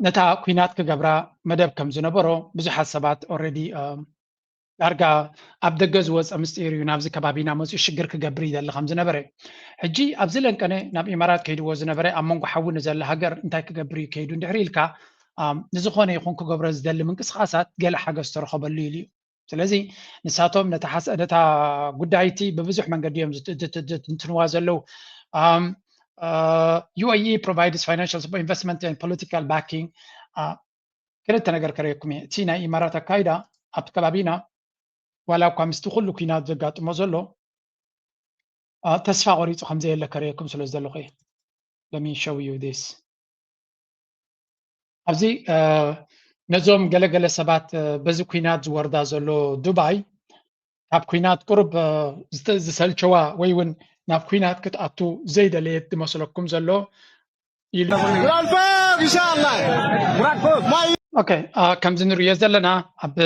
ነታ ኲናት ክገብራ መደብ ከም ዝነበሮ ብዙሓት ሰባት ኦረዲ ዳርጋ ኣብ ደገ ዝወፀ ምስጢር እዩ፣ ናብዚ ከባቢና መፅኡ ሽግር ክገብር ይደሊ ከም ዝነበረ። ሕጂ ኣብዚ ለንቀነ ናብ ኢማራት ከይድዎ ዝነበረ ኣብ መንጎ ሓዊ ንዘላ ሃገር እንታይ ክገብር እዩ ከይዱ እንድሕር ኢልካ ንዝኾነ ይኹን ክገብሮ ዝደሊ ምንቅስቃሳት ገለ ሓገዝ ተረኸበሉ ኢሉ እዩ። ስለዚ ንሳቶም ነታ ጉዳይቲ ብብዙሕ መንገዲ እዮም ዝትንትንዋ ዘለዉ። UAE provides financial support, investment and political backing. ክልተ ነገር ከርእየኩም እየ። እቲ ናይ ኢማራት ኣካይዳ ኣብቲ ከባቢና ዋላ እኳ ምስቲ ኩሉ ኲናት ዘጋጥሞ ዘሎ ተስፋ ቆሪፁ ከምዘየለ ከርእየኩም ስለ ዝደለኹ እየ። Let me show you this. ኣብዚ ነዞም ገለገለ ሰባት በዚ ኲናት ዝወርዳ ዘሎ ዱባይ ካብ ኲናት ቁሩብ ዝሰልቸዋ ወይ እውን ናብ ኲናት ክትኣቱ ዘይደለየት ዝመስለኩም ዘሎ ኢሉ። ኦኬ፣ ከምዚ ንርእዮ ዘለና ኣብ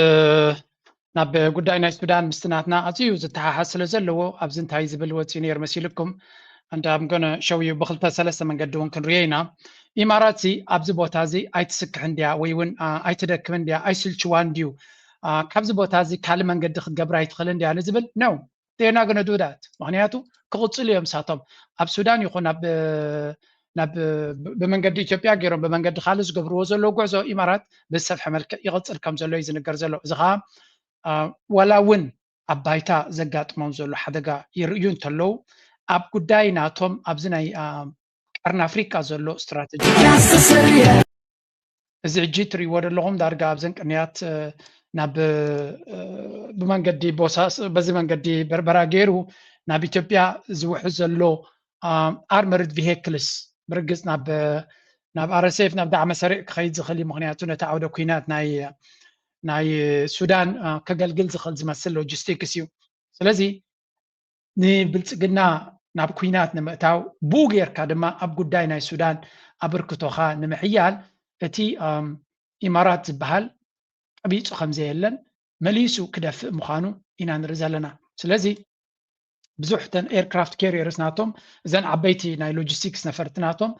ናብ ጉዳይ ናይ ሱዳን ምስቲ ናትና ኣዝዩ ዝተሓሓዝ ስለ ዘለዎ ኣብዚ እንታይ ዝብል ወፂኡ ነይሩ መሲልኩም? And I'm gonna show you ብክልተ ሰለስተ መንገዲ እውን ክንርእዮ ኢና። ኢማራት ኣብዚ ቦታ እዚ ኣይትስክሕን ድያ ወይ እውን ኣይትደክምን ድያ ኣይስልችዋን ድዩ? ካብዚ ቦታ እዚ ካልእ መንገዲ ክትገብር ኣይትኽእልን ድያ ንዝብል ነው። They're not gonna do that። ምክንያቱ ክቕፅሉ እዮም ሳቶም ኣብ ሱዳን ይኹን ኣብ ናብ ብመንገዲ ኢትዮጵያ ገይሮም ብመንገዲ ካልእ ዝገብርዎ ዘለዉ ጉዕዞ ኢማራት ብዝሰፍሐ መልክዕ ይቕፅል ከም ዘሎ እዩ ዝንገር ዘሎ። እዚ ከዓ ዋላ እውን ኣብ ባይታ ዘጋጥሞም ዘሎ ሓደጋ ይርእዩ እንተለዉ ኣብ ጉዳይ ናቶም ኣብዚ ናይ ቀርኒ ኣፍሪቃ ዘሎ ስትራተጂ እዚ ሕጂ ትርእይዎ ዘለኹም ዳርጋ ኣብዘን ቅንያት ናብ ብመንገዲ ቦሳስ በዚ መንገዲ በርበራ ገይሩ ናብ ኢትዮጵያ ዝውሕዝ ዘሎ armored vehicles ብርግፅ ናብ ናብ RSF ናብ ዳዕመ ሰሪዕ ክኸይድ ዝኽእል እዩ። ምክንያቱ ነቲ ዓውደ ኲናት ናይ ናይ ሱዳን ከገልግል ዝኽእል ዝመስል ሎጂስቲክስ እዩ። ስለዚ ንብልፅግና ናብ ኲናት ንምእታው ብኡ ጌርካ ድማ ኣብ ጉዳይ ናይ ሱዳን ኣበርክቶኻ ንምሕያል እቲ ኢማራት ዝበሃል ቀቢፁ ከም ዘየለን መሊሱ ክደፍእ ምዃኑ ኢና ንርኢ ዘለና። ስለዚ ብዙሕ ተን aircraft carriers ናቶም እዘን ዓበይቲ ናይ ሎጂስቲክስ ነፈርቲ ናቶም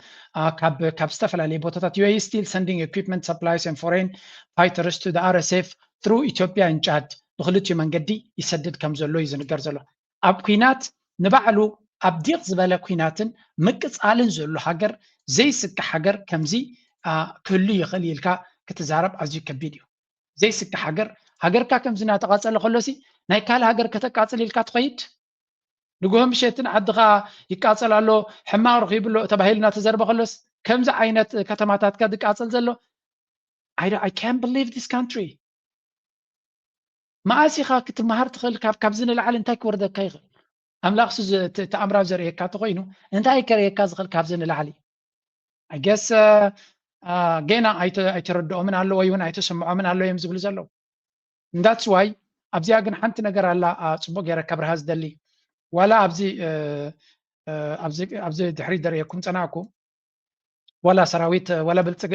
ካብ ካብ ዝተፈላለዩ ቦታታት UAE still sending equipment supplies and foreign fighters to the RSF through ኢትዮጵያ and ጫድ ብክልቲኡ መንገዲ ይሰድድ ከም ዘሎ እዩ ዝንገር ዘሎ። ኣብ ኲናት ንባዕሉ ኣብ ዲቕ ዝበለ ኲናትን ምቅፃልን ዘሎ ሃገር ዘይስክሕ ሃገር ከምዚ ክህሉ ይኽእል ኢልካ ክትዛረብ ኣዝዩ ከቢድ እዩ። ዘይስክሕ ሃገር ሃገርካ ከምዚ እናተቓፀለ ከሎሲ ናይ ካልእ ሃገር ከተቃፅል ኢልካ ትኸይድ? ንግሆ ምሸትን ዓድኻ ይቃፀል ኣሎ ሕማቕ ረኺቡ ኣሎ ተባሂሉ እናተዘርበ ከሎስ ከምዚ ዓይነት ከተማታትካ ዝቃፀል ዘሎ I can't believe this country። መኣስ ኢኻ ክትመሃር ትኽእል? ካብ ካብዚ ንላዕሊ እንታይ ክወርደካ ይኽእል? ኣምላኽ ተኣምራት ዘርእየካ እንተኮይኑ እንታይ ከርእየካ ዝኽእል ካብዚ ንላዕሊ? I guess ገና ኣይተረድኦምን ኣሎ ወይ እውን ኣይተሰምዖምን ኣሎ እዮም ዝብሉ ዘለዉ። That's why ኣብዚኣ ግን ሓንቲ ነገር ኣላ ፅቡቅ ገይረ ከብርሃ ዝደሊ ዋላ ኣብዚ ድሕሪት ዘርእየኩም ፀናእኩ ዋላ ሰራዊት ዋላ ብልፅግ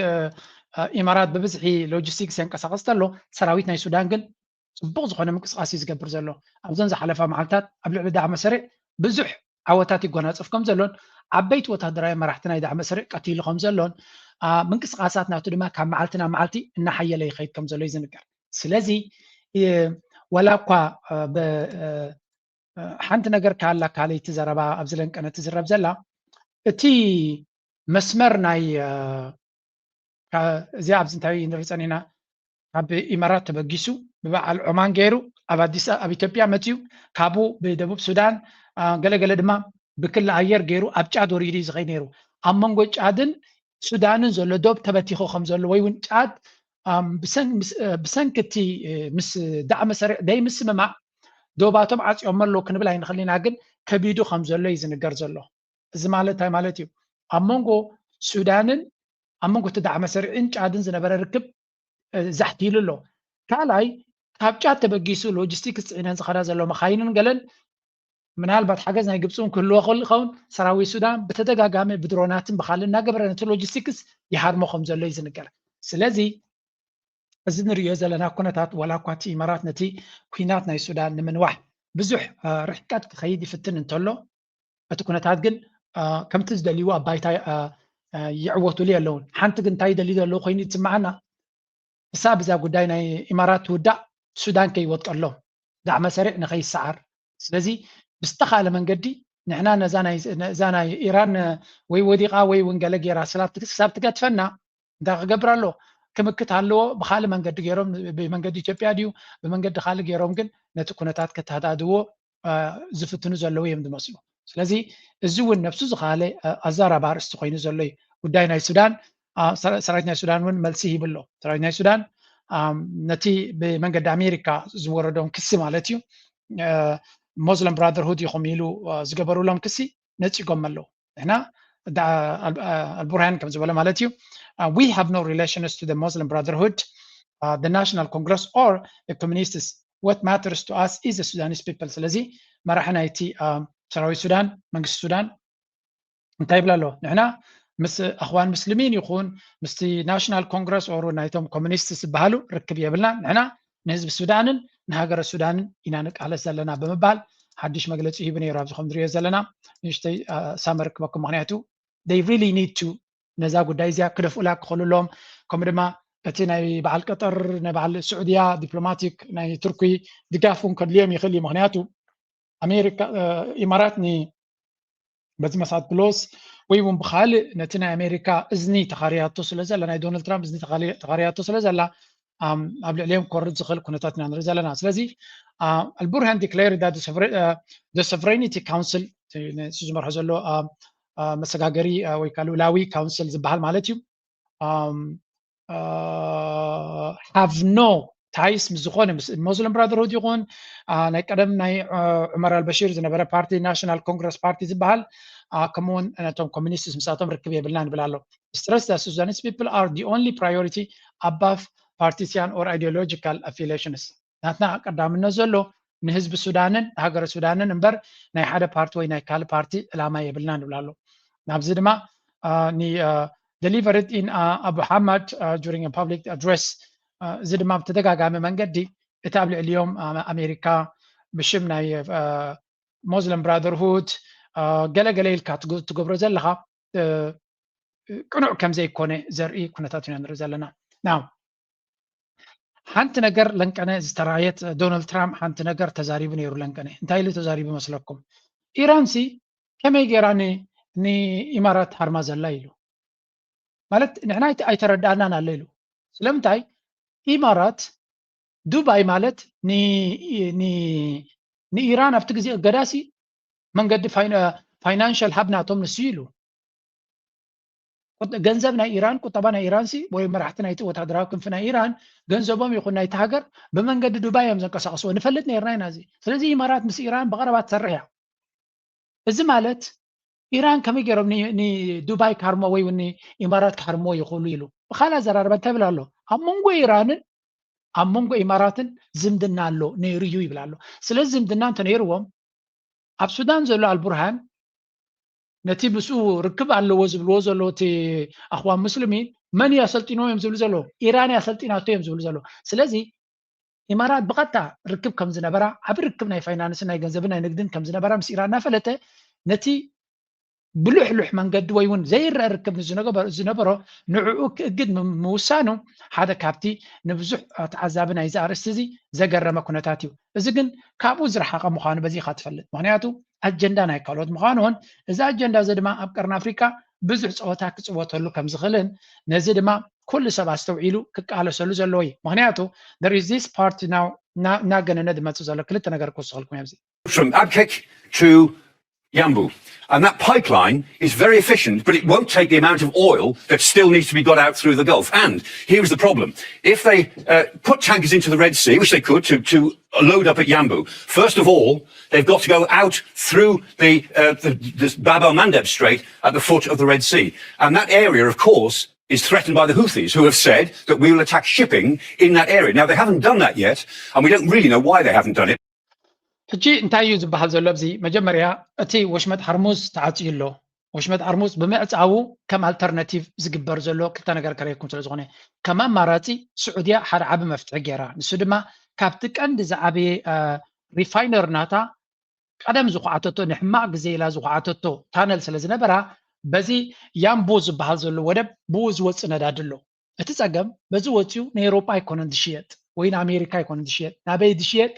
ኢማራት ብብዝሒ ሎጂስቲክስ የንቀሳቀስ ተሎ ሰራዊት ናይ ሱዳን ግን ጽቡቕ ዝኾነ ምንቅስቃስ እዩ ዝገብር ዘሎ። ኣብዘን ዝሓለፋ መዓልታት ኣብ ልዕሊ ዳዕመ ሰሪዕ ብዙሕ ዓወታት ይጎናጸፍ ከም ዘሎን ዓበይቲ ወታደራዊ መራሕቲ ናይ ዳዕመ ሰሪዕ ቀቲሉ ከም ዘሎን ምንቅስቃሳት ናቱ ድማ ካብ መዓልቲ ናብ መዓልቲ እናሓየለ ይኸይድ ከም ዘሎ እዩ ዝንገር። ስለዚ ወላ እኳ ሓንቲ ነገር ካላ ካልይቲ ዘረባ ኣብዚ ለንቀነ ትዝረብ ዘላ እቲ መስመር ናይ እዚኣ ኣብዚ እንታይ ንርኢ ጸኒሕና ካብ ኢማራት ተበጊሱ ብበዓል ዖማን ገይሩ ኣብ ኣዲስ ኣብ ኢትዮጵያ መፅዩ ካብኡ ብደቡብ ሱዳን ገለገለ ድማ ብክሊ ኣየር ገይሩ ኣብ ጫድ ወሪዱ እዩ ዝኸይድ ነይሩ። ኣብ መንጎ ጫድን ሱዳንን ዘሎ ዶብ ተበቲኹ ከም ዘሎ ወይ እውን ጫድ ብሰንኪ እቲ ምስ ዳዕመ ሰሪዕ ደይ ምስምማዕ ዶባቶም ዓፅዮም ኣለዉ ክንብል ኣይንኽእል ኢና፣ ግን ከቢዱ ከም ዘሎ እዩ ዝንገር ዘሎ። እዚ ማለት እንታይ ማለት እዩ? ኣብ መንጎ ሱዳንን ኣብ መንጎ እቲ ዳዕመ ሰሪዕን ጫድን ዝነበረ ርክብ ዛሕቲሉ ኣሎ። ካልኣይ ካብ ጫድ ተበጊሱ ሎጂስቲክስ ፅዒነን ዝኸዳ ዘሎ መኻይንን ገለን ምናልባት ሓገዝ ናይ ግብፂ እውን ክህልዎ ክእል ይኸውን። ሰራዊት ሱዳን ብተደጋጋሚ ብድሮናትን ብካልእ እናገበረ ነቲ ሎጂስቲክስ ይሃርሞ ከም ዘሎ እዩ ዝንገር። ስለዚ እዚ ንሪኦ ዘለና ኩነታት ዋላ እኳ እቲ ኢማራት ነቲ ኩናት ናይ ሱዳን ንምንዋሕ ብዙሕ ርሕቀት ክኸይድ ይፍትን እንተሎ እቲ ኩነታት ግን ከምቲ ዝደልይዎ ኣብ ባይታ ይዕወቱሉ የለውን። ሓንቲ ግን እንታይ ይደልዩ ዘለዉ ኮይኑ ይስምዓና። ክሳብ እዛ ጉዳይ ናይ ኢማራት ትውዳእ ሱዳን ከይወጥቀሎም ዳዕመ ሰሪዕ ንኸይሰዓር። ስለዚ ብዝተኻለ መንገዲ ንሕና ነዛ ናይ ኢራን ወይ ወዲቓ ወይ እውን ገለ ገይራ ክሳብ ትገድፈና እንታይ ክገብር ኣለዎ? ክምክት ኣለዎ። ብካልእ መንገዲ ገይሮም ብመንገዲ ኢትዮጵያ ድዩ ብመንገዲ ካልእ ገይሮም ግን ነቲ ኩነታት ከተሃዳድዎ ዝፍትኑ ዘለዉ እዮም ዝመስሉ። ስለዚ እዚ እውን ነብሱ ዝኻለ ኣዛራቢ ኣርእስቲ ኮይኑ ዘሎ እዩ። ጉዳይ ናይ ሱዳን ሰራዊት ናይ ሱዳን እውን መልሲ ሂብሎ። ሰራዊት ናይ ሱዳን ነቲ ብመንገዲ ኣሜሪካ ዝወረዶም ክሲ ማለት እዩ ሞስለም ብራደርሁድ ኢኹም ኢሉ ዝገበሩሎም ክሲ ነፂጎም ኣለዉ። ንሕና ኣልቡርሃን ከም ዝበሎ ማለት እዩ we have no relations to the Muslim Brotherhood, the National Congress or the Communists. What matters to us is the Sudanese people. ስለዚ መራሒ ናይቲ ሰራዊት ሱዳን መንግስቲ ሱዳን እንታይ ይብል ኣሎ? ንሕና ምስ ኣኽዋን ሙስሊሚን ይኹን ምስቲ ናሽናል ኮንግረስ ኦር ናይቶም ኮሚኒስት ዝበሃሉ ርክብ የብልናን። ንሕና ንህዝቢ ሱዳንን ንሃገረ ሱዳንን ኢና ንቃለስ ዘለና ብምባል ሓድሽ መግለፂ ሂቡ ነይሩ። ኣብዚ ከም ንሪኦ ዘለና ንእሽተይ ሳመር ክበኩም፣ ምክንያቱ they really need to ነዛ ጉዳይ እዚኣ ክደፍኡላ ክኽእሉ ኣለዎም። ከምኡ ድማ እቲ ናይ በዓል ቀጠር ናይ በዓል ስዑድያ ዲፕሎማቲክ ናይ ቱርኪ ድጋፍ እውን ከድልዮም ይኽእል እዩ። ምክንያቱ ኣሜሪካ ኢማራት በዚ መሳት ብሎስ ወይ እውን ብካልእ ነቲ ናይ ኣሜሪካ እዝኒ ተኻርያቶ ስለ ዘላ ናይ ዶናልድ ትራምፕ እዝኒ ተኻርያቶ ስለ ዘላ ኣብ ልዕሊኦም ክወርድ ዝኽእል ኩነታት ኢና ንርኢ ዘለና። ስለዚ ኣልቡርሃን declared that the sovereignty council ንሱ ዝመርሖ ዘሎ መሰጋገሪ ወይ ከዓ ልኡላዊ ካውንስል ዝበሃል ማለት እዩ have no ties ምስ ዝኾነ ምስ ሞስሊም ብራደርሁድ ይኹን ናይ ቀደም ናይ ዑመር ኣልበሺር ዝነበረ ፓርቲ ናሽናል ኮንግረስ ፓርቲ ዝበሃል ከምኡውን ነቶም ኮሚኒስትስ ምሳቶም ርክብ የብልና ንብል ኣሎ። Stress that Sudanese people are the only priority above partisan or ideological affiliations። ናትና ቀዳምነት ዘሎ ንህዝቢ ሱዳንን ንሃገረ ሱዳንን እምበር ናይ ሓደ ፓርቲ ወይ ናይ ካልእ ፓርቲ ዕላማ የብልና ንብል ኣሎ። ናብዚ ድማ delivered in ኣቡ ሓማድ during public address እዚ ድማ ብተደጋጋሚ መንገዲ እቲ ኣብ ልዕሊኦም ኣሜሪካ ብሽም ናይ ሞስሊም ብራደርሁድ ገለገለ ኢልካ ትገብሮ ዘለካ ቅኑዕ ከም ዘይኮነ ዘርኢ ኩነታት ኢና ንርኢ ዘለና። ናው ሓንቲ ነገር ለንቀነ ዝተራየት ዶናልድ ትራምፕ ሓንቲ ነገር ተዛሪቡ ነይሩ። ለንቀነ እንታይ ኢሉ ተዛሪቡ መስለኩም? ኢራን ሲ ከመይ ገይራ ንኢማራት ሃርማ ዘላ ኢሉ ማለት ንሕና ኣይተረዳእናን ኣሎ ኢሉ። ስለምንታይ ኢማራት ዱባይ ማለት ንኢራን ኣብቲ ግዜ እገዳሲ መንገዲ ፋይናንሻል ሃብ ናቶም ንሱ ኢሉ። ገንዘብ ናይ ኢራን ቁጠባ ናይ ኢራን ሲ ወይ መራሕቲ ናይቲ ወታደራዊ ክንፊ ናይ ኢራን ገንዘቦም ይኹን ናይቲ ሃገር ብመንገዲ ዱባይ እዮም ዘንቀሳቀስዎ ንፈልጥ ነርና ኢና። እዚ ስለዚ ኢማራት ምስ ኢራን ብቀረባ ትሰርሕ እያ። እዚ ማለት ኢራን ከመይ ገይሮም ንዱባይ ክሃርሞ ወይ እውን ንኢማራት ክሃርሞ ይኽእሉ ኢሉ ብካልእ ኣዘራርባ እንታይ ይብል ኣሎ? ኣብ መንጎ ኢራንን ኣብ መንጎ ኢማራትን ዝምድና ኣሎ ነይሩ እዩ ይብል ኣሎ። ስለዚ ዝምድና እንተነይርዎም ኣብ ሱዳን ዘሎ ኣልቡርሃን ነቲ ምስኡ ርክብ ኣለዎ ዝብልዎ ዘሎ እቲ ኣኽዋን ሙስሊሚን መን እዩ ኣሰልጢንዎ እዮም ዝብሉ ዘለዉ? ኢራን እያ ኣሰልጢናቶ እዮም ዝብሉ ዘለዉ። ስለዚ ኢማራት ብቐጥታ ርክብ ከም ዝነበራ፣ ዓቢ ርክብ ናይ ፋይናንስን ናይ ገንዘብን ናይ ንግድን ከም ዝነበራ ምስ ኢራን እናፈለጠ፣ ነቲ ብልሕሉሕ መንገዲ ወይ እውን ዘይረአ ርክብ ዝነበሮ ንዕኡ ክእግድ ምውሳኑ ሓደ ካብቲ ንብዙሕ ተዓዛቢ ናይዚ ኣርእስቲ እዚ ዘገረመ ኩነታት እዩ። እዚ ግን ካብኡ ዝረሓቐ ምዃኑ በዚኻ ትፈልጥ። ምኽንያቱ ኣጀንዳ ናይ ካልኦት ምዃኑን እዚ ኣጀንዳ እዚ ድማ ኣብ ቀርኒ ኣፍሪካ ብዙሕ ፀወታ ክፅወተሉ ከም ዝኽእልን ነዚ ድማ ኩሉ ሰብ ኣስተውዒሉ ክቃለሰሉ ዘለዎ እዩ። ምኽንያቱ there is this part now እናገነነ ዝመፅእ ዘሎ ክልተ ነገር ክውስኸልኩም ኣብዚ from Abqeq to Yanbu. And that pipeline is very efficient, but it won't take the amount of oil that still needs to be got out through the Gulf. And here's the problem. If they uh, put tankers into the Red Sea, which they could to, to load up at Yanbu, first of all, they've got to go out through the, uh, the, the Bab el Mandeb Strait at the foot of the Red Sea. And that area, of course, is threatened by the Houthis, who have said that we will attack shipping in that area. Now, they haven't done that yet, and we don't really know why they haven't done it. ሕጂ እንታይ እዩ ዝበሃል ዘሎ ኣብዚ መጀመርያ እቲ ወሽመጥ ሓርሙዝ ተዓፅዩ ኣሎ። ወሽመጥ ሓርሙዝ ብምዕፃዉ ከም ኣልተርናቲቭ ዝግበር ዘሎ ክልተ ነገር ከረየኩም ስለ ዝኾነ ከም ኣማራፂ ስዑድያ ሓደ ዓቢ መፍትሒ ገይራ፣ ንሱ ድማ ካብቲ ቀንዲ ዝዓበየ ሪፋይነር ናታ ቀደም ዝኹዓተቶ ንሕማቕ ግዜ ኢላ ዝኹዓተቶ ታነል ስለ ዝነበራ በዚ ያምቡ ዝበሃል ዘሎ ወደብ ብኡ ዝወፅእ ነዳዲ ኣሎ። እቲ ፀገም በዚ ወፂኡ ንኤውሮጳ ኣይኮነን ዝሽየጥ ወይ ንኣሜሪካ ኣይኮነን ዝሽየጥ፣ ናበይ ዝሽየጥ?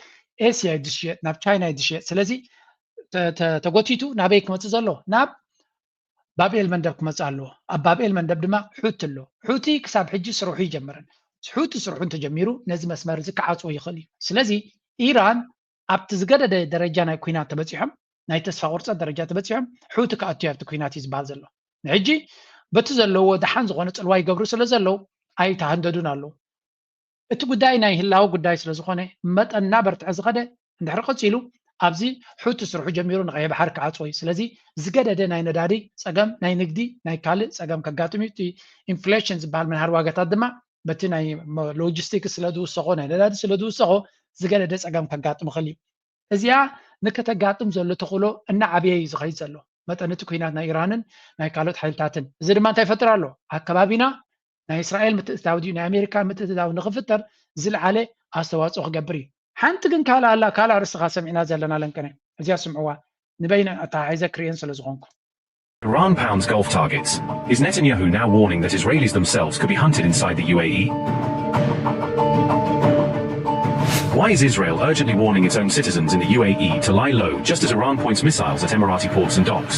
ኤስያ እዩ ዝሽየጥ፣ ናብ ቻይና እዩ ዝሽየጥ። ስለዚ ተጎቲቱ ናበይ ክመፅእ ዘሎ? ናብ ባብኤል መንደብ ክመፅእ ኣለዎ። ኣብ ባብኤል መንደብ ድማ ሑቲ ኣሎ። ሑቲ ክሳብ ሕጂ ስርሑ ይጀምርን። ሑቲ ስርሑ እንተጀሚሩ ነዚ መስመር እዚ ክዓፅዎ ይኽእል እዩ። ስለዚ ኢራን ኣብቲ ዝገደደ ደረጃ ናይ ኩናት ተበፂሖም ናይ ተስፋ ቁርፀት ደረጃ ተበፂሖም ሑቲ ክኣቱ ኣብቲ ኩናት እዩ ዝበሃል ዘሎ። ንሕጂ በቲ ዘለዎ ደሓን ዝኾነ ፅልዋ ይገብሩ ስለ ዘለዉ ኣይተሃንደዱን ኣለዉ። እቲ ጉዳይ ናይ ህላወ ጉዳይ ስለ ዝኾነ መጠን እናበርትዐ ዝኸደ እንድሕር ቀፂሉ ኣብዚ ሑቲ ስርሑ ጀሚሩ ንቀይሕ ባሕሪ ክዓፅዎ እዩ። ስለዚ ዝገደደ ናይ ነዳዲ ፀገም፣ ናይ ንግዲ፣ ናይ ካልእ ፀገም ከጋጥም እዩ። እቲ ኢንፍሌሽን ዝበሃል ምንሃር ዋጋታት ድማ በቲ ናይ ሎጂስቲክስ ስለ ዝውሰኾ ናይ ነዳዲ ስለ ዝውሰኾ ዝገደደ ፀገም ከጋጥም ይኽእል እዩ። እዚኣ ንከተጋጥም ዘሎ ተኽእሎ እናዓበየ እዩ ዝኸይድ ዘሎ መጠን እቲ ኩናት ናይ ኢራንን ናይ ካልኦት ሓይልታትን። እዚ ድማ እንታይ ይፈጥር ኣሎ? ኣብ ከባቢና ናይ እስራኤል ምትእትታው ድዩ ናይ ኣሜሪካ ምትእትታው ንክፍጠር ዝለዓለ ኣስተዋፅኦ ክገብር እዩ። ሓንቲ ግን ካልእ ኣላ፣ ካልእ ኣርእስኻ ሰሚዕና ዘለና ለንቀነ እዚኣ ስምዕዋ ንበይነ ኣተሓሒዘ ክርእየን ስለ ዝኾንኩ Iran pounds Gulf targets. Is Netanyahu now warning that Israelis themselves could be hunted inside the U A E? Why is Israel urgently warning its own citizens in the U A E to lie low just as Iran points missiles at Emirati ports and docks?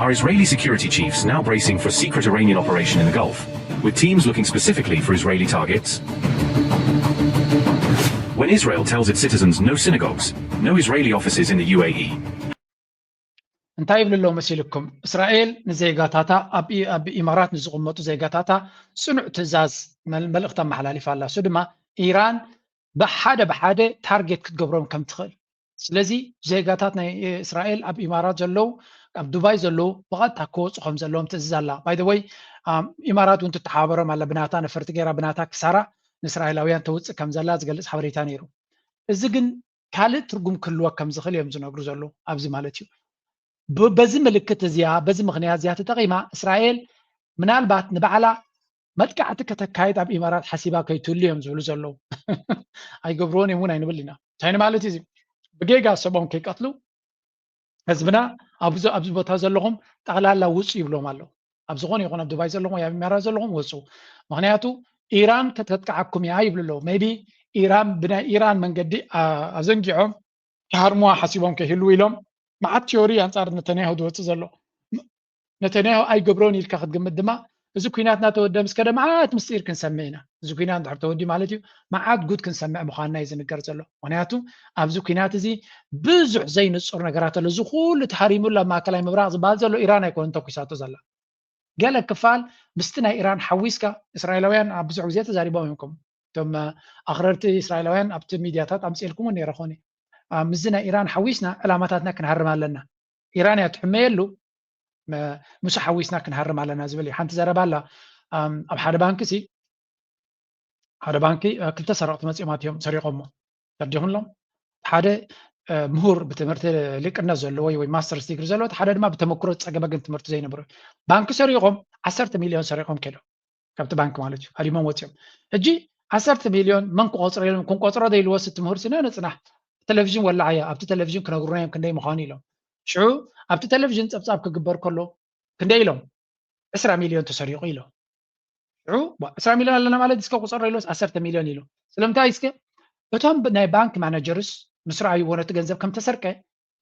Are Israeli security chiefs now bracing for a secret Iranian operation in the Gulf, with teams looking specifically for Israeli targets? When Israel tells its citizens no synagogues, no Israeli offices in the U A E, እንታይ ይብሉ ኣለዉ መሲልኩም? እስራኤል ንዜጋታታ ኣብ ኢማራት ንዝቕመጡ ዜጋታታ ፅኑዕ ትእዛዝ መልእኽቲ ኣመሓላሊፋ ኣላ። እሱ ድማ ኢራን ብሓደ ብሓደ ታርጌት ክትገብሮም ከም ትኽእል። ስለዚ ዜጋታት ናይ እስራኤል ኣብ ኢማራት ዘለዉ ኣብ ዱባይ ዘለዉ ብቐጥታ ክወፁ ከም ዘለዎም ትእዝዝ ኣላ። ባይ ወይ ኢማራት እውን ትተሓባበሮም ኣላ ብናታ ነፈርቲ ገይራ ብናታ ክሳራ ንእስራኤላውያን ተውፅእ ከም ዘላ ዝገልፅ ሓበሬታ ነይሩ። እዚ ግን ካልእ ትርጉም ክህልዎ ከም ዝኽእል እዮም ዝነግሩ ዘለዉ ኣብዚ ማለት እዩ። በዚ ምልክት እዚኣ በዚ ምኽንያት እዚኣ ተጠቒማ እስራኤል ምናልባት ንባዕላ መጥቃዕቲ ከተካይድ ኣብ ኢማራት ሓሲባ ከይትህሉ እዮም ዝብሉ ዘለዉ። ኣይገብርዎን እዮም እውን ኣይንብል ኢና። እንታይ ንማለት እዩ? ብጌጋ ሰብኦም ከይቀትሉ ህዝብና ኣብዚ ቦታ ዘለኹም ጠቕላላ ውፁ ይብሎም ኣለዉ። ኣብ ዝኾነ ይኹን ኣብ ዱባይ ዘለኹም ኣብ ኢማራት ዘለኹም ወፁ። ምኽንያቱ ኢራን ከተጥቅዓኩም እያ ይብሉ ኣለዉ። ሜይቢ ኢራን ብናይ ኢራን መንገዲ ኣዘንጊዖም ክሃርሙዋ ሓሲቦም ከይህልዉ ኢሎም መዓት ቲዮሪ ኣንፃር ነተንያሁ ዝወፅእ ዘሎ። ነተንያሁ ኣይገብሮን ኢልካ ክትግምት ድማ እዚ ኩናት እናተወደ ምስ ከደ መዓት ምስጢር ክንሰምዕ ኢና። እዚ ኩናት እንድሕር ተወዲ ማለት እዩ መዓት ጉድ ክንሰምዕ ምዃንና እዩ ዝንገር ዘሎ። ምክንያቱ ኣብዚ ኩናት እዚ ብዙሕ ዘይንፁር ነገራት ኣሎ። እዚ ኩሉ ተሃሪሙሉ ኣብ ማእከላይ ምብራቕ ዝበሃል ዘሎ ኢራን ኣይኮነን ተኩሳቶ ዘላ። ገለ ክፋል ምስቲ ናይ ኢራን ሓዊስካ እስራኤላውያን ኣብ ብዙሕ ግዜ ተዛሪቦም እዮም። ከም እቶም ኣኽረርቲ እስራኤላውያን ኣብቲ ሚድያታት ኣምፅኤልኩም እውን ነይረ ኾነ ምስዚ ናይ ኢራን ሓዊስና ዕላማታትና ክንሃርም ኣለና። ኢራን እያ ትሕመየሉ ምስ ሓዊስና ክንሃርም ኣለና ዝብል እዩ። ሓንቲ ዘረባ ኣላ ኣብ ሓደ ባንክ ሲ ሓደ ባንኪ ክልተ ሰረቕቲ መፂኦም ኣትዮም ሰሪቖሞ ተርዲኹሎም ሓደ ምሁር ብትምህርቲ ሊቅነት ዘለዎ ወይ ማስተርስ ዲግሪ ዘለዎ ሓደ ድማ ብተመክሮ ዝፀገመ ግን ትምህርቲ ዘይነበሮ ባንኪ ሰሪቖም ዓሰርተ ሚሊዮን ሰሪቖም ከይዶም ካብቲ ባንክ ማለት እዩ ሃዲሞም ወፂኦም። ሕጂ ዓሰርተ ሚልዮን መን ክቆፅሮ ኢሎም ክንቆፅሮ ዘይልዎ ስቲ ምሁር ስነ ንፅናሕ። ቴሌቪዥን ወላዓያ ኣብቲ ቴሌቪዥን ክነግሩና እዮም ክንደይ ምዃኑ ኢሎም። ሽዑ ኣብቲ ቴሌቪዥን ፀብፃብ ክግበር ከሎ ክንደይ ኢሎም? ዕስራ ሚልዮን ተሰሪቑ ኢሎም። ሽዑ ዕስራ ሚልዮን ኣለና ማለት እስከ ቁፀሮ ኢሎስ ዓሰርተ ሚልዮን ኢሎም። ስለምንታይ እስከ እቶም ናይ ባንክ ማናጀርስ ምስ ረኣይዎ ነቲ ገንዘብ ከም ተሰርቀ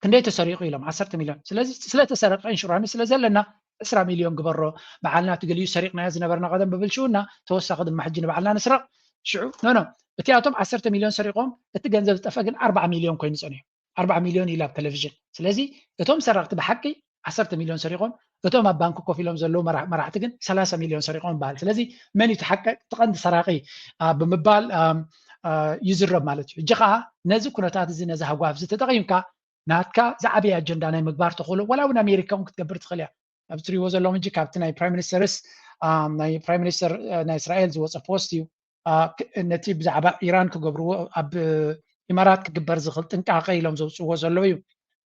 ክንደይ ተሰሪቑ ኢሎም ዓሰርተ ሚልዮን። ስለዚ ስለተሰረቀ ኢንሹራንስ ስለ ዘለና ዕስራ ሚልዮን ግበሮ፣ በዓልና እቲ ገሊኡ ሰሪቕናዮ ዝነበርና ቀደም ብብልሽውና ተወሳኺ ድማ ሕጂ ንባዕልና ንስረቕ። ሽዑ ኖ ኖ እቲኣቶም ዓሰርተ ሚልዮን ሰሪቖም እቲ ገንዘብ ዝጠፈ ግን ኣርባዓ ሚልዮን ኮይኑ ጸኒሑ። ኣርባዓ ሚልዮን ኢሉ ኣብ ቴሌቪዥን። ስለዚ እቶም ሰረቕቲ ብሓቂ ዓሰርተ ሚልዮን ሰሪቖም እቶም ኣብ ባንክ ኮፍ ኢሎም ዘለዉ መራሕቲ ግን ሰላሳ ሚልዮን ሰሪቖም ይበሃል። ስለዚ መን እዩ እቲ ቀንዲ ሰራቂ ብምባል ይዝረብ ማለት እዩ። ሕጂ ከዓ ነዚ ኩነታት እዚ ነዚ ሃጓፍ እዚ ተጠቂምካ ናትካ ዝዓበየ ኣጀንዳ ናይ ምግባር ተኽእሎ ዋላ እውን ኣሜሪካ እውን ክትገብር ትኽእል እያ። ኣብ ትሪዎ ዘለኹም ሕጂ ካብቲ ናይ ፕራይም ሚኒስተርስ ናይ ፕራይም ሚኒስተር ናይ እስራኤል ዝወፀ ፖስት እዩ። ነቲ ብዛዕባ ኢራን ክገብርዎ ኣብ ኢማራት ክግበር ዝኽእል ጥንቃቐ ኢሎም ዘውፅዎ ዘለዉ እዩ።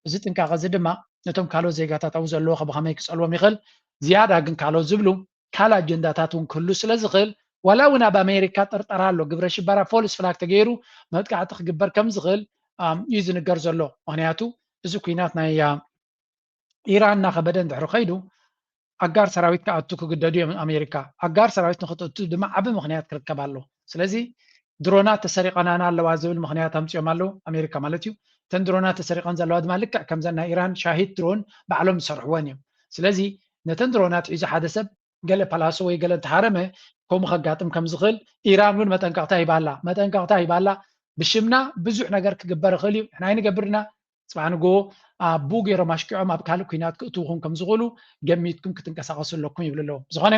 እዚ ጥንቃቐ እዚ ድማ ነቶም ካልኦት ዜጋታት ኣብኡ ዘለዉ ከብኸመይ ክፀልዎም ይኽእል። ዝያዳ ግን ካልኦት ዝብሉ ካልእ ኣጀንዳታት እውን ክህሉ ስለ ዝኽእል ዋላ እውን ኣብ ኣሜሪካ ጥርጠራ ኣሎ። ግብረ ሽበራ ፎልስ ፍላግ ተገይሩ መጥቃዕቲ ክግበር ከም ዝኽእል እዩ ዝንገር ዘሎ። ምክንያቱ እዚ ኩናት ናይ ኢራን እናኸበደ እንድሕሪ ከይዱ ኣጋር ሰራዊት ክኣቱ ክግደዱ እዮም ኣሜሪካ። ኣጋር ሰራዊት ንክትእቱ ድማ ዓቢ ምክንያት ክርከብ ኣሎ። ስለዚ ድሮናት ተሰሪቐናና ኣለዋ ዝብል ምክንያት ኣምፅኦም ኣለዉ ኣሜሪካ ማለት እዩ። እተን ድሮናት ተሰሪቐን ዘለዋ ድማ ልክዕ ከምዘን ናይ ኢራን ሻሂድ ድሮን ባዕሎም ዝሰርሕወን እዮም። ስለዚ ነተን ድሮናት ሒዙ ሓደ ሰብ ገለ ፓላሶ ወይ ገለ እንተሃረመ ከምኡ ከጋጥም ከም ዝኽእል ኢራን እውን መጠንቀቕታ ሂባላ መጠንቀቕታ ሂባላ። ብሽምና ብዙሕ ነገር ክግበር ይኽእል እዩ። ንሕና ኣይንገብርና። ፅባሕ ንግሆ ኣቡ ገይሮም ኣሽኪዖም ኣብ ካልእ ኩናት ክእትውኹም ከም ዝኽእሉ ገሚትኩም ክትንቀሳቐሱ ኣለኩም ይብሉ ኣለዉ። ብዝኾነ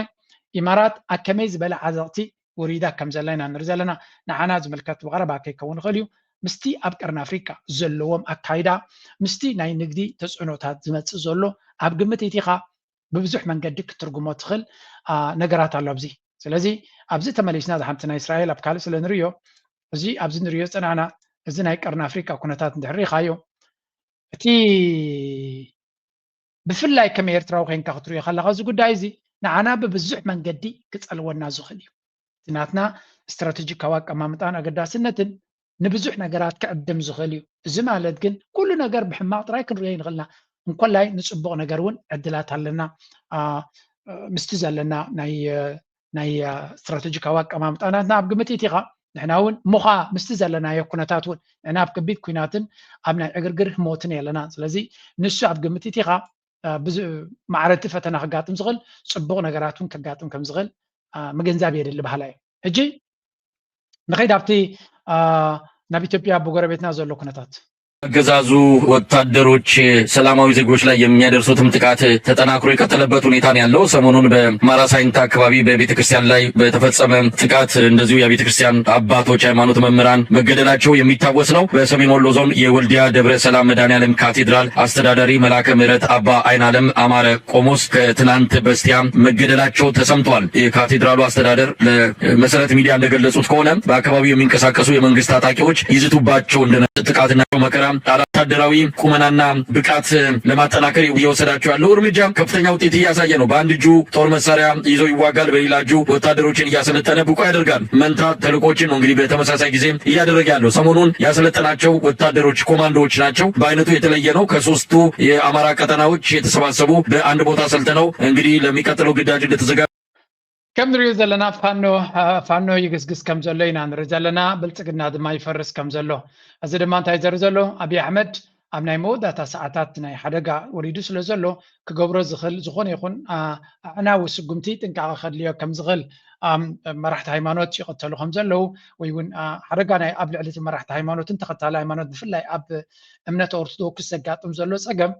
ኢማራት ኣብ ከመይ ዝበለ ዓዘቕቲ ወሪዳ ከም ዘላ ኢና ንርኢ ዘለና። ንዓና ዝምልከት ብቐረባ ከይከውን ይኽእል እዩ። ምስቲ ኣብ ቀርኒ ኣፍሪቃ ዘለዎም ኣካይዳ ምስቲ ናይ ንግዲ ተፅዕኖታት ዝመፅእ ዘሎ ኣብ ግምት ኢቲኻ ብብዙሕ መንገዲ ክትርጉሞ ትኽእል ነገራት ኣሎ ኣብዚ። ስለዚ ኣብዚ ተመሊስና ዝሓንቲ ናይ እስራኤል ኣብ ካልእ ስለ ንሪዮ እዚ ኣብዚ ንሪዮ ዝፀናዕና እዚ ናይ ቀርኒ ኣፍሪቃ ኩነታት እንድሕር ሪኻዮ እቲ ብፍላይ ከም ኤርትራዊ ኮይንካ ክትሪኦ ከለካ እዚ ጉዳይ እዚ ንዓና ብብዙሕ መንገዲ ክፀልወና ዝኽእል እዩ። እቲ ናትና ስትራቴጂካዊ ኣቀማምጣን ኣገዳስነትን ንብዙሕ ነገራት ክዕድም ዝኽእል እዩ። እዚ ማለት ግን ኩሉ ነገር ብሕማቕ ጥራይ ክንሪኦ ይንኽእልና እንኮላይ ንፅቡቕ ነገር እውን ዕድላት ኣለና። ምስቲ ዘለና ናይ ናይ ስትራቴጂካዊ ኣቀማምጣ ናትና ኣብ ግምት ኢቲኻ ንሕና እውን ምዃ ምስቲ ዘለናዮ ኩነታት እውን ንሕና ኣብ ከቢድ ኩናትን ኣብ ናይ ዕግርግር ህሞትን የለና። ስለዚ ንሱ ኣብ ግምት ኢቲኻ ማዕረቲ ፈተና ክጋጥም ዝኽእል ፅቡቕ ነገራት እውን ከጋጥም ከም ዝኽእል ምግንዛብ የድሊ ባህላ እዩ። ሕጂ ንኸይድ ኣብቲ ናብ ኢትዮጵያ ብጎረቤትና ዘሎ ኩነታት። አገዛዙ ወታደሮች ሰላማዊ ዜጎች ላይ የሚያደርሱትም ጥቃት ተጠናክሮ የቀጠለበት ሁኔታ ነው ያለው። ሰሞኑን በማራ ሳይንት አካባቢ በቤተክርስቲያን ላይ በተፈጸመ ጥቃት እንደዚሁ የቤተክርስቲያን አባቶች፣ ሃይማኖት መምህራን መገደላቸው የሚታወስ ነው። በሰሜን ወሎ ዞን የወልዲያ ደብረ ሰላም መድኃኔዓለም ካቴድራል አስተዳዳሪ መልአከ ምሕረት አባ አይናለም አማረ ቆሞስ ከትናንት በስቲያ መገደላቸው ተሰምቷል። የካቴድራሉ አስተዳደር ለመሰረት ሚዲያ እንደገለጹት ከሆነ በአካባቢው የሚንቀሳቀሱ የመንግስት ታጣቂዎች ይዝቱባቸው እንደነ ጥቃትና መከራ ወታደራዊ ቁመናና ብቃት ለማጠናከር እየወሰዳቸው ያለው እርምጃ ከፍተኛ ውጤት እያሳየ ነው። በአንድ እጁ ጦር መሳሪያ ይዞ ይዋጋል፣ በሌላ እጁ ወታደሮችን እያሰለጠነ ብቁ ያደርጋል። መንታ ተልእኮችን ነው እንግዲህ በተመሳሳይ ጊዜ እያደረገ ያለው። ሰሞኑን ያሰለጠናቸው ወታደሮች ኮማንዶዎች ናቸው። በአይነቱ የተለየ ነው። ከሶስቱ የአማራ ቀጠናዎች የተሰባሰቡ በአንድ ቦታ ሰልጥነው እንግዲህ ለሚቀጥለው ግዳጅ እንደተዘጋጁ ከም ንሪኦ ዘለና ፋኖ ፋኖ ይግስግስ ከም ዘሎ ኢና ንርኢ ዘለና። ብልፅግና ድማ ይፈርስ ከም ዘሎ። እዚ ድማ እንታይ ዘርኢ ዘሎ ኣብይ ኣሕመድ ኣብ ናይ መወዳእታ ሰዓታት ናይ ሓደጋ ወሪዱ ስለ ዘሎ ክገብሮ ዝኽእል ዝኾነ ይኹን ኣዕናዊ ስጉምቲ ጥንቃቐ ከድልዮ ከም ዝኽእል መራሕቲ ሃይማኖት ይቐተሉ ከም ዘለዉ ወይ እውን ሓደጋ ናይ ኣብ ልዕሊ እቲ መራሕቲ ሃይማኖትን ተኸታሊ ሃይማኖት ብፍላይ ኣብ እምነት ኦርቶዶክስ ዘጋጥም ዘሎ ፀገም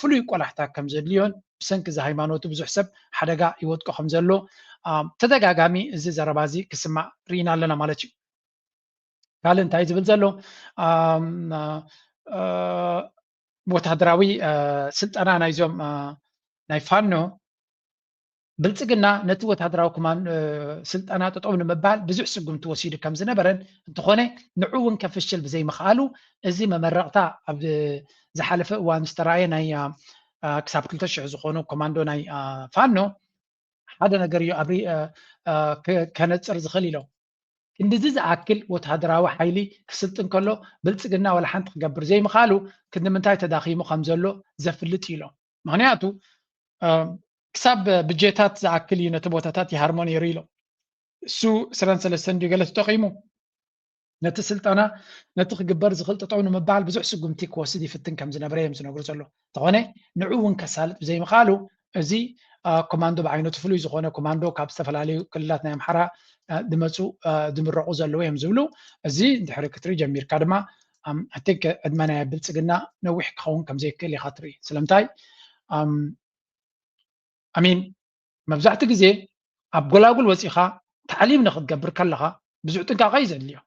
ፍሉይ ቆላሕታ ከም ዘድልዮን ብሰንኪ እዚ ሃይማኖቱ ብዙሕ ሰብ ሓደጋ ይወድቆ ከም ዘሎ ተደጋጋሚ እዚ ዘረባ እዚ ክስማዕ ርኢና ኣለና ማለት እዩ። ካልእ እንታይ ዝብል ዘሎ ወታደራዊ ስልጠና ናይዞም ናይ ፋኖ ብልፅግና ነቲ ወታደራዊ ኮማን ስልጠና ጠጠው ንምባል ብዙሕ ስጉምቲ ወሲዱ ከም ዝነበረን እንተኾነ ንዑ እውን ከፍሽል ብዘይምኽኣሉ እዚ መመረቕታ ኣብ ዝሓለፈ እዋን ዝተረኣየ ናይ ክሳብ ክልተ ሽሕ ዝኾኑ ኮማንዶ ናይ ፋኖ ሓደ ነገር እዩ ኣብሪ ከነፅር ዝኽእል ኢሎም። ክንድዚ ዝኣክል ወተሃደራዊ ሓይሊ ክስልጥን ከሎ ብልፅግና ዋላ ሓንቲ ክገብር ዘይምኻሉ ክንዲ ምንታይ ተዳኺሙ ከም ዘሎ ዘፍልጥ እዩ ኢሎም። ምክንያቱ ክሳብ ብጀታት ዝኣክል እዩ ነቲ ቦታታት ይሃርሞ ነይሩ ኢሎም። እሱ ዕስራን ሰለስተን ድዩ ገለ ተጠቒሙ ነቲ ስልጠና ነቲ ክግበር ዝኽእል ጠጠው ንምባል ብዙሕ ስጉምቲ ክወስድ ይፍትን ከም ዝነበረ እዮም ዝነግሩ ዘሎ። እንተኾነ ንዑ እውን ከሳልጥ ብዘይምኽኣሉ እዚ ኮማንዶ ብዓይነቱ ፍሉይ ዝኾነ ኮማንዶ ካብ ዝተፈላለዩ ክልላት ናይ ኣምሓራ ዝመፁ ዝምረቑ ዘለዉ እዮም ዝብሉ። እዚ እንድሕሪ ክትርኢ ጀሚርካ ድማ ኣይ ቲንክ ዕድመ ናይ ብልፅግና ነዊሕ ክኸውን ከም ዘይክእል ኢኻ ትርኢ። ስለምንታይ ኣሚን መብዛሕትኡ ግዜ ኣብ ጎላጉል ወፂኻ ታዕሊም ንክትገብር ከለኻ ብዙሕ ጥንቃቐ እዩ ዘድልዮ።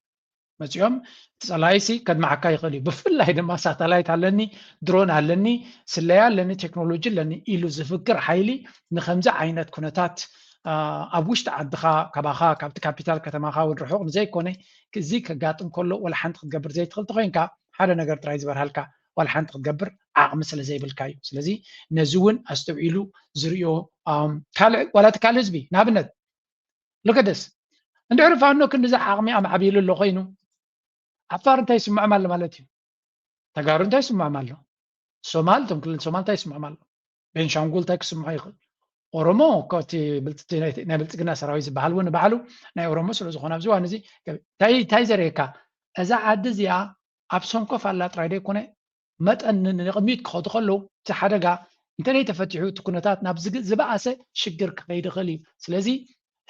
መፂኦም እቲ ፀላኢሲ ከድምዓካ ይኽእል እዩ። ብፍላይ ድማ ሳተላይት ኣለኒ፣ ድሮን ኣለኒ፣ ስለያ ኣለኒ፣ ቴክኖሎጂ ኣለኒ ኢሉ ዝፍክር ሓይሊ ንከምዚ ዓይነት ኩነታት ኣብ ውሽጢ ዓድኻ ካባኻ ካብቲ ካፒታል ከተማኻ እውን ርሑቕ ንዘይኮነ እዚ ከጋጥም ከሎ ወላ ሓንቲ ክትገብር ዘይትኽእል ተኮይንካ ሓደ ነገር ጥራይ ዝበርሃልካ ዋላ ሓንቲ ክትገብር ዓቕሚ ስለ ዘይብልካ እዩ። ስለዚ ነዚ እውን ኣስተውዒሉ ዝርእዮ ካልእ ዋላ እቲ ካልእ ህዝቢ ንኣብነት ልክደስ እንድሕሪ ፋኖ ክንዲዚ ዓቕሚ ኣማዕቢሉ ኣሎ ኮይኑ ዓፋር እንታይ ይስምዖም ኣሎ ማለት እዩ። ተጋሩ እንታይ ይስምዖም ኣሎ። ሶማል እቶም ክልል ሶማል እንታይ ይስምዖም ኣሎ። ቤንሻንጉል እንታይ ክስምዖ ይኽእል። ኦሮሞ እኮ እቲ ናይ ብልፅግና ሰራዊት ዝበሃል እውን ባዕሉ ናይ ኦሮሞ ስለ ዝኾነ ኣብዚ እዋን እዚ እንታይ ዘርእየካ እዛ ዓዲ እዚኣ ኣብ ሰንኮፍ ኣላ ጥራይ ዘይኮነ መጠን ንቕድሚት ክኸዱ ከለዉ እቲ ሓደጋ እንተደይ ተፈቲሑ እቲ ኩነታት ናብ ዝበኣሰ ሽግር ክኸይድ ይኽእል እዩ። ስለዚ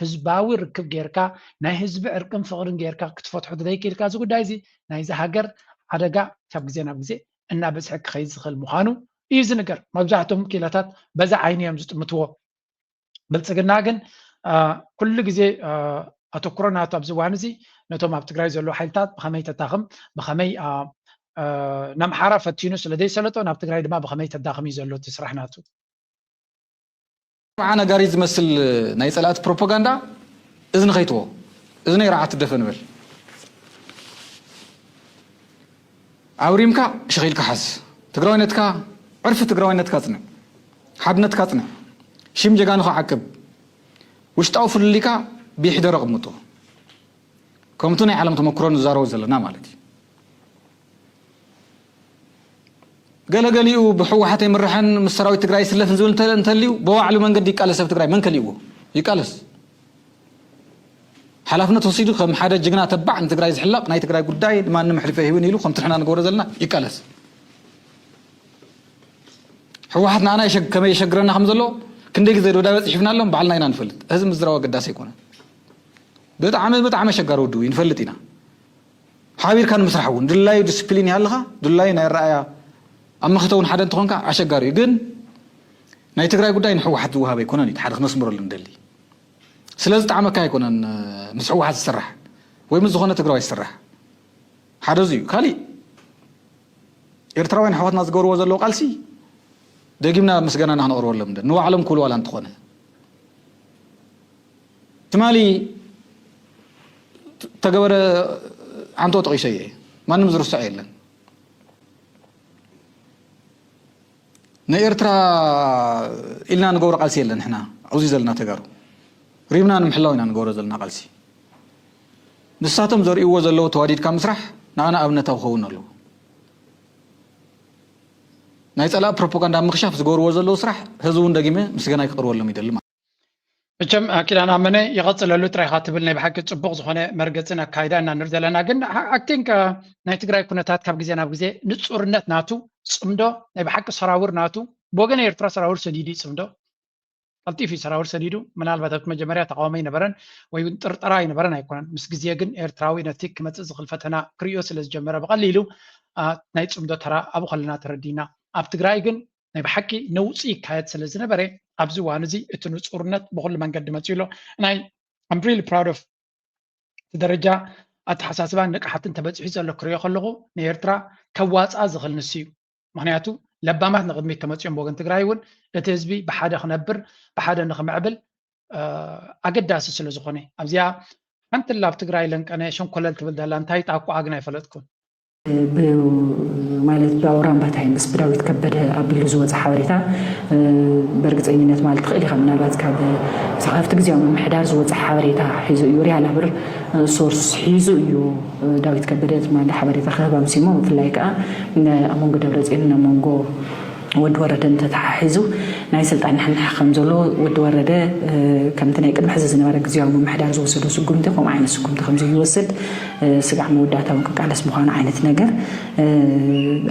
ህዝባዊ ርክብ ጌርካ ናይ ህዝቢ ዕርቅን ፍቕርን ጌርካ ክትፈትሖ ተዘይክኢልካ እዚ ጉዳይ እዚ ናይዚ ሃገር ሓደጋ ካብ ግዜ ናብ ግዜ እናበዝሐ ክኸይድ ዝኽእል ምዃኑ እዩ ዝንገር። መብዛሕትኦም ክኢላታት በዛ ዓይኒ እዮም ዝጥምትዎ። ብልፅግና ግን ኩሉ ግዜ ኣተኩሮ ናቱ ኣብዚ እዋን እዚ ነቶም ኣብ ትግራይ ዘለዉ ሓይልታት ብኸመይ ተታኽም ብኸመይ ንኣምሓራ ፈቲኑ ስለ ዘይሰለጦ ናብ ትግራይ ድማ ብኸመይ ተዳኽም እዩ ዘሎ እቲ ስራሕ ናቱ። መዓ ነጋሪት ዝመስል ናይ ፀላእቲ ፕሮፓጋንዳ እዝኒ ከይትዎ እዝነይ ረዓት ትደፈ ንበል። ኣብሪምካ ሽኺልካ ሓዝ። ትግራዋይነትካ ዕርፊ ትግራዋይነትካ ፅንዕ። ሓድነትካ ፅንዕ። ሽም ጀጋኑኻ ዓቅብ። ውሽጣዊ ፍልልይካ ብይሕደር ኣቕምጦ። ከምቲ ናይ ዓለም ተመክሮ ንዛረቦ ዘለና ማለት እዩ። ገለገሊኡ ብህወሓት ኣይምረሐን ምስ ሰራዊት ትግራይ ይስለፍን ዝብል እንተልዩ ብባዕሉ መንገዲ ይቃለስ። ሰብ ትግራይ መን ከሊእዎ ይቃለስ። ሓላፍነት ወሲዱ ከም ሓደ ጅግና ተባዕ ንትግራይ ዝሕለቕ ናይ ትግራይ ጉዳይ ንማንም ኣሕሊፈ ኣይህብን ኢሉ ከምቲ ንሕና ንገብሮ ዘለና ይቃለስ። ህወሓት ንኣና ከመይ የሸግረና ከም ዘሎ ክንደይ ግዜ ደብዳበ ፅሒፍናሎም ባዕልና ኢና ንፈልጥ። ህዝቢ ምዝራብ ኣገዳሲ ኣይኮነን። ብጣዕሚ ብጣዕሚ ኣሸጋሪ ውድብ እዩ ንፈልጥ ኢና። ሓቢርካ ንምስራሕ እውን ድላዩ ዲስፕሊን ይሃልኻ ድላዩ ናይ ኣረኣያ ኣብ መኸተ እውን ሓደ እንተኾንካ ኣሸጋሪ እዩ። ግን ናይ ትግራይ ጉዳይ ንህወሓት ዝወሃብ ኣይኮነን እዩ ሓደ ክነስምረሉ ንደሊ። ስለ ዝጠዓመካ ኣይኮነን ምስ ህወሓት ዝስራሕ ወይ ምስ ዝኾነ ትግራዋይ ዝስራሕ ሓደ እዚ እዩ። ካሊእ ኤርትራውያን ኣሕዋትና ዝገብርዎ ዘለዉ ቃልሲ ደጊምና ምስጋናና ክነቕርበሎም ንደ ንባዕሎም ክብሉ ዋላ እንተኾነ ትማሊ ተገበረ ዓንቶ ጠቒሶ እየ። ማንም ዝርስዖ የለን። ንኤርትራ ኢልና ንገብሮ ቃልሲ የለን። ንሕና ኣብዚ ዘለና ተጋሩ ሪምና ንምሕላው ኢና ንገብሮ ዘለና ቃልሲ። ንሳቶም ዘርእይዎ ዘለዉ ተዋዲድካ ምስራሕ ንኣና ኣብነታዊ ክኸውን ኣለዎ። ናይ ጸላእ ፕሮፓጋንዳ ምኽሻፍ ዝገብርዎ ዘለዉ ስራሕ ህዝቢ እውን ደጊመ ምስጋናይ ክቕርበሎም ይደሊ ማለት። መቸም ኪዳነ ኣመነ ይቐፅለሉ ጥራይኻ ትብል ናይ ብሓቂ ፅቡቕ ዝኾነ መርገፅን ኣካይዳ ኢና ንርኢ ዘለና። ግን I think ናይ ትግራይ ኩነታት ካብ ግዜ ናብ ግዜ ንፁርነት ናቱ ፅምዶ ናይ ብሓቂ ሰራውር ናቱ ብወገን ኤርትራ ሰራውር ሰዲዱ እዩ ፅምዶ ቀልጢፉ እዩ ሰራውር ሰዲዱ። ምናልባት ኣብቲ መጀመርያ ተቃውሞ ኣይነበረን ወይ እውን ጥርጠራ ኣይነበረን ኣይኮነን። ምስ ግዜ ግን ኤርትራዊ ነቲ ክመፅእ ዝኽእል ፈተና ክርእዮ ስለ ዝጀመረ ብቐሊሉ ናይ ፅምዶ ተራ ኣብኡ ከለና ተረዲና። ኣብ ትግራይ ግን ናይ ብሓቂ ነውፂ ይካየድ ስለ ዝነበረ ኣብዚ እዋን እዚ እቲ ንፁርነት ብኩሉ መንገዲ መፅኡ ኣሎ። ናይ I'm really proud of እቲ ደረጃ ኣተሓሳስባን ንቕሓትን ተበፂሑ ዘሎ ክሪኦ ከለኹ ንኤርትራ ከዋፅኣ ዝኽእል ንሱ እዩ። ምክንያቱ ለባማት ንቕድሚት ተመፂኦም ብወገን ትግራይ እውን እቲ ህዝቢ ብሓደ ክነብር ብሓደ ንክምዕብል ኣገዳሲ ስለ ዝኾነ ኣብዚኣ ሓንቲ ላብ ትግራይ ለንቀነ ሸንኮለል ትብል ዘላ እንታይ ጣቋኣ ግን ኣይፈለጥኩን። ማለት ብኣውራምባ ታይምስ ብዳዊት ከበደ ኣቢሉ ዝወፀ ሓበሬታ፣ በእርግፀኝነት ማለት ትኽእል ኢኻ። ምናልባት ካብ ካብቲ ግዜያዊ ምምሕዳር ዝወፀ ሓበሬታ ሒዙ እዩ። ሪያል ኣብር ሶርስ ሒዙ እዩ። ዳዊት ከበደ ትማሊ ሓበሬታ ክህብ ኣምሲሞ። ብፍላይ ከዓ ኣብ መንጎ ደብረፅዮንን ኣብ መንጎ ወዲ ወረደን ተተሓሒዙ ናይ ስልጣን ንሕንሕ ከም ዘሎ፣ ወዲ ወረደ ከምቲ ናይ ቅድሚ ሕዚ ዝነበረ ግዜያዊ ምምሕዳር ዝወሰዶ ስጉምቲ ከምኡ ዓይነት ስጉምቲ ከም ዘይወስድ፣ ስጋዕ መወዳእታ እውን ክቃለስ ምዃኑ ዓይነት ነገር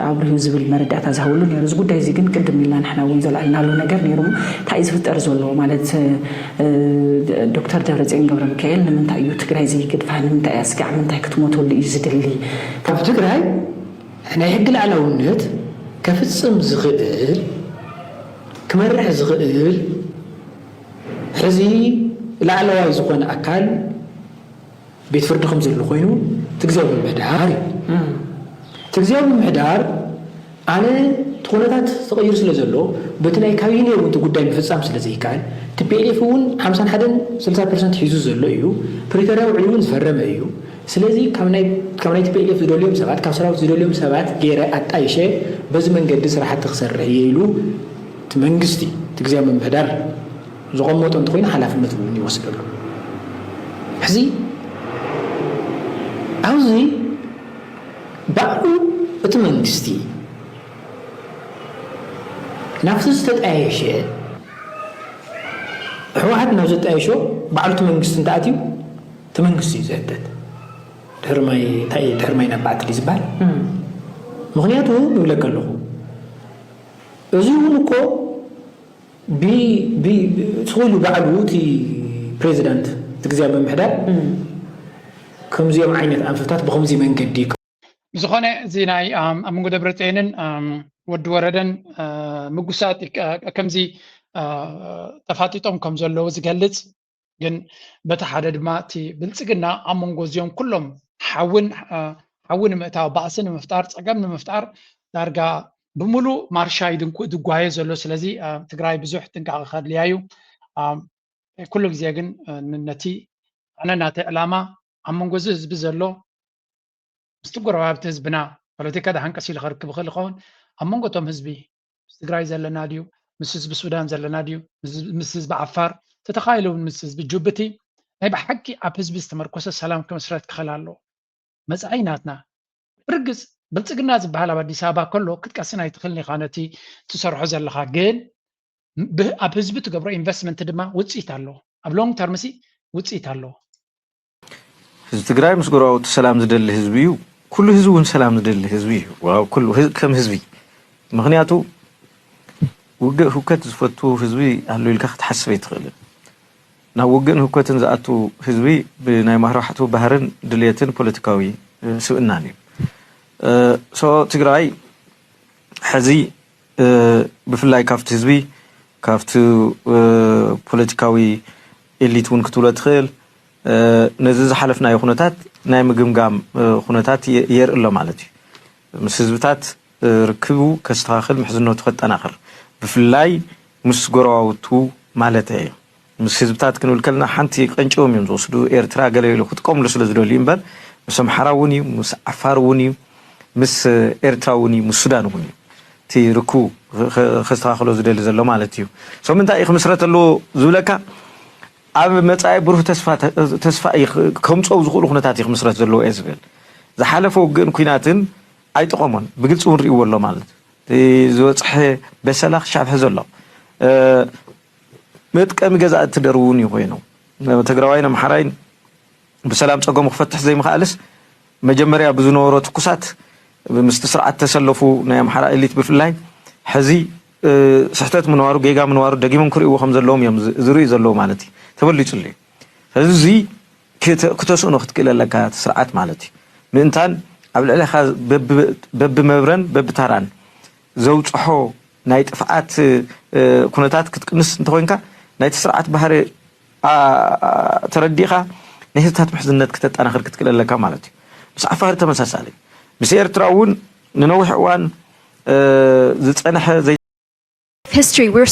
ኣብሪሁ ዝብል መረዳእታ ዝሃብሉ ነይሩ። እዚ ጉዳይ እዚ ግን ቅድም ኢልና ንሕና እውን ዘልዓልናሉ ነገር ነይሩ። እንታይ እዩ ዝፍጠር ዘሎ ማለት ዶክተር ደብረፅዮን ገብረ ሚካኤል ንምንታይ እዩ ትግራይ ዘይገድፋ? ንምንታይ እያ ስጋዕ ምንታይ ክትሞተሉ እዩ ዝደሊ? ኣብ ትግራይ ናይ ሕጊ ላዕላውነት ከፍፅም ዝኽእል ክመርሕ ዝኽእል ሕዚ ላዕለዋይ ዝኾነ ኣካል ቤት ፍርዲ ከም ዘሎ ኮይኑ እቲ ግዜያዊ ምምሕዳር እዩ። እቲ ግዜያዊ ምምሕዳር ኣነ እቲ ኩነታት ተቐይሩ ስለ ዘሎ በቲ ናይ ካቢነ እውን እቲ ጉዳይ ምፍፃም ስለ ዘይከኣል ቲፒኤልኤፍ እውን ሓምሳን ሓደን ስልሳ ፐርሰንት ሒዙ ዘሎ እዩ። ፕሪቶርያ ውዕል እውን ዝፈረመ እዩ። ስለዚ ካብ ናይ ካብ ናይ ቲፒኤልኤፍ ዝደልዮም ሰባት ካብ ሰራዊት ዝደልዮም ሰባት ገይረ ኣጣይሸ በዚ መንገዲ ስራሕቲ ክሰርሕ እየ ኢሉ እቲ መንግስቲ እቲ ግዜያዊ ምምሕዳር ዘቐመጦ እንተኮይኑ ሓላፍነት እውን ይወስደሉ። ሕዚ ኣብዚ ባዕሉ እቲ መንግስቲ ናብቲ ዝተጣየሸ ህወሓት ናብ ዘጣየሾ ባዕሉ እቲ መንግስቲ እንተኣትዩ እቲ መንግስቲ እዩ ዝሕተት። ድሕሪ ማይ እንታይ እዩ? ድሕሪ ማይ ናብ ባዕቲ ድዩ ዝበሃል? ምኽንያቱ ይብለካ ኣለኹ እዚ እውን እኮ ብ- ብ- ስቕ ኢሉ ባዕሉ እቲ ፕሬዚዳንት እቲ ግዜያዊ ምምሕዳር ከምዚኦም ዓይነት ኣንፈታት ብኸምዚ መንገዲ ብዝኾነ እዚ ናይ ኣብ መንጎ ደብረፅዮንን ወዲ ወረደን ምጉሳጥ ከምዚ ተፋጢጦም ከም ዘለዉ ዝገልፅ ግን በቲ ሓደ ድማ እቲ ብልፅግና ኣብ መንጎ እዚኦም ኩሎም ሓዊ ንምእታው ባእሲ ንምፍጣር ፀገም ንምፍጣር ዳርጋ ብምሉእ ማርሻ እዩ ድጓየ ዘሎ። ስለዚ ትግራይ ብዙሕ ጥንቃቐ ከድልያ እዩ። ኩሉ ግዜ ግን ነቲ ኣነ ናተይ ዕላማ ኣብ መንጎ እዚ ህዝቢ ዘሎ ምስቲ ጎረባብቲ ህዝብና ፖለቲካ ደሓን ቀስ ኢሉ ከርክብ ይኽእል ይኸውን። ኣብ መንጎ እቶም ህዝቢ ምስ ትግራይ ዘለና ድዩ፣ ምስ ህዝቢ ሱዳን ዘለና ድዩ፣ ምስ ህዝቢ ዓፋር፣ ተተኻኢሉ እውን ምስ ህዝቢ ጅቡቲ ናይ ብሓቂ ኣብ ህዝቢ ዝተመርኮሰ ሰላም ክምስረት ክኽእል ኣለዎ። መፃኢ ናትና ብርግፅ ብልፅግና ዝበሃል ኣብ ኣዲስ ኣበባ ከሎ ክትቀስን ኣይትኽእልን ኢኻ ነቲ ትሰርሖ ዘለኻ። ግን ኣብ ህዝቢ ትገብሮ ኢንቨስትመንት ድማ ውፅኢት ኣለዎ። ኣብ ሎንግ ተርምሲ ውፅኢት ኣለዎ። ህዝቢ ትግራይ ምስ ጎረባብቱ ሰላም ዝደሊ ህዝቢ እዩ። ኩሉ ህዝቢ እውን ሰላም ዝደሊ ህዝቢ እዩ። ዋው ኩሉ ህዝ- ከም ህዝቢ ምክንያቱ ውግእ ህውከት ዝፈቱ ህዝቢ ኣሎ ኢልካ ክትሓስብ ኣይትኽእልን። ናብ ውግእን ህውከትን ዝኣቱ ህዝቢ ብናይ ማህርባሕቱ ባህርን ድልየትን ፖለቲካዊ እ፣ ስብእናን እዩ። እ፣ ሶ ትግራይ ሕዚ እ፣ ብፍላይ ካብቲ ህዝቢ ካብቲ እ፣ ፖለቲካዊ ኤሊት እውን ክትብሎ ትኽእል ነዚ ዝሓለፍናዮ ኩነታት ናይ ምግምጋም ኩነታት የርኢ ኣሎ ማለት እዩ። ምስ ህዝብታት ርክቡ ከስተኻኽል፣ ምሕዝነቱ ከጠናኽር፣ ብፍላይ ምስ ጎረባብቱ ማለት እየ። ምስ ህዝብታት ክንብል ከለና ሓንቲ ቀንጭቦም እዮም ዝወስዱ። ኤርትራ ገለ ኢሉ ክጥቀምሉ ስለ ዝደልዩ እምበር ምስ ኣምሓራ እውን እዩ፣ ምስ ዓፋር እውን እዩ፣ ምስ ኤርትራ እውን እዩ፣ ምስ ሱዳን እውን እዩ እቲ ርክቡ ከስተኻኽሎ ዝደሊ ዘሎ ማለት እዩ። ሶ ምንታይ እዩ ክምስረት ኣለዎ ዝብለካ ኣብ መጻኢ ብሩህ ተስፋ ተስፋ ከምጸው ዝኽእሉ ኩነታት እዩ ክምስረት ዘለዎ እየ ዝብል። ዝሓለፈ ውግእን ኩናትን ኣይጠቐሞን፣ ብግልጺ እውን ርእይዎ ኣሎ ማለት እዩ። ዝበጽሐ በሰላ ክሻብሐ ዘሎ መጥቀሚ ገዛእቲ ደርቡ እውን እዩ ኮይኑ ትግራዋይን ኣምሓራይን ብሰላም ጸገሙ ክፈትሕ ዘይምኽኣልስ መጀመርያ ብዝነበሮ ትኩሳት ምስቲ ስርዓት ተሰለፉ ናይ ኣምሓራ ኤሊት ብፍላይ ሕዚ ስሕተት ምንባሩ ጌጋ ምንባሩ ደጊሞም ክርእይዎ ከም ዘለዎም እዮም ዝርእዩ ዘለዉ ማለት እዩ። ተበሊፁሉ እዩ። ስለዚ እዚ ክተስእኖ ክትክእል ኣለካ እቲ ስርዓት ማለት እዩ። ምእንታን ኣብ ልዕለኻ በብመብረን በብታራን ዘውፅሖ ናይ ጥፍዓት ኩነታት ክትቅንስ እንተኮይንካ ናይቲ ስርዓት ባህሪ ተረዲእኻ ናይ ህዝብታት ምሕዝነት ክተጠናኽር ክትክእል ኣለካ ማለት እዩ። ምስ ዓፋር ተመሳሳሊ። ምስ ኤርትራ እውን ንነዊሕ እዋን ዝፀንሐ ዘይ history. We're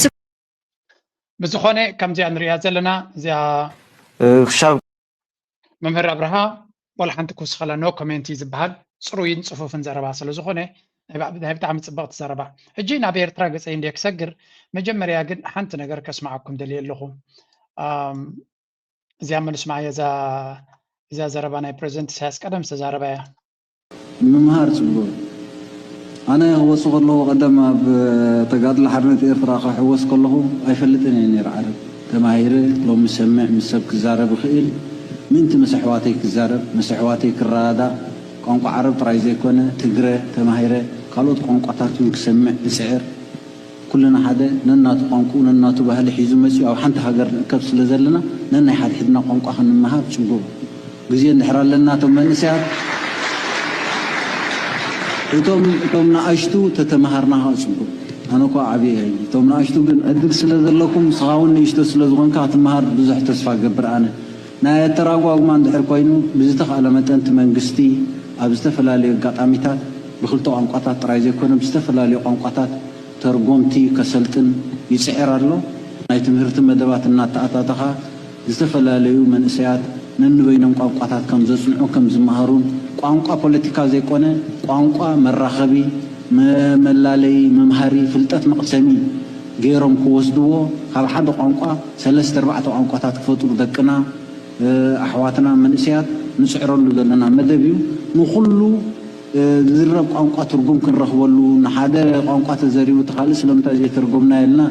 ብዝኾነ ከምዚኣ ንሪኣ ዘለና እዚኣ ክሻብ መምህር ኣብርሃ ዋላ ሓንቲ ክውስኸላ no comment እዩ ዝበሃል። ፅሩይን ፅፉፍን ዘረባ ስለ ዝኾነ ናይ ብጣዕሚ ፅብቕቲ ዘረባ። ሕጂ ናብ ኤርትራ ገፀይ እንደ ክሰግር፣ መጀመርያ ግን ሓንቲ ነገር ከስማዓኩም ደልየ ኣለኹ። እዚኣ መልስ መዓያ እዛ ዘረባ ናይ ፕረዚደንት ኢሳያስ ቀደም ዝተዛረባ እያ። ምምሃር ጽቡቕ። ኣነ ክወጽእ ከለኹ ቀደም ኣብ ተጋድሎ ሓርነት ኤርትራ ክሕወስ ከለኹ ኣይፈልጥን እየ ነይረ ዓረብ። ተማሂረ ሎሚ ዝሰምዕ ምስ ሰብ ክዛረብ ይኽእል ምእንቲ ምስ ኣሕዋተይ ክዛረብ ምስ ኣሕዋተይ ክረዳዳእ ቋንቋ ዓረብ ጥራይ ዘይኮነ ትግረ ተማሂረ ካልኦት ቋንቋታት እውን ክሰምዕ ይጽዕር። ኩልና ሓደ ነናቱ ቋንቁኡ ነናቱ ባህሊ ሒዙ መፂኡ ኣብ ሓንቲ ሃገር ንእከብ ስለ ዘለና ነናይ ሓድሕድና ቋንቋ ክንመሃር ፅቡቅ ግዜ እንድሕር ኣለና እቶም መንእሰያት እቶም እቶም ንኣሽቱ ተተመሃርና ከዓ ፅቡቅ ኣነ እኳ ዓብየ እየ እቶም ንኣሽቱ ግን ዕድል ስለ ዘለኩም ንስኻ እውን ንእሽቶ ስለ ዝኾንካ ክትመሃር ብዙሕ ተስፋ ገብር ኣነ ናይ ኣተራጓጉማ እንድሕር ኮይኑ ብዝተኽኣለ መጠን እቲ መንግስቲ ኣብ ዝተፈላለዩ ኣጋጣሚታት ብክልተ ቋንቋታት ጥራይ ዘይኮነ ብዝተፈላለዩ ቋንቋታት ተርጎምቲ ከሰልጥን ይጽዕር ኣሎ። ናይ ትምህርቲ መደባት እናተኣታተኻ ዝተፈላለዩ መንእሰያት ነንበይኖም ቋንቋታት ከም ዘጽንዑ ከም ዝመሃሩን ቋንቋ ፖለቲካ ዘይኮነ ቋንቋ መራኸቢ መመላለዪ መምሃሪ ፍልጠት መቕሰሚ ገይሮም ክወስድዎ ካብ ሓደ ቋንቋ ሰለስተ ኣርባዕተ ቋንቋታት ክፈጥሩ ደቅና ኣሕዋትና መንእሰያት ንፅዕረሉ ዘለና መደብ እዩ። ንኹሉ ዝዝረብ ቋንቋ ትርጉም ክንረኽበሉ ንሓደ ቋንቋ ተዘሪቡ እቲ ካልእ ስለምንታይ ዘይተርጎምና ኢልና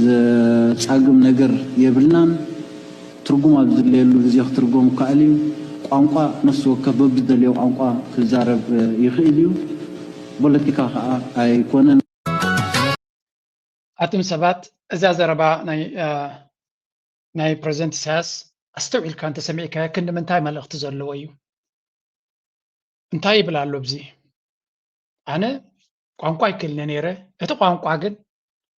ዘፃግም ነገር የብልናን። ትርጉም ኣብ ዝድለየሉ ግዜ ክትርጎም ይከኣል እዩ። ቋንቋ ነፍሲ ወከፍ በብዝደለዮ ቋንቋ ክዛረብ ይኽእል እዩ። ፖለቲካ ከዓ ኣይኮነን። ኣቱም ሰባት እዛ ዘረባ ናይ ናይ ፕረዚደንት ኢሳያስ ኣስተውዒልካ እንተሰሚዕካዮ ክንዲ ምንታይ መልእኽቲ ዘለዎ እዩ? እንታይ ይብል ኣሎ ኣብዚ? ኣነ ቋንቋ ኣይክእልን ነይረ፣ እቲ ቋንቋ ግን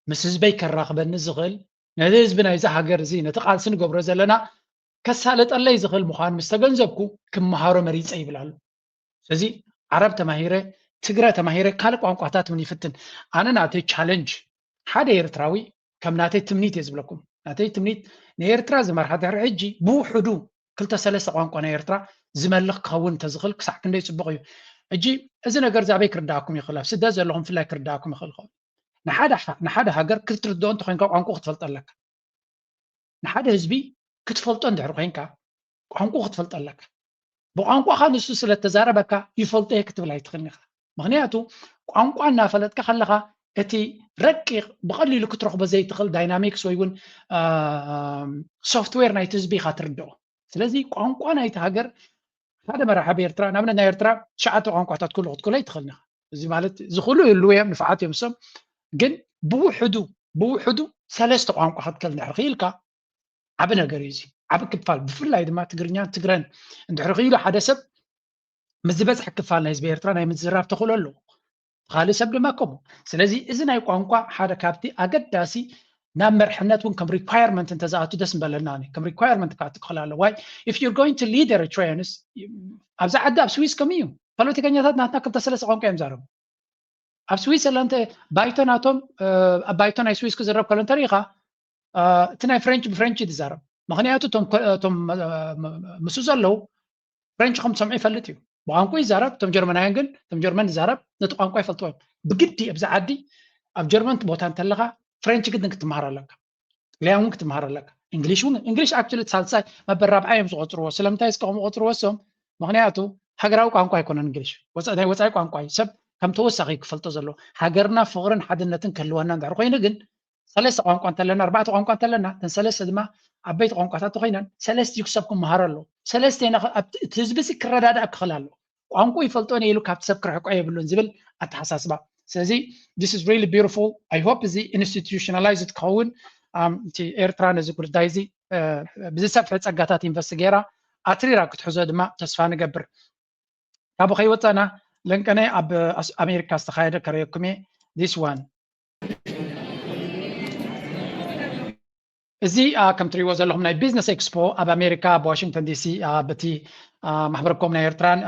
ምስ ህዝበይ ከራኽበኒ ዝኽእል ነዚ ህዝቢ ናይዚ ሃገር እዚ ነቲ ቃልሲ ንገብሮ ዘለና ከሳልጠለይ ዝኽእል ምዃኑ ምስ ተገንዘብኩ ክመሃሮ መሪፀ ይብል ኣሎ። ስለዚ ዓረብ ተማሂረ፣ ትግረ ተማሂረ፣ ካልእ ቋንቋታት እውን ይፍትን። ኣነ ናተይ ቻለንጅ ሓደ ኤርትራዊ ከም ናተይ ትምኒት እየ ዝብለኩም። ናተይ ትምኒት ንኤርትራ ዝመርሓ ድሕሪ ሕጂ ብውሕዱ ክልተ ሰለስተ ቋንቋ ናይ ኤርትራ ዝመልኽ ክኸውን እንተዝኽእል ክሳዕ ክንደይ ጽቡቕ እዩ። ሕጂ እዚ ነገር እዚ ኣበይ ክርዳኣኩም ይኽእል? ኣብ ስደት ዘለኹም ፍላይ ክርዳኣኩም ይኽእል ይኸውን። ንሓደ ንሓደ ሃገር ክትርድኦ እንተኾይንካ ቋንቋ ክትፈልጦ ኣለካ። ንሓደ ህዝቢ ክትፈልጦ እንድሕር ኮይንካ ቋንቋ ክትፈልጦ ኣለካ። ብቋንቋኻ ንሱ ስለ ተዛረበካ ይፈልጦ እየ ክትብል ኣይትኽእልን ኢኻ። ምኽንያቱ ቋንቋ እናፈለጥካ ከለኻ እቲ ረቂቕ ብቐሊሉ ክትረኽቦ ዘይትኽእል ዳይናሚክስ ወይ እውን ሶፍትዌር ናይቲ ህዝቢ ኢኻ ትርድኦ። ስለዚ ቋንቋ ናይቲ ሃገር ሓደ መራሓቢ ኤርትራ ንኣብነት ናይ ኤርትራ ትሽዓተ ቋንቋታት ኩሉ ክትክእሎ ኣይትኽእልን ኢኻ። እዚ ማለት ዝኽእሉ ይህልዉ እዮም፣ ንፉዓት እዮም እሶም። ግን ብውሕዱ ብውሕዱ ሰለስተ ቋንቋ ክትክእል እንድሕር ክኢልካ ዓቢ ነገር እዩ እዚ። ዓቢ ክፋል ብፍላይ ድማ ትግርኛን ትግረን እንድሕር ክኢሉ ሓደ ሰብ ምስ ዝበዝሐ ክፋል ናይ ህዝቢ ኤርትራ ናይ ምዝራብ ተኽእሎ ኣለዎ። ካልእ ሰብ ድማ ከምኡ። ስለዚ እዚ ናይ ቋንቋ ሓደ ካብቲ ኣገዳሲ ናብ መርሕነት እውን ከም ሪኳየርመንት እንተዝኣቱ ደስ ምበለና። ኣነ ከም ሪኳየርመንት ክኣቱ ክኽእል ኣለዎ። Why if you're going to lead Eritreans ኣብዚ ዓዲ ኣብ ስዊስ ከምኡ እዩ። ፖለቲከኛታት ናትና ክልተ ሰለስተ ቋንቋ እዮም ዛረቡ። ኣብ ስዊዘርላንድ ባይቶ ናቶም ኣብ ባይቶ ናይ ስዊስ ክዝረብ ከሎ እንተሪኢኻ እቲ ናይ ፍሬንች ብፍሬንች እዩ ዝዛረብ። ምኽንያቱ እቶም ምስኡ ዘለዉ ፍሬንች ከም ዝሰምዑ ይፈልጥ እዩ። ብቋንቋ ይዛረብ። እቶም ጀርመናውያን ግን እቶም ጀርመን ዝዛረብ ነቲ ቋንቋ ይፈልጥዎ እዮም። ብግዲ ኣብዚ ዓዲ ኣብ ጀርመን ቦታ እንተለኻ ፍሬንች ግድን ክትመሃር ኣለካ። ጥልያን እውን ክትመሃር ኣለካ። እንግሊሽ እውን እንግሊሽ ኣክቹሊ ሳልሳይ መበል ራብዓይ እዮም ዝቆፅርዎ። ስለምንታይ እስከ ከምኡ ቆፅርዎ እሶም? ምኽንያቱ ሃገራዊ ቋንቋ ኣይኮነን እንግሊሽ። ወፃ- ናይ ወፃኢ ቋንቋ እዩ። ሰብ ከም ተወሳኺ ክፈልጦ ዘለዎ። ሃገርና ፍቕርን ሓድነትን ክህልወና እንድሕር ኮይኑ ግን ሰለስተ ቋንቋ እንተለና ኣርባዕተ ቋንቋ እንተለና እተን ሰለስተ ድማ ዓበይቲ ቋንቋታት ተኮይነን ሰለስቲኡ ሰብ ክመሃሮ ኣለዎ። ሰለስተ እቲ ህዝቢ ሲ ክረዳዳእ ክኽእል ኣለዎ። ቋንቋ ይፈልጦ ኢሉ ካብቲ ሰብ ክርሕቆ የብሉን ዝብል ኣተሓሳስባ። ስለዚ this is really beautiful. I hope እዚ institutionalized ክኸውን እቲ ኤርትራ ነዚ ጉዳይ እዚ ብዝሰፍሐ ጸጋታት ኢንቨስት ገይራ ኣትሪራ ክትሕዞ ድማ ተስፋ ንገብር። ካብኡ ከይወጻና ለንቀነ ኣብ ኣሜሪካ ዝተኻየደ ከረየኩም እየ። This one እዚ ከም ትሪእዎ ዘለኹም ናይ ቢዝነስ ኤክስፖ ኣብ ኣሜሪካ ኣብ ዋሽንግተን ዲሲ በቲ ማሕበር ኮም ናይ ኤርትራን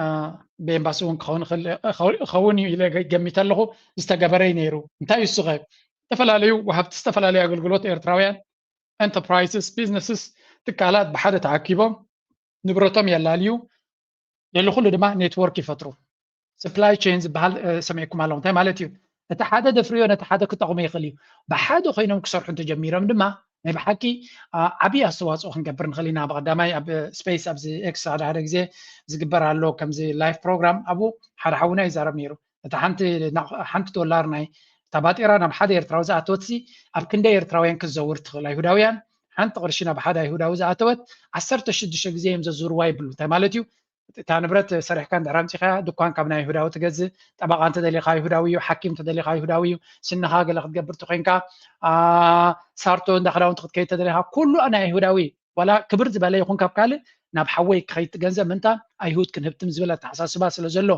ብኤምባሲ እውን ክኸውን ይኽእል- ክኸውን እዩ ኢለ ገሚተ ኣለኹ ዝተገበረ እዩ ነይሩ። እንታይ እዩ እሱ ኸ? ዝተፈላለዩ ወሃብቲ ዝተፈላለዩ ኣገልግሎት ኤርትራውያን ኤንተርፕራይስስ ቢዝነስስ ትካላት ብሓደ ተኣኪቦም ንብረቶም የላልዩ የሉ ኩሉ ድማ ኔትወርክ ይፈጥሩ። supply chain ዝበሃል ሰሚዕኩም ኣለኹም። እንታይ ማለት እዩ? እቲ ሓደ ደፍርዮ ነቲ ሓደ ክጠቕሞ ይኽእል እዩ። ብሓደ ኮይኖም ክሰርሑ እንተጀሚሮም ድማ ናይ ብሓቂ ዓብዪ ኣስተዋፅኦ ክንገብር ንኽእል ኢና። ብቐዳማይ ኣብ ስፔስ ኣብዚ ኤክስ ሓደ ሓደ ግዜ ዝግበር ኣሎ ከምዚ ላይፍ ፕሮግራም፣ ኣብኡ ሓደ ሓውና ይዛረብ ነይሩ። እታ ሓንቲ ዶላር ናይ እታ ባጤራ ናብ ሓደ ኤርትራዊ ዝኣተወትሲ ኣብ ክንደይ ኤርትራውያን ክትዘውር ትኽእል? ኣይሁዳውያን ሓንቲ ቅርሺ ናብ ሓደ ኣይሁዳዊ ዝኣተወት ዓሰርተ ሽዱሽተ ግዜ እዮም ዘዝውርዋ ይብሉ። እንታይ ማለት እዩ? እታ ንብረት ሰሪሕካ እንድሕር ኣምፂኻያ ድኳን ካብ ናይ ኣይሁዳዊ ትገዝእ፣ ጠበቓ እንተደሊኻ ኣይሁዳዊ እዩ፣ ሓኪም እንተደሊኻ ኣይሁዳዊ እዩ፣ ስንኻ ገለ ክትገብር ተኮይንካ ሳርቶ እንዳ ክዳውንቲ ክትከይድ ተደሊኻ ኩሉ ናይ ኣይሁዳዊ እዩ። ዋላ ክብር ዝበለ ይኹን ካብ ካልእ ናብ ሓወይ ክኸይድ ገንዘብ ምንታን ኣይሁድ ክንህብትም ዝብል ኣተሓሳስባ ስለ ዘሎ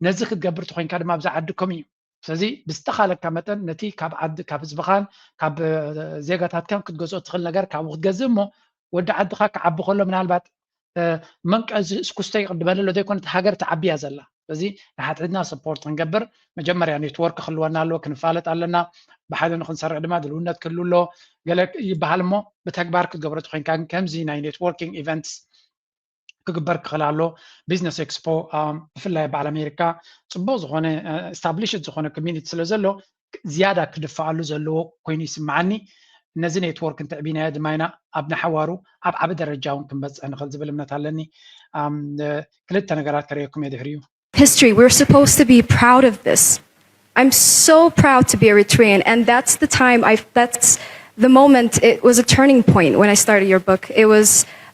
ነዚ ክትገብር ተኮይንካ ድማ ኣብዚ ዓዲ ከምኡ እዩ። ስለዚ ብዝተኻለካ መጠን ነቲ ካብ ዓዲ ካብ ህዝብኻን ካብ ዜጋታትካን ክትገዝኦ ትኽእል ነገር ካብኡ ክትገዝእ እሞ ወዲ ዓድኻ ክዓቢ ከሎ ምናልባት መንቀዚ እስኩስተ ይቕድመሉ ኣሎ ዘይኮነ እቲ ሃገር ትዓቢ እያ ዘላ። ስለዚ ንሓድሕድና ሰፖርት ክንገብር መጀመርያ ኔትወርክ ክህልወና ኣለዎ፣ ክንፋለጥ ኣለና። ብሓደ ንክንሰርሕ ድማ ድልውነት ክህሉ ኣሎ። ገለ ይበሃል እሞ ብተግባር ክትገብሮ ተኮይንካ ግን ከምዚ ናይ ኔትወርኪንግ ኢቨንትስ ክግበር ክኽእል ኣሎ። ቢዝነስ ኤክስፖ ብፍላይ በዓል ኣሜሪካ ፅቡቅ ዝኾነ ስታብሊሽድ ዝኾነ ኮሚኒቲ ስለ ዘሎ ዝያዳ ክድፈኣሉ ዘለዎ ኮይኑ ይስምዓኒ። ነዚ ኔትወርክ እንተዕቢናዮ ድማ ኢና ኣብ ንሓዋሩ ኣብ ዓቢ ደረጃ እውን ክንበፅሕ ንኽእል ዝብል እምነት ኣለኒ። ክልተ ነገራት ከርእየኩም እየ ድሕሪኡ። History, we're supposed to be proud of this. I'm so proud to be Eritrean, and that's the time I, that's the moment, it was a turning point when I started your book. It was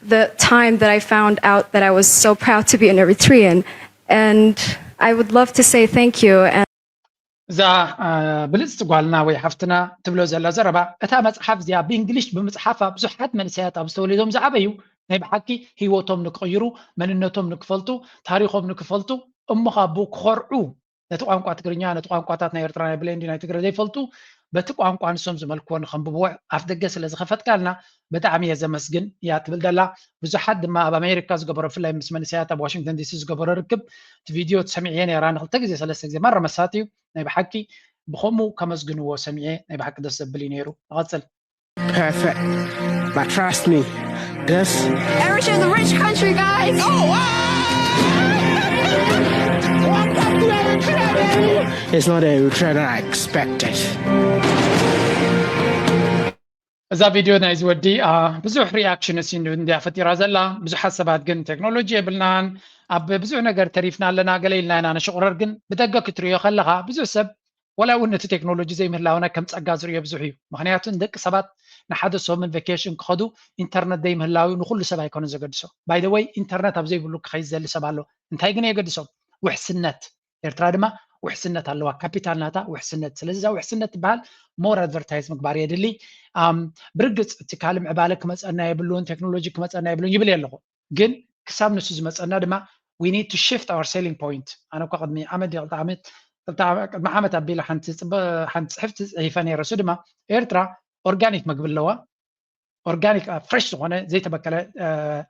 the time that I found out that I was so proud to be an Eritrean. And I would love to say thank you. And እዛ ብልፅቲ ጓልና ወይ ሓፍትና ትብሎ ዘላ ዘረባ እታ መፅሓፍ እዚኣ ብእንግሊሽ ብምፅሓፋ ብዙሓት መንእሰያት ኣብዚ ተወሊዶም ዝዓበዩ ናይ ብሓቂ ህይወቶም ንክቕይሩ መንነቶም ንክፈልጡ ታሪኾም ንክፈልጡ እሞ ካብኡ ክኾርዑ ነቲ ቋንቋ ትግርኛ ነቲ ቋንቋታት ናይ ኤርትራ ናይ ብሌንዲ ናይ ትግረ ዘይፈልጡ በቲ ቋንቋ ንሶም ዝመልክዎ ንከንብብዎ ኣፍ ደገ ስለ ዝኸፈትካልና ብጣዕሚ እየ ዘመስግን እያ ትብል ዘላ። ብዙሓት ድማ ኣብ ኣሜሪካ ዝገበሮ ብፍላይ ምስ መንእሰያት ኣብ ዋሽንግተን ዲሲ ዝገበሮ ርክብ እቲ ቪድዮ ሰሚዐ ነራ ንክልተ ግዜ ሰለስተ ግዜ ማራ መሳጢ እዩ። ናይ ብሓቂ ብኸምኡ ከመስግንዎ ሰሚዐ ናይ ብሓቂ ደስ ዘብል እዩ ነይሩ። ንቐፅል። Perfect. But trust me, this Eritrea is a rich country, guys. Oh, wow. Welcome to Eritrea, baby. It's not Eritrea that I expected. እዛ ቪድዮ ናይዚ ወዲ ብዙሕ ሪኣክሽንስ እንዲያ ፈጢራ ዘላ። ብዙሓት ሰባት ግን ቴክኖሎጂ የብልናን ኣብ ብዙሕ ነገር ተሪፍና ኣለና ገለ ኢልና ኢና ንሽቑረር። ግን ብደገ ክትሪኦ ከለኻ ብዙሕ ሰብ ወላ እውን ነቲ ቴክኖሎጂ ዘይምህላውና ከም ጸጋ ዝርእዮ ብዙሕ እዩ። ምክንያቱ ንደቂ ሰባት ንሓደ ሰሙን ቬኬሽን ክኸዱ ኢንተርነት ዘይምህላው ንኩሉ ሰብ ኣይኮነን ዘገድሶ። ባይ ዘ ወይ ኢንተርነት ኣብ ዘይብሉ ክኸይድ ዝደሊ ሰብ ኣሎ። እንታይ ግን የገድሶም? ውሕስነት። ኤርትራ ድማ ውሕስነት ኣለዋ። ካፒታል ናታ ውሕስነት። ስለዚ እዛ ውሕስነት ትበሃል ሞር ኣድቨርታይዝ ምግባር የድሊ። ብርግፅ እቲ ካልእ ምዕባለ ክመፀና የብሉን፣ ቴክኖሎጂ ክመፀና የብሉን ይብል ኣለኹ። ግን ክሳብ ንሱ ዝመፀና ድማ we need to shift our selling point። ኣነ እኳ ቅድሚ ዓመት ድዩ ክልተ ዓመት ቅድሚ ዓመት ኣቢለ ሓንቲ ሓንቲ ፅሕፍቲ ፅሒፈ ነይረ። እሱ ድማ ኤርትራ ኦርጋኒክ መግቢ ኣለዋ። ኦርጋኒክ ፍሬሽ ዝኾነ ዘይተበከለ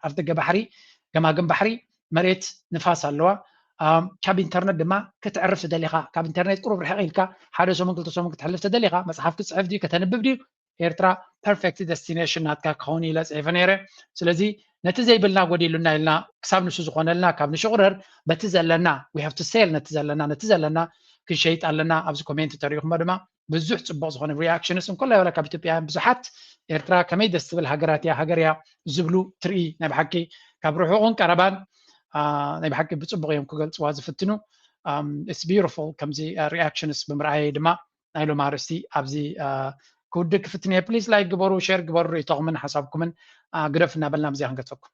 ኣፍደገ ባሕሪ፣ ገማግም ባሕሪ፣ መሬት፣ ንፋስ ኣለዋ። ካብ ኢንተርነት ድማ ክትዕርፍ ተደሊኻ ካብ ኢንተርኔት ቁሩብ ርሕቕ ኢልካ ሓደ ሰሙን ክልተ ሰሙን ክትሕልፍ ተደሊኻ መፅሓፍ ክትፅሕፍ ድዩ ከተንብብ ድዩ ኤርትራ ፐርፌክት ደስቲኔሽን ናትካ ክኸውን ኢለ ፅሒፈ ነይረ። ስለዚ ነቲ ዘይብልና ጎዲሉና ኢልና ክሳብ ንሱ ዝኾነልና ካብ ንሽቑረር በቲ ዘለና we have to sell ነቲ ዘለና ነቲ ዘለና ክንሸይጥ ኣለና። ኣብዚ ኮሜንት ተሪእኹሞ ድማ ብዙሕ ፅቡቕ ዝኾነ ሪኣክሽንስ እንኮላይ ዋላ ካብ ኢትዮጵያውያን ብዙሓት ኤርትራ ከመይ ደስ ትብል ሃገራት እያ ሃገር እያ ዝብሉ ትርኢ ናይ ብሓቂ ካብ ርሑቕን ቀረባን ናይ ብሓቂ ብፅቡቕ እዮም ክገልፅዋ ዝፍትኑ። It's beautiful ከምዚ ሪኣክሽንስ ብምርኣየይ ድማ ናይ ሎም ኣርእስቲ ኣብዚ ክውድእ ክፍትን እየ። ፕሊስ ላይክ ግበሩ፣ ሼር ግበሩ፣ ርእይቶኹምን ሓሳብኩምን ግደፍ እናበልና ብዚኣ ክንገድፈኩም።